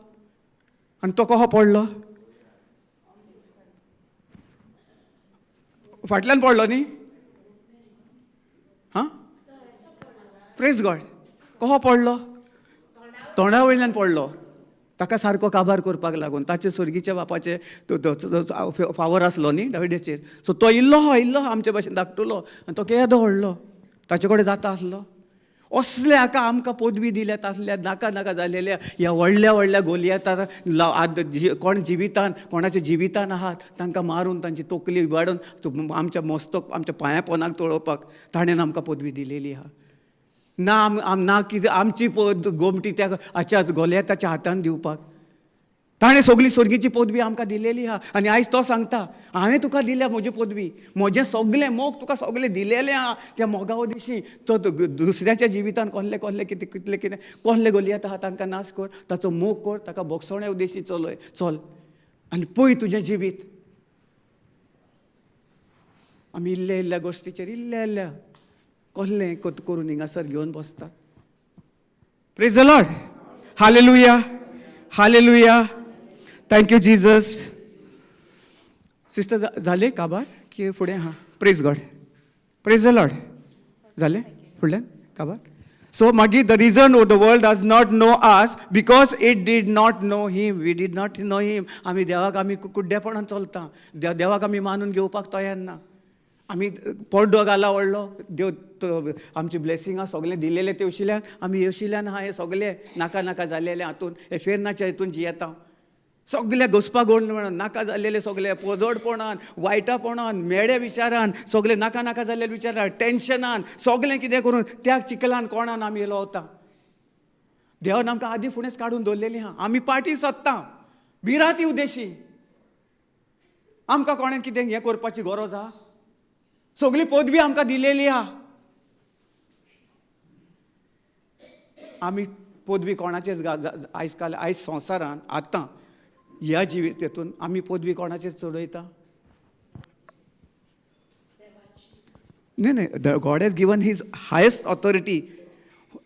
आनी तो कसो पडलो? फाटल्यान पडलो न्ही. हां, प्रेज गॉड. कसो पडलो? तोंडा वयल्यान पडलो. ताका सारको काबार करपाक लागून ताचे स्वर्गीच्या बापाचे फावर आसलो न्ही दाविडाचेर. सो तो इल्लो हो इल्लो आमचे भाशेन धाकटुलो आनी तो केदो व्हडलो ताचे कडेन जाता आसलो. असले हाका आमकां पदवी दिल्या तसल्या नाका नाका जालेल्या ह्या व्हडल्या व्हडल्या गोलयेतार कोण जिवितान, कोणाच्या जिवितान आहात तांकां मारून तांची तकली इबाडून आमच्या मस्तक आमच्या पांया पोनाक तळोवपाक ताणें आमकां पदवी दिलेली आहा. ना ना कितें आमची गोमटी त्या हाच्या गोलयेताच्या हातान दिवपाक ताणें सगळी स्वर्गीची पदवी आमकां दिलेली आहा. आनी आयज तो सांगता, हांवें तुका दिल्या म्हजी पदवी, म्हजें सगलें मोग तुका सगलें दिलेलें आहा. त्या मोगा दिशी तो दुसऱ्याच्या जिवितान कसले कसले कितें कितले कितें कसले गोलयेत आहा तांकां नाश कर, ताचो मोग कर, ताका बोगसोणे उद्देशी चलय चल आनी पळय तुजें जिवीत. आमी इल्ल्या इल्ल्या गोश्टीचेर इल्ल्या इल्ल्या कसलें करून हिंगासर घेवन बसता. Praise the Lord. Hallelujah, hallelujah. Thank you Jesus. Sister जालें काबार की फुडें? हां, praise God, praise the Lord. जालें फुडल्यान काबार? सो मागीर the reason the world does not know us because it did not know him. We did not know him. आमी देवाक आमी कुड्डेपणान चलता, देवाक आमी मानून घेवपाक तयार ना. आमी पड्डो घाला व्हडलो देव, आमची ब्लेसिंगां सगळें दिलेलें तेवशिल्यान आमी येवशिल्यान आहा. हें सगळें नाका नाका जालेलें हातून हे फेर्नाच्या हितून जियेता. सगळे घोसपा गोंड म्हणून नाका जाल्लेले सगळे पोजोडपणान, वायटापणान, मेळे विचारान, सगळे नाका नाका जाल्ले विचारान, टेन्शनान, सगळें कितें करून त्या चिखलान कोणान आमी येलो वता. देवान आमकां आदीं फुडेंच काडून दवरलेली आहा. आमी पार्टी सोदता भिरांती उद्देशी. आमकां कोणें कितें हें करपाची गरज आहा? सगळी पदवी आमकां दिलेली आहा. आमी पदवी कोणाचेच आयज काल आयज संवसारान आतां ह्या जिवीत तेतून आमी पदवी कोणाचेर चडयता? न्ही न्ही, the God has given his highest authority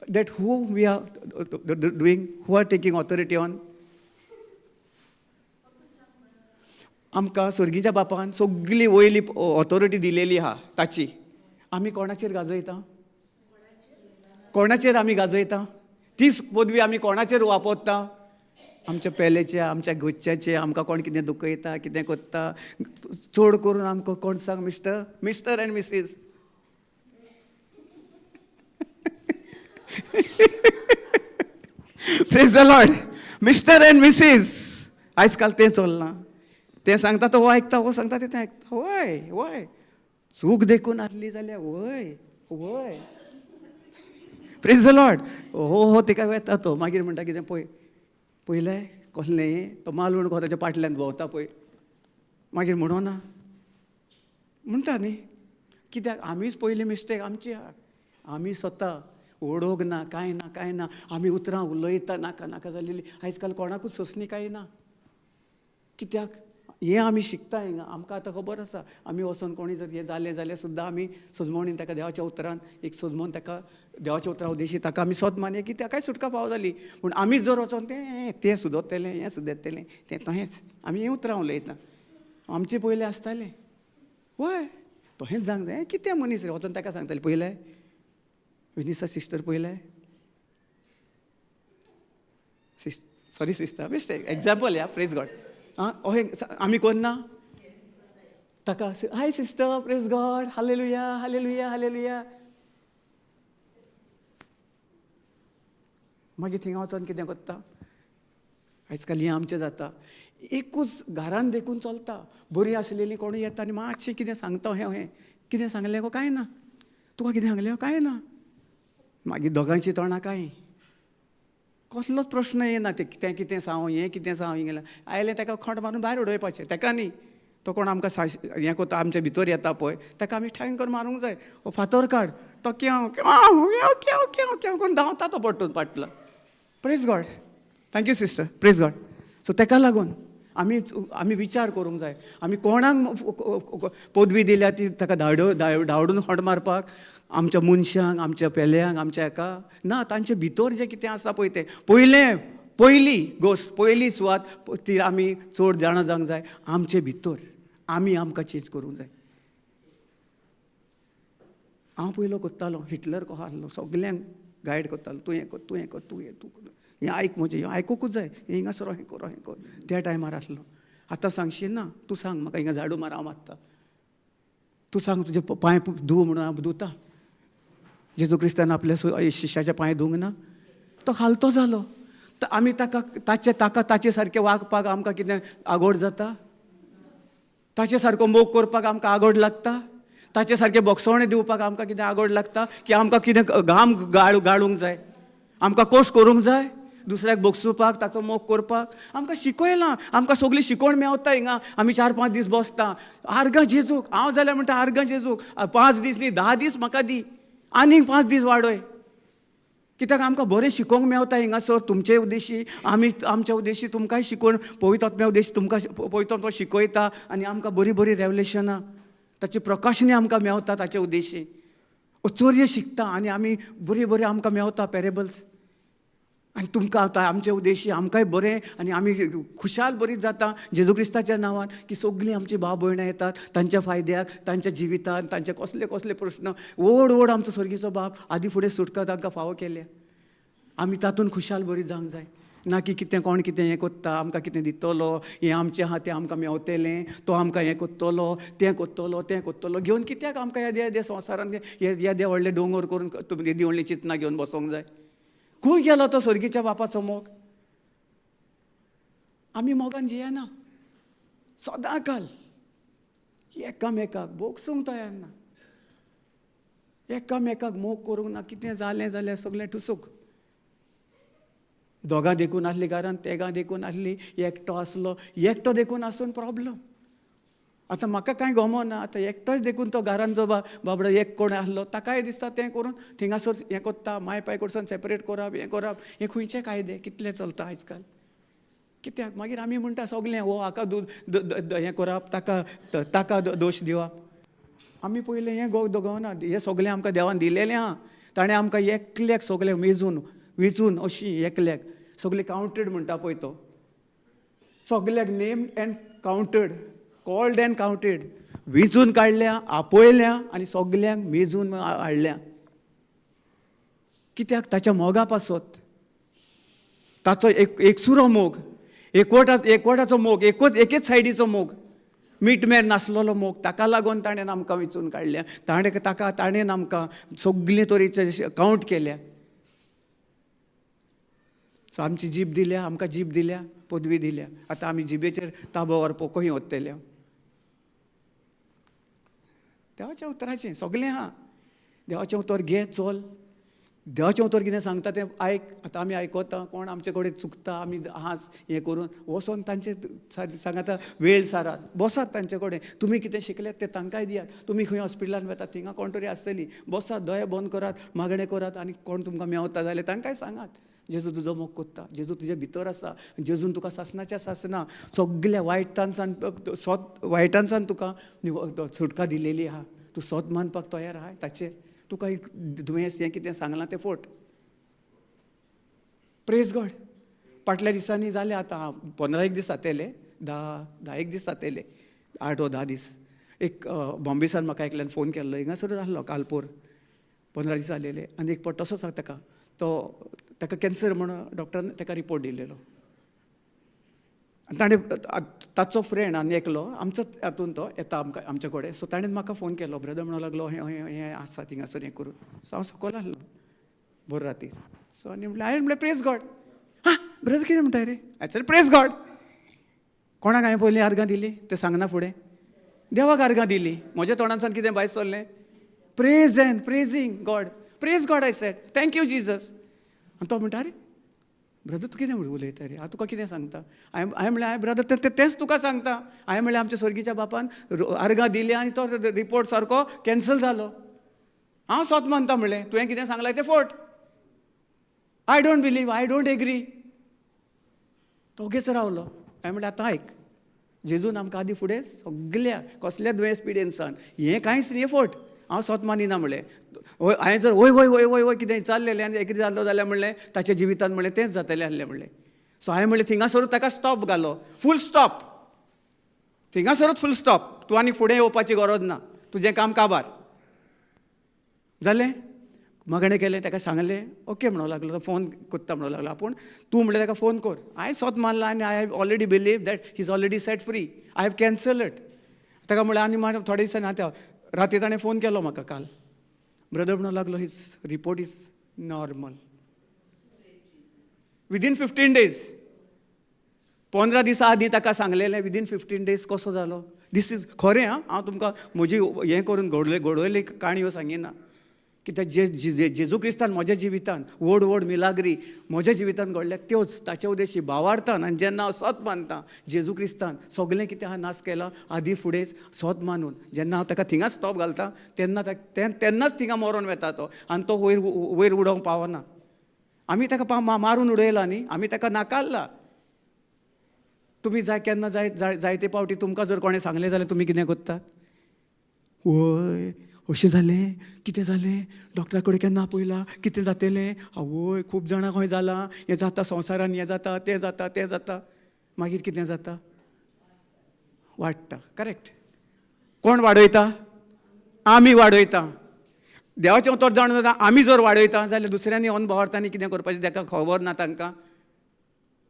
that who we are doing, who are taking authority on. आमकां स्वर्गीच्या बापान सगळी वयली ऑथॉरिटी दिलेली आहा ताची. आमी कोणाचेर गाजयता? कोणाचेर आमी गाजयता? तीच पदवी आमी कोणाचेर वापरता? आमच्या पेलेचे, आमच्या घरच्याचे. आमकां कोण कितें दुखयता, कितें करता, चड करून आमकां कोण सांग, mister mister and missus. Praise the Lord. Mister and missus आयज काल तें चल्लां. तें सांगता तो हो आयकता, हो सांगता तें आयकता. वय वय चूक देखून आसली जाल्यार वय वय. Praise the Lord. हो हो तिका वेता तो मागीर म्हणटा कितें पळय पयलें कसलें तो मालवण कसो ताच्या पाटल्यान भोंवता पळय, मागीर म्हणो ना म्हणटा न्ही. कित्याक आमीच पयली मिस्टेक आमची आहा, आमी स्वता ओडोग ना कांय ना कांय ना, आमी उतरां उलयता नाका नाका जालेली. आयज काल कोणाकूच सोंसणी कांय ना. कित्याक हें आमी शिकता हिंगा, आमकां आतां खबर आसा. आमी वचोन कोणी जर हें जालें जाल्यार सुद्दां आमी सोजमोवणीन ताका देवाच्या उतरान एक सोजमोवन ताका देवाच्या उतरा उद्देशी ताका आमी सोद मानया की ताकाय सुटका फावो जाली. पूण आमी जर वचोन तें तें सुदरतलें हें सुदरतलें तें तहेंच आमी हीं उतरां उलयता. आमचें पयलें आसतालें वय तहेंच जावंक जाय. कितें मनीस रे वचोन ताका सांगतालें पयलें विनिसा सिस्टर पयलें सॉरी सिस्टर मिस्टेक एग्जाम्पल या प्रेज गॉड. आं अहें आमी कोन्ना ताका hi sister praise God hallelujah hallelujah hallelujah. मागीर थिंगा वचोन कितें करता. आयज काल हें आमचें जाता, एकूच घरान देखून चलता. बरी आसलेली कोणूय येता आनी मातशें कितें सांगता, हें हें कितें सांगलें गो कांय ना, तुका कितें सांगलें कांय ना. मागीर दोगांयची तोंडां कांय कसलोच प्रश्न येना. तें तें कितें सांग हें कितें सांग हिंगा आयलें ताका खोंट मारून भायर उडोवपाचें. ताका न्ही तो कोण आमकां हें करता आमच्या भितर येता पळय ताका आमी ठांय करून मारूंक जाय. हो फातर काड तो क्यांव क्यांव क्यांव क्यांव क्यांव क्यांव करून धांवता तो पडटून पाटलो. Praise God. Thank you sister. Praise God. So ताका लागून आमी आमी विचार करूंक जाय. आमी कोणाक पदवी दिल्या ती ताका धांवडून खोंट मारपाक, आमच्या मनशांक आमच्या पेल्यांक आमच्या हेका ना. तांचे भितर जें कितें आसा पळय तें पयलें पयली गोश्ट पयली सुवात ती आमी चड जाणा जावंक जाय. आमचे भितर आमी आमकां चेंज करूंक जाय. हांव पयलो करतालो हिटलर कसो आसलो सगल्यांक गायड करतालो, तूं हें कर तूं हें कर तूं हें तूं हें आयक म्हजें हें आयकुकूच जाय, हें हिंगासर हें कर हें कर. त्या टायमार आसलो. आतां सांगशी ना, तूं सांग म्हाका हिंगा झाडू मार हांव मारता, तूं सांग तुजे पांय धूव म्हणून हांव धुता. जेजू क्रिस्तान आपल्या शिश्याचे पांय धुवंक ना, तो खालतो जालो. आमी ताका ताचे ताका ताचे सारकें वागपाक आमकां कितें आगोड जाता? ताचे सारको मोग करपाक आमकां आगोड लागता? ताचे सारकें बोगसोणे दिवपाक आमकां कितें आगोड लागता? की आमकां कितें घाम गाळूंक जाय, आमकां कोश करूंक जाय दुसऱ्याक बोगसुपाक, ताचो मोग करपाक? आमकां शिकयलां, आमकां सगळी शिकवण मेवता हिंगा. आमी 4-5 दीस बसता आर्गां जेजूक. हांव जाल्यार म्हणटा आर्गां जेजूक 5 दीस न्ही 10 दीस म्हाका दी, आनीक 5 दीस वाडय. कित्याक आमकां बरें शिकोवंक मेवता हिंगासर. तुमचे उद्देशी आमी आमच्या उद्देशी तुमकांय शिकोवन पवित्र आत्म्या उद्देशी तुमकां पवित्र आत्मा शिकयता आनी आमकां बरीं बरीं रेवलेशनां ताची प्रकाशनी आमकां मेवता. ताचे उद्देशी चोरये शिकता आनी आमी बरीं बरीं आमकां मेवता पॅरेबल्स. आनी तुमकां आतां आमचे उद्देशी आमकांय बरें आनी आमी खुशाल बरीच जाता जेजू क्रिस्ताच्या नांवान की सगळीं आमची भाव भयणां येतात तांच्या फायद्याक, तांच्या जिवितान तांचे कसले कसले प्रश्न व्हड व्हड आमचो स्वर्गीचो बाप आदी फुडें सुटका तांकां फावो केल्या. आमी तातूंत खुशाल बरी जावंक जाय, ना की कितें कोण कितें हें कोत्ता, आमकां कितें दितलो, हें आमचें आहा तें आमकां मेवतलें, तो आमकां हें कोत्तलो तें कोत्तलो तें कोत्तलो घेवन कित्याक आमकां येदे येदे संवसारान येदे व्हडले दोंगर करून तुमी येदी व्हडली चिंतना घेवन बसोंक जाय? खंय गेलो तो स्वर्गीच्या बापाचो मोग? आमी मोगान जियेना सदां काल एकामेकाक भोगसूंक तयार ना, एकामेकाक मोग करूंक ना. कितें जालें जाल्यार सगळें ठुसूक. दोगां देखून आसली घरान, तेगां देखून आसली, एकटो आसलो, एकटो देखून आसून प्रॉब्लम. आतां म्हाका कांय गमना, आतां एकटोच देखून तो घरान जो बाबडो एक कोण आसलो ताकाय दिसता तें करून थिंगासर हें कोत्ता, माय पाय कडसून सेपरेट करप, हें करप. हें खंयचे कायदे कितले चलता आयज काल? कित्याक मागीर आमी म्हणटा सगलें हो हाका हें करप, ताका ताका दोश दिवप. आमी पयलें हें गवना, हें सगलें आमकां देवान दिलेलें आहा. ताणें आमकां एकल्याक सगलें मेजून वेचून अशी एकल्याक सगलें कावंटेड म्हणटा पळय तो, सगल्याक name and counted, called and counted, वेचून काडल्या, आपयल्या आनी सगल्यांक मेजून हाडल्या. कित्याक? ताच्या मोगा पासत, ताचो एक एकसुरो मोग, एकवटाचो मोग, एकच एकेच सायडीचो मोग, मिटमेर नासलेलो मोग. ताका लागून ताणें आमकां वेचून काडल्या, ताणें ताका ताणें आमकां सगळे तरेचे कावंट केल्या. सो आमची जीब दिल्या, आमकां जीब दिल्या, पदवी दिल्या. आतां आमी जिबेचेर ताबो व्हरपा खंय वतले? देवाच्या उतराचें सगलें आहा. देवाचें उतर घे, चल. देवाचें उतर कितें सांगता तें आयक. आतां आमी आयकता, कोण आमचे कडेन चुकता आमी हांस हें करून वचोन तांचे सांगाता वेळ सारात, बसात तांचे कडेन. तुमी कितें शिकल्यात तें तांकांय दियात. तुमी खंय हॉस्पिटलान वतात थिंगा कोण तरी आसतली, बसात, दोळे बंद करात, मागणें करात आनी कोण तुमकां मेवता जाल्यार तांकांय सांगात, जेजू तुजो मोग कोत्ता, जेजू तुजे भितर आसा, जेजून तुका सासनाच्या सासना सगल्या वायटांसान सोत वायटांसान तुका सुटका दिलेली आहा. तूं सोत मानपाक तयार आहाय ताचेर? तुका एक दुयेंस हें कितें सांगलां तें फट. Praise God. फाटल्या दिसांनी जालें, आतां 15 एक दीस जातेले, धा एक दीस जातेले, 8 वा 10 दीस. एक बॉम्बेसान म्हाका एकल्यान फोन केल्लो, हिंगासरूच आहलो कालपोर, 15 दीस जालेले. आनी एक पावट तसोच ताका तो ताका कॅन्सर म्हूण डॉक्टरान ताका रिपोर्ट दिलेलो. आनी ताणें ताचो फ्रेंड आनी एकलो आमचोच हातून तो येता आमकां आमचे कडेन. सो ताणें म्हाका फोन केलो, ब्रदर म्हणूंक लागलो, हें हें हें आसा थिंगासर हें करून. सो हांव सकयल आहलो बरो राती. सो आनी म्हणलें, हांवें म्हणलें प्रेज गॉड. हां ब्रदर कितें म्हणटा रे? हांवें सर प्रेज गॉड. कोणाक हांवें पयलीं आर्गां दिली तें सांगना फुडें, देवाक आर्गां दिली. म्हज्या तोंडांतल्यान कितें भायर सरलें? Praise and praising God, praise God. I said thank you Jesus. आनी तो म्हणटा, अरे ब्रदर तूं कितें उलयता रे, हांव तुका कितें सांगता? हांवें हांवें म्हणलें, हांवें ब्रदर तेंच तुका सांगता. हांवें म्हणलें आमच्या स्वर्गीच्या बापान आर्गां दिली आनी तो रिपोर्ट सारको कॅन्सल जालो. हांव सोत मानता म्हणलें, तुवें कितें सांगलां तें फट. I don't believe, I don't agree. तो ओगीच रावलो. हांवें म्हणलें आतां आयक, जेजून आमकां आदीं फुडें सगल्या कसल्या दुयेंस पिडेनसान हें कांयच न्ही, फट. हांव सोत मानिना म्हणलें. हांवें जर वय वय वय वय वय कितें विचारलेलें आनी एग्री जाल्लो जाल्यार म्हणलें ताच्या जिवितान म्हणलें तेंच जातलें आहलें म्हणलें. सो हांवें म्हणलें थिंगासरूच ताका स्टॉप घालो, फूल स्टॉप, थिंगासरूच फूल स्टॉप. तूं आनी फुडें येवपाची गरज ना, तुजें काम काबार जालें. मागणें केलें, ताका सांगलें, ओके म्हणूंक लागलो. तो फोन कोत्ता म्हणूंक लागलो आपूण, तूं म्हणलें ताका फोन कर. हांवें सोत मारला आनी I have already believe that he is already set free, I have cancel it. ताका म्हणलें आनी मागीर थोडे दिसांनी आतां राती ताणें फोन केलो म्हाका काल, ब्रदर म्हणूंक लागलो his report is normal within 15 days. 15 दिसां आदीं ताका सांगलेलें विदीन 15 डेज कसो जालो. This is खरें. आं, हांव तुमकां म्हजी हें करून घडयल्ली काणयो सांगिना. कित्याक जे जेजू क्रिस्तान म्हज्या जिवितान व्हड व्हड मिलाग्री म्हज्या जिवितान घडल्या त्योच ताच्या उद्देशी भावार्थान. आनी जेन्ना हांव सत मानता जेजू क्रिस्तान सगलें कितें आहा नाश केलां आदीं फुडेंच सत मानून, जेन्ना हांव ताका थिंगाच स्टॉप घालता तेन्ना तेन्नाच थिंगा मरोन वेता तो आनी तो वयर वयर उडोवंक पावना. आमी ताका मारून उडयला न्ही, आमी ताका नाकारला. तुमी जाय केन्ना जाय जायते पावटी तुमकां जर कोणें सांगलें जाल्यार तुमी कितें करतात? वय अशें जालें, कितें जालें, डॉक्टरा कडेन केन्ना आपयला, कितें जातलें, आवय खूब जाणां खंय जालां, हें जाता संवसारान, हें जाता तें जाता तें जाता. मागीर कितें जाता? वाडटा. करेक्ट. कोण वाडयता? आमी वाडयता. देवाचें उतर जाणून जाता आमी जर वाडयता जाल्यार दुसऱ्यांनी अनभावार्थांनी कितें करपाचें ताका खबर ना तांकां.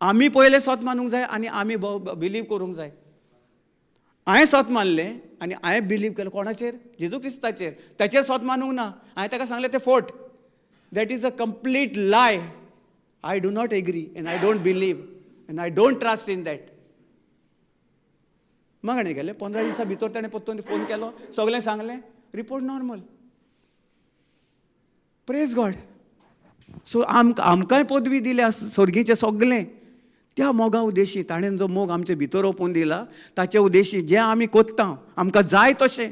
आमी पयलें सत मानूंक जाय आनी आमी बिलीव करूंक जाय. हांवें सत मानलें आनी हांवें बिलीव केलें कोणाचेर? जेजू क्रिस्ताचेर. ताचेर सत मानूंक ना. हांवें ताका सांगलें तें फट, that is a complete lie, I do not agree and I don't believe and I don't trust in that. मागणें केलें, 15 दिसां भितर ताणें परतून फोन केलो, सगळें सांगलें, report normal. Praise God. So आमकां आमकांय पदवी दिल्या स्वर्गीचें सगलें त्या मोगा उद्देशी. ताणें जो मोग आमचे भितर ओंपून दिला ताचे उद्देशी जें आमी कोत्ता आमकां जाय तशें,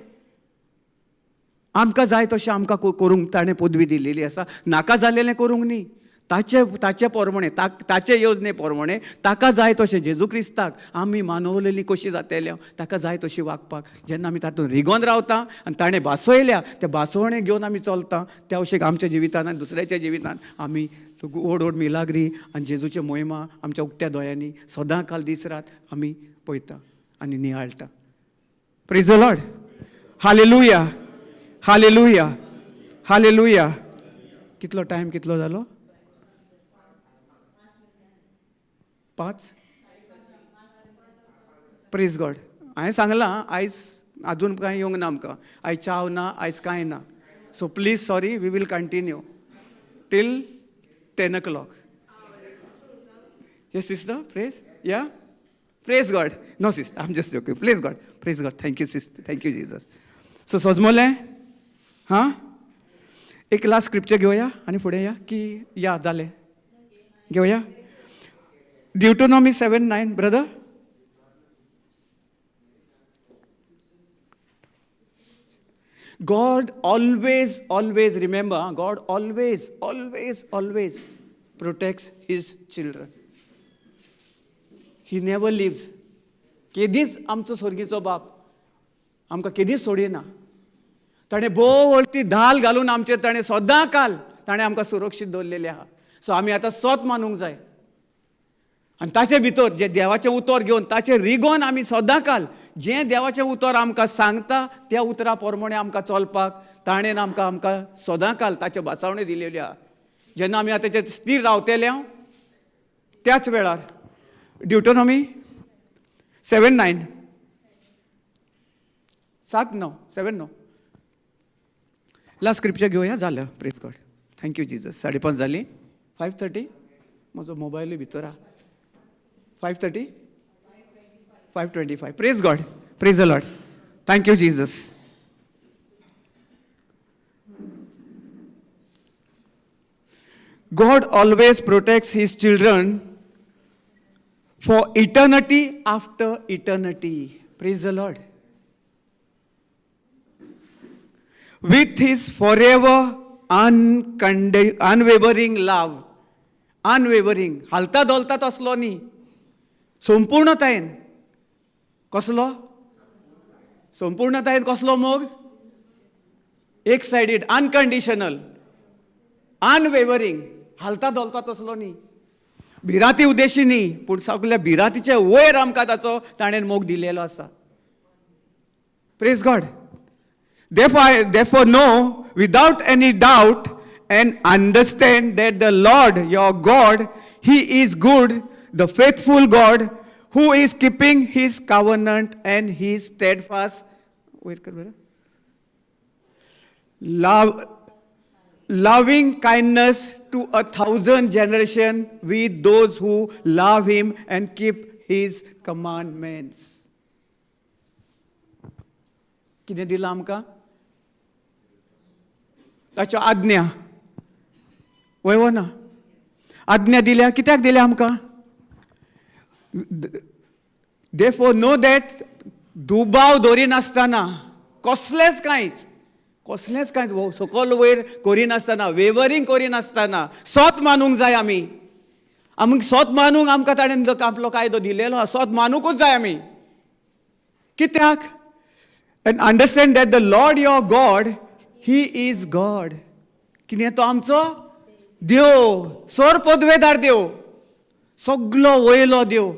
आमकां जाय तशें आमकां करूंक ताणें पदवी दिलेली आसा. नाका जालेलें करूंक न्ही, ताचे ताचे प्रमाणे ताचे येवजणे प्रमाणे ताका जाय तशें जेजू क्रिस्ताक आमी मानवलेली कशी जातेल्या ताका जाय तशी वागपाक. जेन्ना आमी तातूंत रिगोन रावता आनी ताणें भासयल्या त्या भासवणे घेवन आमी चलता त्या वशीक आमच्या जिवितान आनी दुसऱ्याच्या जिवितान आमी व्हड व्हड मिलाग्री आनी जेजूचे मोहिमा आमच्या उक्त्या दोळ्यांनी सदां काल दीस रात आमी पळयता आनी नियाळटा. Praise the Lord. Hallelujah, hallelujah, hallelujah. कितलो टायम कितलो जालो? 5. Praise God. हांवें सांगलां आयज आजून कांय येवंक ना आमकां, आयज चाव ना, आयज कांय ना. So please sorry, we will continue till 10 o'clock. Yes sister, praise. Yeah, praise God. No sister, I'm just okay. Praise God, praise God. Thank you sister, thank you Jesus. So सजमोलें हां, एक लास्ट स्क्रिप्चर घेवया आनी फुडें या की या जालें घेवया. Deuteronomy 7:9, brother. God always, always remember, God always, always, always protects his children. He never leaves. केदीच आमचो स्वर्गीचो बाप आमकां केदीच सोडिना. ताणें भोव व्हडली धाल घालून आमचेर ताणें सदां काल ताणें आमकां सुरक्षीत दवरलेलें आहा. सो आमी आतां सोत मानूंक जाय आनी ताचे भितर जें देवाचें उतर घेवन ताचें रिगोन आमी सदां काल जें देवाचें उतर आमकां सांगता त्या उतरा प्रमाणे आमकां चलपाक ताणें आमकां आमकां सदां काल ताच्यो भासावण्यो दिलेल्यो आहा. जेन्ना आमी आतां तेचेर स्थीर रावतले त्याच वेळार ड्युटोनॉमी 7:9, 7:9, 7:9 लास्ट स्क्रिप्चर घेवया. जालें. Praise God, thank you Jesus. 5:30 जालीं, 5:30. म्हजो मोबायलूय भितर आहा. 5:30, 5:25. Praise God, praise the Lord. Thank you Jesus. God always protects his children for eternity after eternity. Praise the Lord. With his forever unwavering love. Unwavering. हालता डोलता तसलो न्ही, संपूर्णतायेन. कसलो संपूर्णतायेन? कसलो मोग? एक सायडीड, अनकंडिशनल, अनवेवरिंग, हालता धोलता तसलो न्ही, भिरांती उद्देशी न्ही, पूण सगल्या भिरांतीचे वयर आमकां ताचो ताणें मोग दिलेलो आसा. Praise God. Therefore know without any doubt and understand that the Lord your God, he is good, the faithful God, who is keeping his covenant and his steadfast, wait कर बरं, love, loving kindness to 1,000 generation with those who love him and keep his commandments. कितें दिलां आमकां? ताच्यो आज्ञा. वय वो ना? आज्ञा दिल्या. कित्याक दिल्या आमकां? देरफोर नो that, दुबाव दवरिनासतना, कसलेंच कांयच, कसलेंच कांयच सकल वयर करिनासतना, वेवरींग करिनासतना सोत मानूंक जाय आमी. आमकां सोत मानूंक आमकां ताणें आपलो कायदो दिलेलो आसा. सोत मानुकूच जाय आमी. कित्याक? And understand that the Lord your God, he is God. कितें तो आमचो देव, सोर पदवेदार देव, सगलो वयलो देव.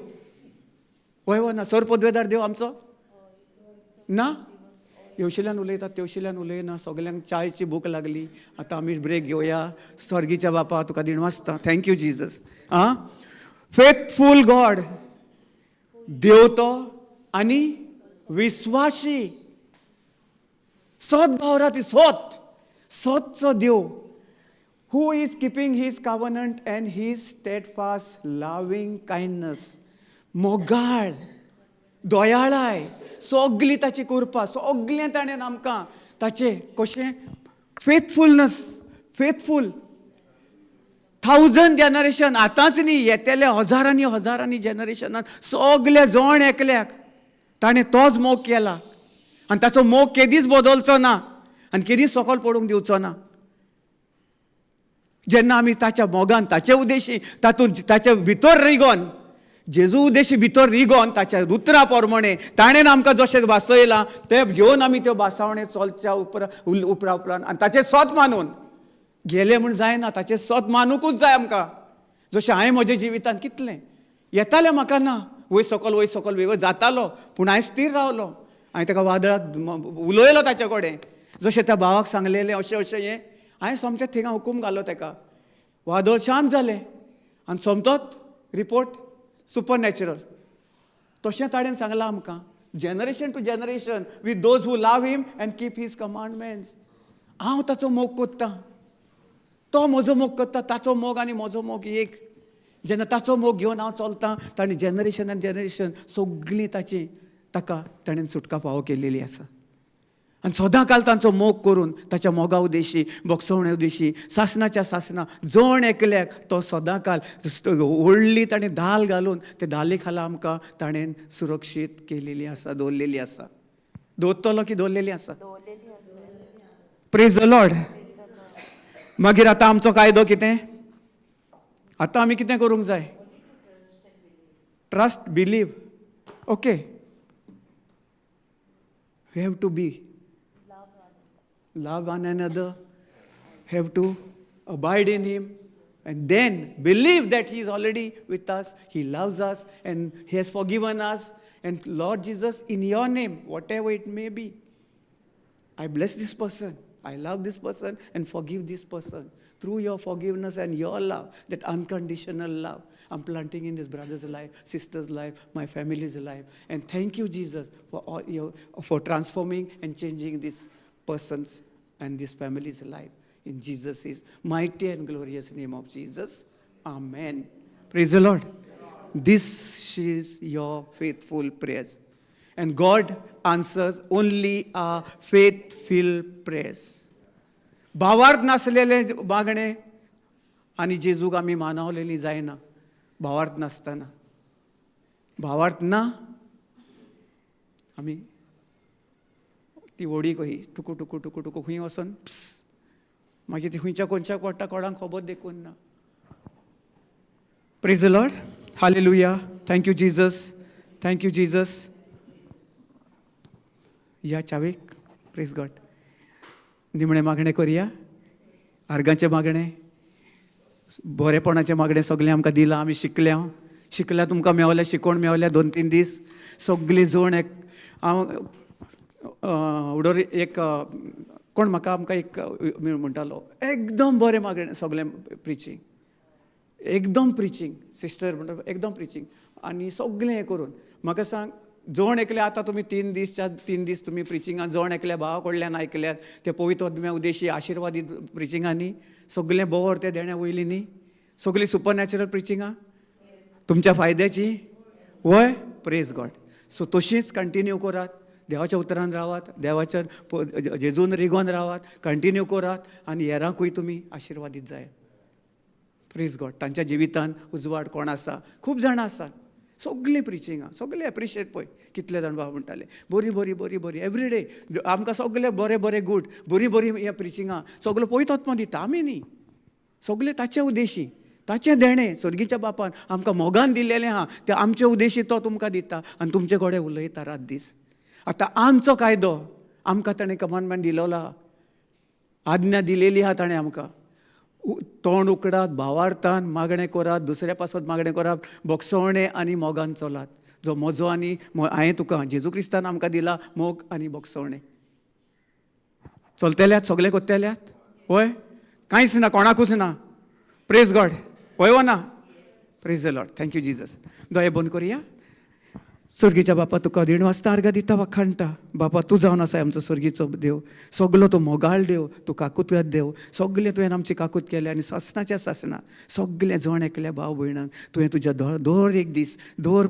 वय वो ना? सोर पदवेदार देव आमचो ना? येवशिल्यान उलयता, तेवशिल्यान उलयना. सगल्यांक चायची भूक लागली. आतां आमी ब्रेक घेवया. स्वर्गीच्या बापा, तुका दिण वाचता. Thank you Jesus. आं, फेथफूल गॉड देव तो आनी विस्वाशी, सत भावरा ती सोत सोतचो देव, who is keeping his covenant and his steadfast loving kindness. मोगाळ दोयाळाय सगली ताची कृपा, सगलें ताणें आमकां ताचें कशें फेथफुलनस, फेथफूल थावजंड जनरेशन. आतांच न्ही, येतले हजारांनी हजारांनी जनरेशनान सगले जण एकल्याक ताणें तोच मोग केला आनी ताचो मोग केदीच बदलचो ना आनी केदीच सकल पडूंक दिवचो ना. जेन्ना आमी ताच्या मोगान, ताचे उद्देशी तातूंत ताच्या भितर रिगोन, जेजू उद्देशी भितर रिगोन, ताच्या उतरा प्रमाणे ताणें आमकां जशें भासयलां तें घेवन आमी त्यो भासावणे चलच्या उपरा उपरा उपरांत आनी ताचें सोत मानून गेले म्हूण जायना, ताचें सोत मानुकूच जाय आमकां. जशें हांवें म्हज्या जिवितान कितलें येतालें म्हाका ना, वयर सकल वयर सकल वयर जातालो, पूण हांवें स्थीर रावलो. हांवें ताका वादळाक उलयलो ताचे कडेन, जशें त्या भावाक सांगलेलें अशें अशें हें. हांवें सोमतें थिंगा हुकूम घालो ताका, वादळ शांत जालें आनी सोमतोच रिपोर्ट सुपर नॅचरल. तशें ताणें सांगलां आमकां, generation to generation with those who love him and keep his commandments. हांव ताचो मोग कोत्ता, तो म्हजो मोग करता. ताचो मोग आनी म्हजो मोग एक. जेन्ना ताचो मोग घेवन हांव चलतां, ताणें जनरेशन आनी जनरेशन सगळीं ताची ताका ताणें सुटका फावो केल्लेली आसा. आनी सदां काल तांचो मोग करून ताच्या मोगा उदेशी, भोगसवणे उदेशी, सासनाच्या सासना जण एकल्याक तो सदां काल व्हडली ताणें धाल घालून ते धाले खाला आमकां ताणें सुरक्षीत केलेली आसा, दवरलेली आसा. दवरतलो की दवरलेली आसा. Praise the Lord. मागीर आतां आमचो कायदो कितें? आतां आमी कितें करूंक जाय? Trust, believe. Okay, we have to be love one another, have to abide in Him, and then believe that He is already with us, He loves us, and He has forgiven us. And Lord Jesus, in your name, whatever it may be, I bless this person, I love this person, and forgive this person. Through your forgiveness and your love, that unconditional love, I'm planting in this brother's life, sister's life, my family's life. And thank you, Jesus, for transforming and changing this person's and this family's life. In Jesus' mighty and glorious name of Jesus. Amen. Praise the Lord. This is your faithful prayers. And God answers only our faith-filled prayers. भावार्थ नासलेले मागणे आनी जेजूक आमी मानवलेली जायना. भावार्थ नासतना, भावार्थ ना, आमी ती व्हडी कही टुकू टुकू टुकू टुकू खंय वचोन प्स, मागीर ती खंयच्या कोनशाक पडटा कोणाक खबर देखून ना. Praise the Lord. Hallelujah. Thank you, Jesus. Thank you, Jesus. या चावेक. Praise God. निमणें मागणें करया. आर्गांचें मागणें, बरेपणाचें मागणें सगळें आमकां दिलां. आमी शिकल्या, शिकल्या, तुमकां मेवल्या, शिकोवन मेवल्या 2-3 दीस सगळीं जण एक. हांव उडोर एक कोण म्हाका आमकां एक म्हणटालो, एकदम बरें मागणें, सगळें प्रिचींग, एकदम प्रिचींग, सिस्टर म्हणटा, एकदम प्रिचींग आनी सगळें हें करून. म्हाका सांग, जण एकले आतां तुमी 3 दीस, 4-3 दीस तुमी प्रिचिंगान जण एकल्या भावा कडल्यान आयकल्यात ते पवित्र आत्म्या उदेशी आशिर्वादीत प्रिचिंगांनी सगळें बोवर ते देण्या वयली न्ही, सगळीं सुपर नॅचरल प्रिचिंगां तुमच्या फायद्याची वय. Praise God. सो तशीच कंटिन्यू करात, देवाच्या उतरान रावात, देवाच्या जेजून रिगोन रावात, कंटिन्यू करात आनी हेरांकूय तुमी आशिर्वादीत जायात. Praise God. तांच्या जिवितान उजवाड कोण आसा? खूब जाणां आसा. सगळीं प्रिचिंगां सगळें एप्रिशिएट. पळय कितले जाण बाबा म्हणटाले, बरी बरी बरी बरी, एवरी डे आमकां सगळें बरें बरें, गूड, बरी बरी हें प्रिचिंगां सगळें पवित्र आत्मो दिता. आमी न्ही, सगळें ताचे उदेशी, ताचें देणें स्वर्गीच्या बापान आमकां मोगान दिलेलें आहा, तें आमचे उदेशी तो तुमकां दिता आनी तुमचे कडेन उलयता रात दीस. आतां आमचो कायदो, आमकां ताणें कमांडमेंट दिलोला, आज्ञा दिलेली आहा ताणें आमकां. तोंड उकडात, भावार्थान मागणें करात, दुसऱ्या पासत मागणें करात, भोगसवणें आनी मोगान चलात. जो म्हजो आनी हांवें तुका जेजू क्रिस्तान आमकां दिला मोग आनी भोगसवणें. चलतेल्यात, सगळें करतेल्यात वय, कांयच ना, कोणाकूच ना. Praise God. वय वो ना? Praise the Lord. Thank you, Jesus. दोळे बंद करुया. स्वर्गीच्या बापा, तुका देण वाचता, आर्गां दिता, वाखाणटा. बापा, तूं जावन आसा आमचो स्वर्गीचो देव, सगलो तूं मोगाळ देव, तूं काकूत देव. सगलें तुवें आमची काकूत केल्या आनी सासनाच्या सासना सगलें जण एकल्या भाव भयणांक तुवें तुज्या दर एक दीस, दर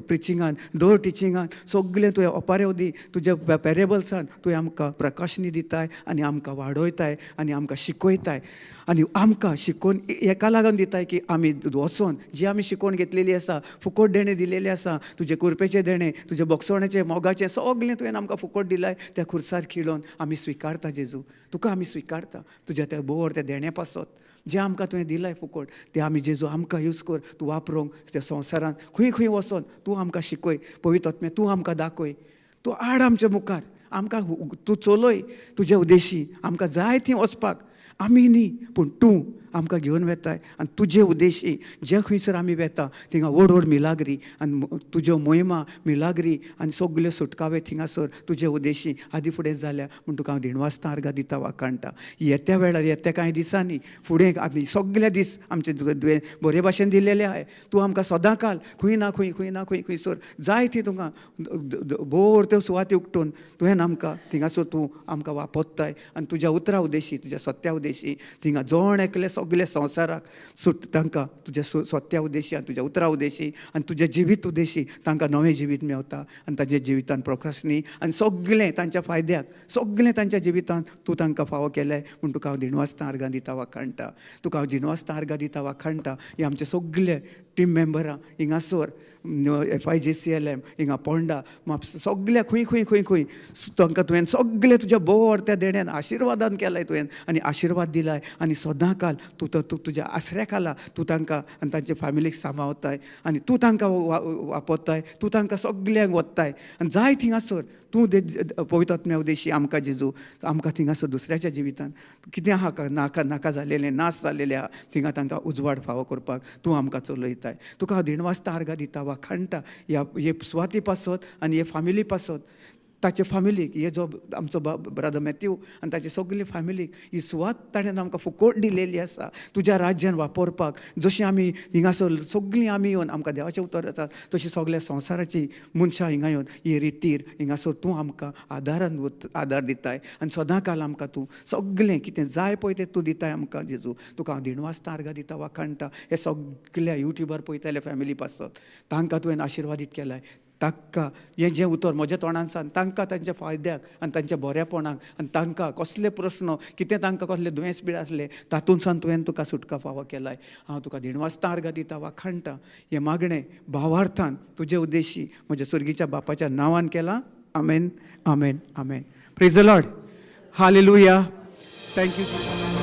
प्रिचिंगान, दर टिचिंगान सगलें तुवें ओपाऱ्यो दी, तुज्या पेरेबल्सान तुवें आमकां प्रकाशनी दिताय आनी आमकां वाडयताय आनी आमकां शिकयताय आनी आमकां शिकोवन हेका लागून दिताय की आमी वचोन जी आमी शिकोवन घेतलेली आसा, फुकट देणें दिलेलें आसा, तुजे कुरपेचें देणें, तुजे भोगसवण्याचें, मोगाचें, सगळें तुवें आमकां फुकट दिलाय. त्या खुर्सार खिळोन आमी स्विकारता जेजू, तुका आमी स्विकारता. तुज्या त्या बोर त्या देण्या पासत जें आमकां तुवें दिलाय फुकट, तें आमी जेजू आमकां यूज कर, तूं वापरूंक त्या संवसारांत खंय खंय वचोन तूं आमकां शिकय. पवित्र आत्मे, तूं आमकां दाखय, तूं आड आमच्या मुखार, आमकां तूं चलय तुज्या उदेशी. आमकां जाय थंय वचपाक आमी न्ही, पूण तूं आमकां घेवन वेताय आनी तुजे उदेशी जे खंयसर आमी वेता थिंगा व्हड व्हड मिलाग्री आनी तुज्यो मोहिमा, मिलाग्री आनी सगल्यो सुटकावे थिंगासर तुजे उदेशी आदी फुडें जाल्या म्हूण तुका हांव दिणवासता, आर्गां दिता, वाखाणटा. येत्या वेळार, येत्या कांय दिसांनी फुडें आनी सगळे दीस आमचे तुवें बरे भाशेन दिलेले आहाय. तूं आमकां सदां काल खंय ना खंय, खंय ना खंय, खंयसर जाय थंय तुका बोर त्यो सुवाती उकटून तुवें आमकां थिंगासर तूं आमकां वापरताय आनी तुज्या उतरा उदेशी, तुज्या सत्या उदेशी थिंगा जण एकले सगळे सगल्या संवसाराक सुट तांकां तुज्या सत्या उद्देशी आनी तुज्या उतरा उद्देशी आनी तुज्या जिवीत उद्देशी तांकां नवें जिवीत मेवता आनी तांच्या जिवितान प्रकाशनी आनी सगलें तांच्या फायद्याक सगलें तांच्या जिवितान तूं तांकां फावो केलें म्हूण तुका हांव दिणवासता आर्गां दिता वाखाणटा. तुका हांव दिणवासता आर्गां दिता वाखाणटा. ही आमचे सगले टीम मेंबरां हिंगासर FIJCLM हिंगा पोंडा म्हापसा सगल्या खंय खंय खंय खंय तांकां तुवें सगलें तुज्या बरो त्या देण्यान आशिर्वादान केलाय तुवें आनी आशिर्वाद दिलाय आनी सदां काल तूं तूं तुज्या आसऱ्या खाला तूं तांकां आनी तांच्या फॅमिलीक सांबाळताय आनी तूं तांकां वापरताय, तूं तांकां सगल्यांक वत्ताय आनी जाय थिंगासर तूं पवित्र आत्म्या उदेशी आमकां जेजू आमकां थिंगासर दुसऱ्याच्या जिवितान कितें आहा नाका नाका जालेलें नाश जालेलें आहा थिंगा तांकां उजवाड फावो करपाक तूं आमकां चलयताय. तुका हांव दिणवासता आर्गां दिता वाखाणटा ह्या हे सुवाती पासत आनी हे फामिली पासत, ताचे फामिलीक हे जो आमचो ब्रदर मॅथ्यू आनी ताची सगली फामिलीक ही सुवात ताणें आमकां फुकोट दिलेली आसा तुज्या राज्यान वापरपाक. जशीं आमी हिंगासर सगलीं आमी येवन आमकां देवाचें उतर आसा तशी सगल्या संवसाराची मनशां हिंगा येवन ही रितीर हिंगासर तूं आमकां आदारान आदार दिताय आनी सदां काल आमकां तूं सगलें कितें जाय पळय तें तूं दिताय आमकां जेजू. तुका हांव दिणवासता आर्गां दिता वाखाणटा. हे सगल्या युट्यूबार पळयताले फॅमिली पासत तांकां तुवें आशिर्वादीत केलाय. तांकां हें जें उतर म्हज्या तोंडान सांग तांकां तांच्या फायद्याक आनी तांच्या बऱ्यापणाक आनी तांकां कसले प्रस्न कितें तांकां कसले दुयेंस बी आसले तातूंत सावन तुवें तुका सुटका फावो केलाय. हांव तुका दिणवासता आर्गां दिता वाखाणटा. हें मागणें भावार्थान तुजे उद्देशी म्हज्या सुर्गीच्या बापाच्या नांवान केलां. आमेन, आमेन, आमेन. Praise the Lord. Hallelujah. Thank you.